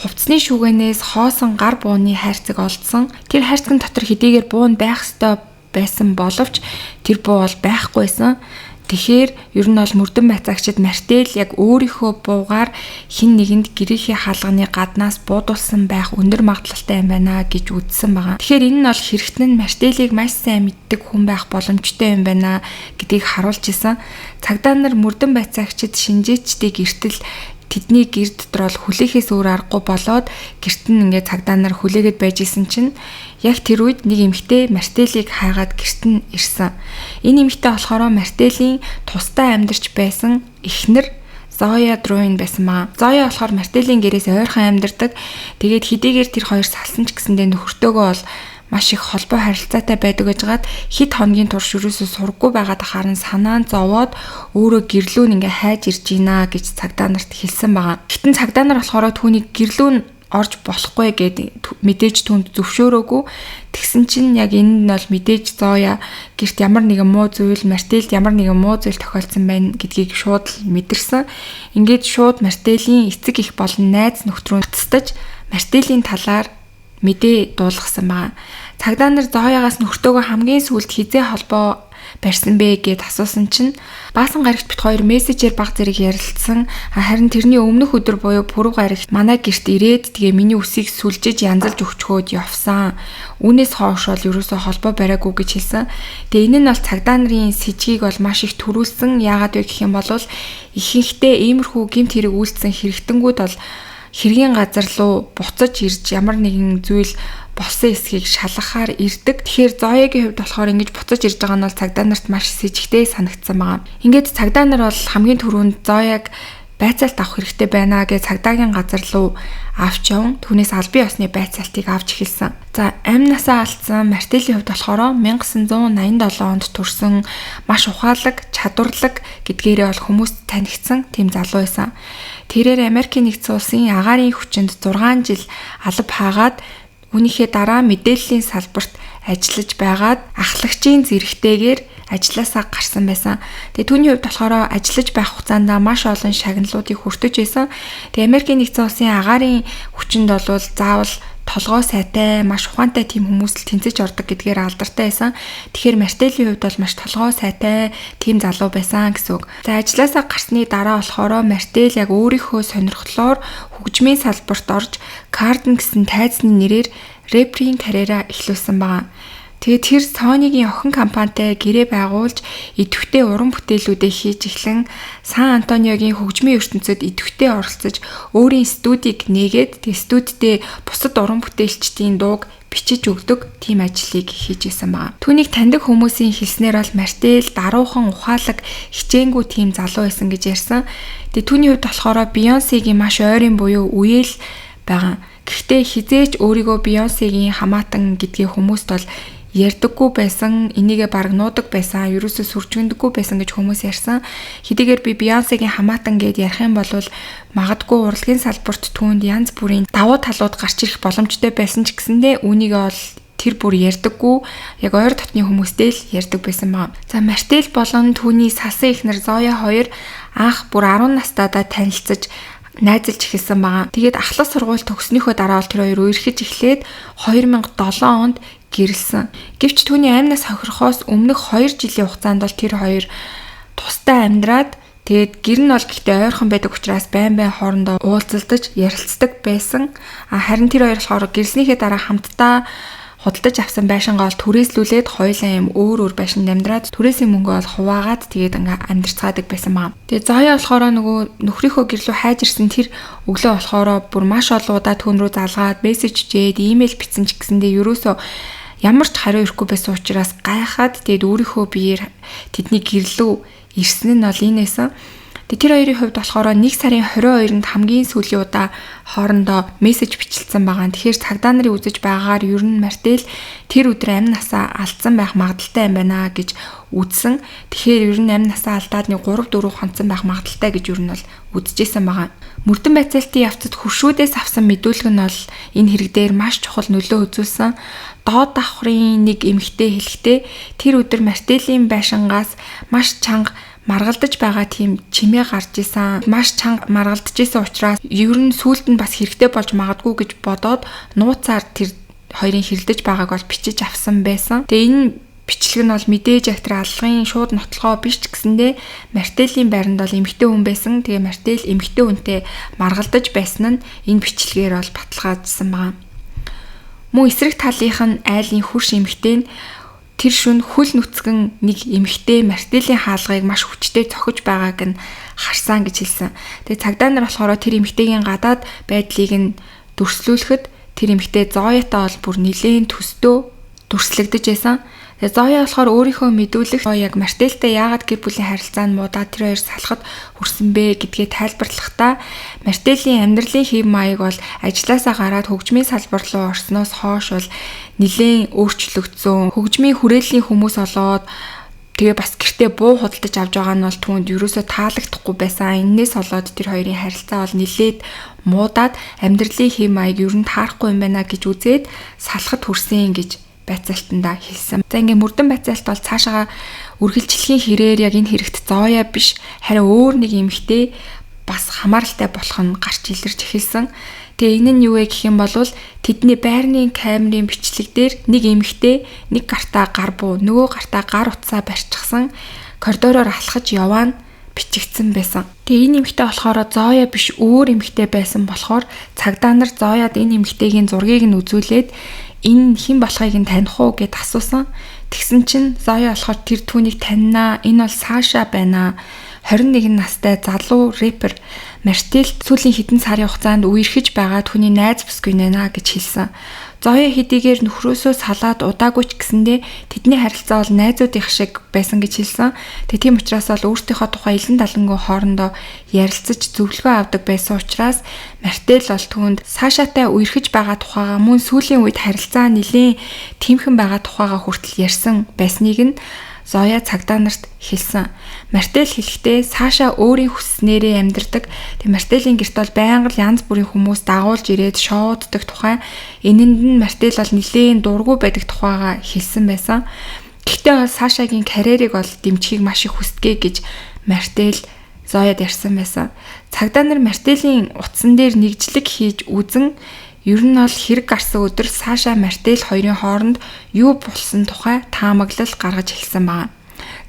Хувцсны шүүгэнээс хоосон гар бууны хайрцаг олдсон. Тэр хайрцагын дотор хэдийгээр буун байх ёстой байсан боловч тэр буу бол байхгүйсэн. Тэгэхээр ер нь бол мөрдөн байцаагчид Мартел яг өөрийнхөө буугаар хэн нэгэнд гэрийнхээ хаалганы гаднаас буудулсан байх өндөр магадлалтай юм байна гэж үзсэн байгаа. Тэгэхээр энэ нь бол хэрэгтэн нь Мартелийг маш сайн мэддэг хүн байх боломжтой юм байна гэдгийг харуулж исэн. Цагдаа нар мөрдөн байцаагчид шинжээчдийг эртэл тэдний гэр дотор бол хүлээхээс өөр аргагүй болоод гэрт нь ингээд цагдаа нар хүлээгээд байж исэн чинь яг тэр үед нэг эмэгтэй Мартелийг хайгаад гэрт нь ирсэн. Энэ эмэгтэй болохоор Мартелийн тусдаа амьдарч байсан эхнэр Зоя Друин байсан маа. Зоя болохоор Мартелийн гэрээс ойрхон амьдардаг. Тэгээд хэдийгээр тэр хоёр салсан ч гэсэндээ нөхөртөөгөө бол маш их холбоо харилцаатай байдаг гэж гад хэд хоногийн турш ерөөсөө сурггүй байгаад харин санаа нь зовоод өөрөө гэрлүүн ингээ хайж ирж гинэ гэж цагдаа нарт хэлсэн байгаа. Гэтэн цагдаа нар болохоор түүнийг гэрлүүн орж болохгүй гэд мэдээж түүнд зөвшөөрөөгүй. Тэгсэн чинь яг энэ нь бол мэдээж Зоя гэрт ямар нэгэн муу зүйл, Мартелд ямар нэгэн муу зүйл тохиолдсон байна гэдгийг шууд л мэдэрсэн. Ингээд шууд Мартелийн эцэг их болон найз нөхд рүү цэцтэж Мартелийн талаар мэдээ дуулгасан байгаа. Цагдаа нар Зоягаас нөхөртөөгөө хамгийн сүүлд хизээ холбоо барьсан бэ гэд асуусан чинь баасан гарагт бит хоёр мессежээр баг зэрэг ярилцсан. Харин тэрний өмнөх өдөр буюу пүрэв гарагт манай гэрт ирээд тэгээ миний үсийг сүлжиж янзалж өгчхөөд явсан. Үүнээс хойш бол ерөөсөө холбоо бариагүй гэж хэлсэн. Тэгээ энэ нь бол цагдаа нарын сэжгийг бол маш их төрүүлсэн. Яагаад вэ гэх юм бол ихэнхдээ иймэрхүү гэмт хэрэг үйлдсэн хэрэгтэнгүүд бол хэргийн газар руу буцаж ирж ямар нэгэн зүйл болсон эсхийг шалгахаар ирдэг. Тэгэхээр Зоягийн хувьд болохоор ингэж буцаж ирж байгаа нь бол цагдаа нарт маш сэжигтэй санагдсан байгаа. Ингээд цагдаа нар бол хамгийн түрүүнд Зояг байцаалт авах хэрэгтэй байна гэж цагдаагийн газар руу авч яван түүнээс албан ёсны байцаалтыг авч эхэлсэн. За амь насаа алдсан Мартелийн хувьд болохоор 1987 онд төрсэн маш ухаалаг, чадварлаг гэдгээрээ бол хүмүүст танигдсан тийм залуу байсан. Тэрээр Америкийн нэгдсэн улсын агаарын хүчинд 6 жил алба хаагаад үүнийхээ дараа мэдээллийн салбарт ажиллаж байгаад ахлагчийн зэрэгтэйгээр ажилласаа гарсан байсан. Тэгээ түүний хувьд болохоор ажиллаж байх хугацаанд маш олон шагналуудыг хүртэж байсан. Тэгээ Америкийн нэгдсэн улсын агаарын хүчинд бол заавал толгой сайтай, маш ухаантай тийм хүмүүс л тэнцэж ордог гэдгээр алдартай байсан. Тэгэхээр Мартелийн хувьд бол маш толгой сайтай тийм залуу байсан гэсэн үг. За ажилласаа гарсны дараа болохоор Мартел яг өөрийнхөө сонирхлоор хөгжмийн салбарт орж Карден гэсэн тайзны нэрээр рэперийн карьераа эхлүүлсэн байгаа. Тэгээд тэр Sony-гийн охин компанитай гэрээ байгуулж идэвхтэй уран бүтээлүүдээ хийж эхлэн Сан Антониогийн хөгжмийн ертөнцид идэвхтэй оролцож өөрийн студийг нээгээд тэгээд студидээ бусад уран бүтээлчдийн дууг бичиж өгдөг тийм ажлыг хийж исэн байгаа. Түүнийг таньдаг хүмүүсийн хэлснээр бол Мартел даруухан ухаалаг хичээнгүй тийм залуу байсан гэж ярьсан. Тэгээд түүний хувьд болохоор Beyoncé-гийн маш ойрын буюу үеэл байгаа. Гэхдээ хизээч өөрийгөө Beyoncé-гийн хамаатан гэдгийг хүмүүст бол ярьдаггүй байсан, энийгээ бараг нуудаг байсан, ерөөсөө сүржигндэггүй байсан гэж хүмүүс ярьсан. Хэдийгээр би Beyoncé-гийн хамаатан гэд ярих юм бол магадгүй урлагийн салбарт түүнд янз бүрийн давуу талууд гарч ирэх боломжтой байсан ч гэсэндээ үүнийгээ бол тэр бүр ярьдаггүй, яг ойр дотны хүмүүстэй л ярьдаг байсан баг. За Мартел болон түүний салсан эхнэр Зоя хоёр анх бүр 10 настайдаа танилцаж найзалж эхэлсэн байгаа. Тэгээд ахлах сургууль төгснөхөө дараа бол тэр хоёр үерхэж эхлээд 2007 онд гэрэлсэн. Гэвч түүний амнаас хохирохоос өмнөх 2 жилийн хугацаанд бол тэр хоёр тусдаа амьдраад тэгээд гэр нь бол гэхдээ ойрхон байдаг учраас байн байн хоорондоо уулзалдаж ярилцдаг байсан. Харин тэр хоёр болохоор гэрснийхээ дараа хамтдаа худалдаж авсан байшингаа бол түрээслүүлээд хоёулаа юм өөр өөр байшинд амьдраад түрээсийн мөнгөө бол хуваагаад тэгээд ингээ амьдарцгаадаг байсан маа. Тэгээд Зоя болохоор нөгөө нөхрийнхөө гэрлүү хайж ирсэн тэр өглөө болохоор бүр маш олон удаа түүн рүү залгаад мессеж чижээд имэйл бичсэн ч гэсэндээ ерөөсөө ямар ч хариу ирэхгүй байсан учраас гайхаад тэгээд өөрийнхөө биеэр тэдний гэрлүү ирсэн нь бол энэ байсан. Тэгээд тэр хоёрын хувьд болохоор 1 сарын 22-нд хамгийн сүүлийн удаа хоорондоо мессеж бичлсэн байгаа. Тэгэхээр цагдаа нарын үзэж байгаагаар ер нь Мартел тэр өдөр амь насаа алдсан байх магадлалтай юм байна гэж үзсэн. Тэгэхээр ер нь амь насаа алдаад нэг 3-4 хонцсон байх магадлалтай гэж ер нь бол үзэжсэн байгаа. Мөрдөн байцаалтын явцад хөршүүдээс авсан мэдүүлэг нь бол энэ хэрэг дээр маш чухал нөлөө үзүүлсэн. Доод давхрын нэг эмэгтэй хэлэхдээ тэр өдөр Мартелийн байшингаас маш чанга Маргалдаж байгаа тийм чимээ гарч исэн. Маш чанга маргалдаж исэн учраас ер нь сүүлд нь бас хэрэгтэй болж магадгүй гэж бодоод нууцаар тэр хоёрын хэрэлдэж байгааг бол бичиж авсан байсан. Тэгээ энэ бичлэг нь бол мэдээж яг тэр аллагын шууд нотлогоо биш ч гэсэндээ Мартелийн байранд бол эмэгтэй хүн байсан. Тэгээ Мартел эмэгтэй хүнтэй маргалдаж байсан нь энэ бичлэгээр бол баталгаажсан байгаа. Мөн эсрэг талынх нь айлын хөрш эмэгтэй нь тэр шүн хөл нүцгэн нэг эмэгтэй Мартелийн хаалгыг маш хүчтэй цохиж байгааг нь харсан гэж хэлсэн. Тэгээ цагдаа нар болохоор тэр эмэгтэйгийн гадаад байдлыг нь дүрслүүлэхэд тэр эмэгтэй Зоятай бол бүр нилээн төстөө дүрслэгдэж байсан. Тэгээ Зоя болохоор өөрийнхөө мэдүүлэх яг Мартелтэй яагаад гэр бүлийн харилцаа нь муудаад тэр хоёр салахад хүрсэн бэ гэдгээ тайлбарлахдаа Мартелийн амьдралын хэв маяг бол ажилласаа гараад хөгжмийн салбар руу орсноос хойш бол нилээн өөрчлөгдсөн. Хөгжмийн хүрээллийн хүмүүс олоод тэгээ бас гэртээ буу худалдаж авч байгаа нь бол түүнд ерөөсөө таалагдахгүй байсан. Эннээс болоод тэр хоёрын харилцаа бол нилээд муудаад амьдралын хэв маяг ер нь таарахгүй юм байна гэж үзээд салахад хүрсэн гэж байцаалтандаа хэлсэн. За ингээ мөрдөн байцаалт бол цаашаага үргэлжлэхийн хэрээр яг энэ хэрэгт Зоя биш харин өөр нэг эмэгтэй бас хамааралтай болох нь гарч илэрч эхэлсэн. Тэгээ энэ нь юу вэ гэх юм бол тэдний байрны камерын бичлэг дээр нэг эмэгтэй нэг гартаа гар буу нөгөө гартаа гар утсаа барьчихсан коридороор алхаж яваа нь бичигдсэн байсан. Тэгээ энэ эмэгтэй болохоор Зоя биш өөр эмэгтэй байсан болохоор цагдаа нар Зояд энэ эмэгтэйгийн зургийг нь үзүүлээд энэ хэн болохыг нь таних уу гэд асуусан. Тэгсэн чинь Зоя болохоор тэр түүнийг таньнаа. Энэ бол Саша байна. 21 настай залуу рэпер Мартел сүүлийн хэдэн сарын хугацаанд үерхэж байгаа түүний найз бүсгүй нэ гэж хэлсэн. Зоя хэдийгээр нөхрөөсөө салаад удаагүй ч гэсэндээ тэдний харилцаа бол найзуудынх шиг байсан гэж хэлсэн. Тэгээ тийм учраас бол өөртөөхөө тухай илэн далангүй хоорондоо ярилцаж зөвлөгөө авдаг байсан учраас Мартел бол түүнд Сашатай үерхэж байгаа тухайгаа мөн сүүлийн үед харилцаа нэлээн тимхэн байгаа тухайгаа хүртэл ярьсан байсныг нь Зоя цагдаа нарт хэлсэн. Мартел хэлэхдээ Саша өөрийн хүсснээрээ амьдардаг. Тэг Мартелийн гэрт бол байнга л янз бүрийн хүмүүс дагуулж ирээд шоуддаг тухай энэнд нь Мартел бол нэлээн дургүй байдаг тухайгаа хэлсэн байсан. Гэхдээ бол Сашагийн карьерийг бол дэмжихийг маш их хүсдэгэ гэж Мартел Зояд ярьсан байсан. Цагдаа нар Мартелийн утсан дээр нэгжлэг хийж үзэн ер нь бол хэрэг гарсан өдөр Саша Мартел хоёрын хооронд юу болсон тухай таамаглал гаргаж эхэлсэн байна.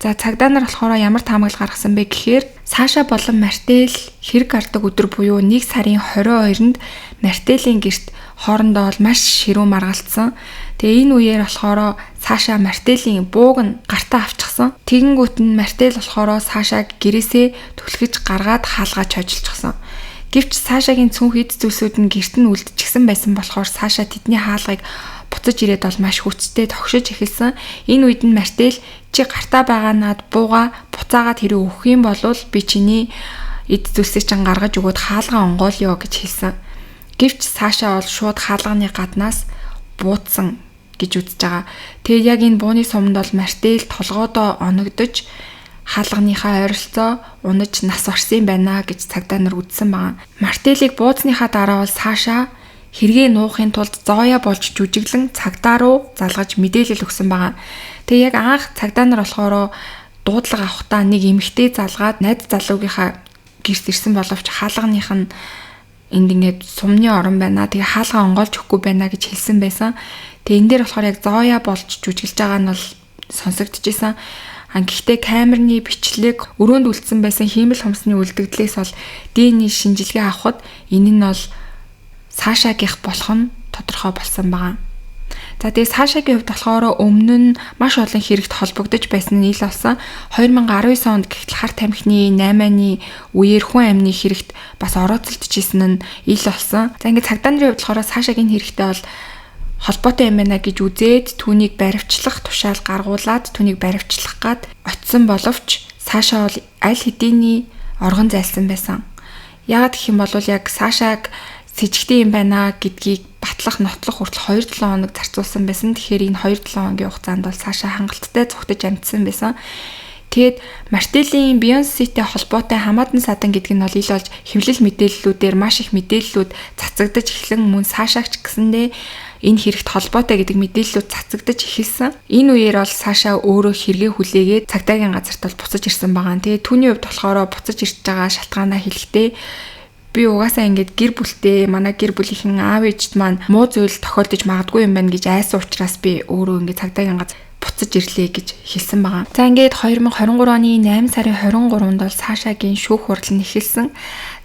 За цагдаа нар болохоор ямар таамаглал гаргасан бэ гэхээр Саша болон Мартел хэрэг гардаг өдөр буюу 1 сарын 22-нд Мартелийн гэрт хоорондоо бол маш ширүүн маргалдсан. Тэгээ энэ үеэр болохоор Саша Мартелийн бууг нь гартаа авчихсан. Тэгэнгүүт нь Мартел болохоор Сашаг гэрээсээ түлхэж гаргаад хаалгаа чожилчихсан. Гэвч Сашагийн цүнх эд зүйлсүүд нь гэрт нь үлдчихсэн байсан болохоор Саша тэдний хаалгыг буцаж ирээд бол маш хүчтэй тогшиж эхэлсэн. Энэ үед нь Мартел чи гартаа байгаа над бууга буцаагаад хэрэг өгөх юм бол би чиний эд зүйлсийг чинь гаргаж өгөөд хаалгаа онгойлё гэж хэлсэн. Гэвч Саша бол шууд хаалганы гаднаас бууцсан гэж үзэж байгаа. Тэгээд яг энэ бууны суманд бол Мартел толгоодоо оногдож хаалганыхаа ойролцоо унаж нас барсан юм байна гэж цагдаа нар үзсэн байгаа. Мартелийг бууцсныхаа дараа бол Саша хэрэгээ нуухын тулд Зоя болж жүжиглэн цагдаа руу залгаж мэдээлэл өгсөн байгаа. Тэгээ яг анх цагдаа нар болохоор дуудлага авахдаа нэг эмэгтэй залгаад найз залуугийнхаа гэрт ирсэн боловч хаалганых нь энд ингээд сумны орон байна. Тэгээ хаалгаа онгойлж өгөхгүй байна гэж хэлсэн байсан. Тэгээ энэ дээр болохоор яг Зоя болж жүжиглэж байгаа нь бол сонсогдож исэн. Гэхдээ камерны бичлэг өрөөнд үлдсэн байсан хиймэл хумсны үлдэгдлээс бол ДНХ шинжилгээ авахад энэ нь бол Сашагийнх болох нь тодорхой болсон байгаа. За тэгээ Сашагийн хувьд болохоор өмнө нь маш олон хэрэгт холбогдож байсан нь ил болсон. 2019 онд гэхтэл хар тамхины 8-ны үеэр хүн амны хэрэгт бас орооцолдож исэн нь ил болсон. За ингээд цагдаа нарын хувьд болохоор Сашагийн хэрэгтэй бол холбоотой юм байна гэж үзээд түүнийг баривчлах тушаал гаргуулад түүнийг баривчлах гад очисон боловч Саша бол аль хэдийний оргон зайлсан байсан. Яагаад гэх юм бол яг Сашаг сэжигтэй юм байна гэдгийг батлах, нотлох хүртэл 2-7 хоног зарцуулсан байсан. Тэгэхээр энэ 2-7 хоногийн хугацаанд бол Саша хангалттай зүхтэж амжсан байсан. Тэгээд Мартелийн Beyoncé-тэй холбоотой хамаатан садан гэдэг нь бол ил болж хэвлэл мэдээллүүдээр маш их мэдээллүүд цацагдаж эхлэн мөн Сашагч гэсэндээ энэ хэрэгт холбоотой гэдэг мэдээллүүд цацагдаж эхэлсэн. Энэ үеэр бол Саша өөрөө хэрэгээ хүлээгээд цагдаагийн газарт бол буцаж ирсэн байгаа. Тэгээ түүний хувьд болохоор буцаж ирж байгаа шалтгаанаа хэлэхдээ би угаасаа ингээд гэр бүлтэй, манай гэр бүлийнхэн аав ээжд маань муу зүйл тохиолдож магадгүй юм байна гэж айсан учраас би өөрөө ингээд цагдаагийн газар буцаж ирлээ гэж хэлсэн байгаа. За ингээд 2023 оны 8 сарын 23-нд бол Сашагийн шүүх хурал нь эхэлсэн.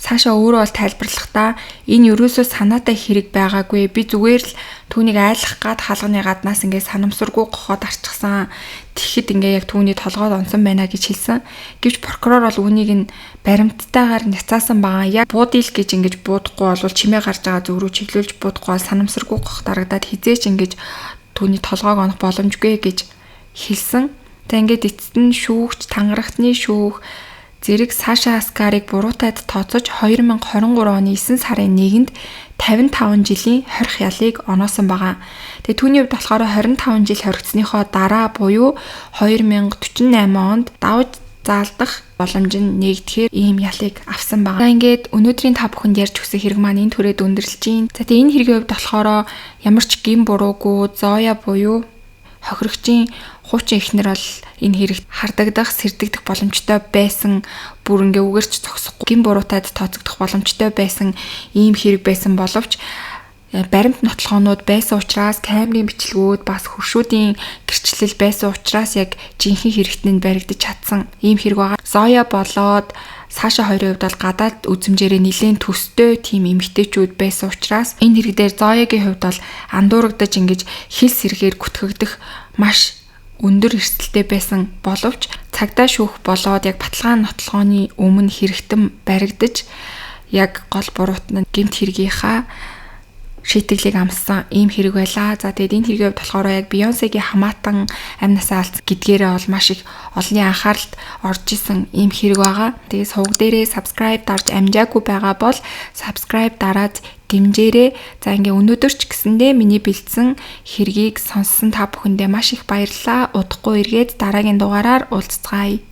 Саша өөрөө бол тайлбарлахдаа энэ ерөөсөө санаатай хэрэг байгаагүй. Би зүгээр л түүнийг айлах гад хаалганы гаднаас ингээд санамсаргүй гохоод арчсан. Тэгэхэд ингээ яг түүний толгойд онсон байна гэж хэлсэн. Гэвч прокурор бол үүнийг нь баримттайгаар няцаасан байгаа. Яг буудил гэж ингэж буудахгүй бол чимээ гарч байгаа зүг рүү чиглүүлж буудахгүй бол санамсаргүй гох дарагдаад хизээч ингэж түүний толгойг онох боломжгүй гэж хэлсэн. За ингээд эцэст нь шүүгч, тангарахтны шүүх зэрэг Саша Аскарыг буруутайд тооцож 2023 оны 9 сарын 1-нд 55 жилийн хорих ялыг оноосон байгаа. Тэгээ түүний хувьд болохоор 25 жил хоригдсныхоо дараа буюу 2048 онд давж заалдах боломж нь нэгдэхээр ийм ялыг авсан байгаа. За ингээд өнөөдрийн та бүхэнд ярьж өгсөн хэрэг маань энэ түрээд өндөрлөж байна. За тэгээ энэ хэргийн хувьд болохоор ямар ч гин буруугүй Зоя буюу хохирогчийн хуучин эхнэр бол энэ хэрэгт хардагдах, сэрдэгдэх боломжтой байсан, бүр ингээ үгэрч зогсохгүй гин буруутайд тооцогдох боломжтой байсан ийм хэрэг байсан боловч баримт нотлохоонууд байсан учраас, камерын бичлэгүүд бас хөршүүдийн гэрчлэл байсан учраас яг жинхэнэ хэрэгт нь баригдаж чадсан ийм хэрэг байгаа. Зоя болоод Саша хоёрын хувьд бол гадаад үзмжээрээ нэлээд төстэй тийм эмэгтэйчүүд байсан учраас энэ хэрэг дээр Зоягийн хувьд бол андуурагдаж ингэж хил сэргээр гүтгэгдэх маш өндөр эрсдэлтэй байсан боловч цагдаа шүүх болоод яг баталгаа нотлохооны өмнө хэрэгтэн баригдаж яг гол буруут нь гэмт хэргийнхаа шийтгэлийг амссан ийм хэрэг байлаа. За тэгээд энэ хэргийн хувьд болохоор яг Beyoncé-гийн хамаатан амь насаа алдсан гэдгээрээ бол маш их олонний анхааралд орж исэн ийм хэрэг байгаа. Тэгээд сувг дээрээ subscribe дарж амжаагүй байгаа бол subscribe дараад дэмжээрэй. За ингээ өнөөдөр ч гэсэндээ миний бэлдсэн хэргийг сонссон та бүхэндээ маш их баярлалаа. Удахгүй эргээд дараагийн дугаараар уулзцгаая.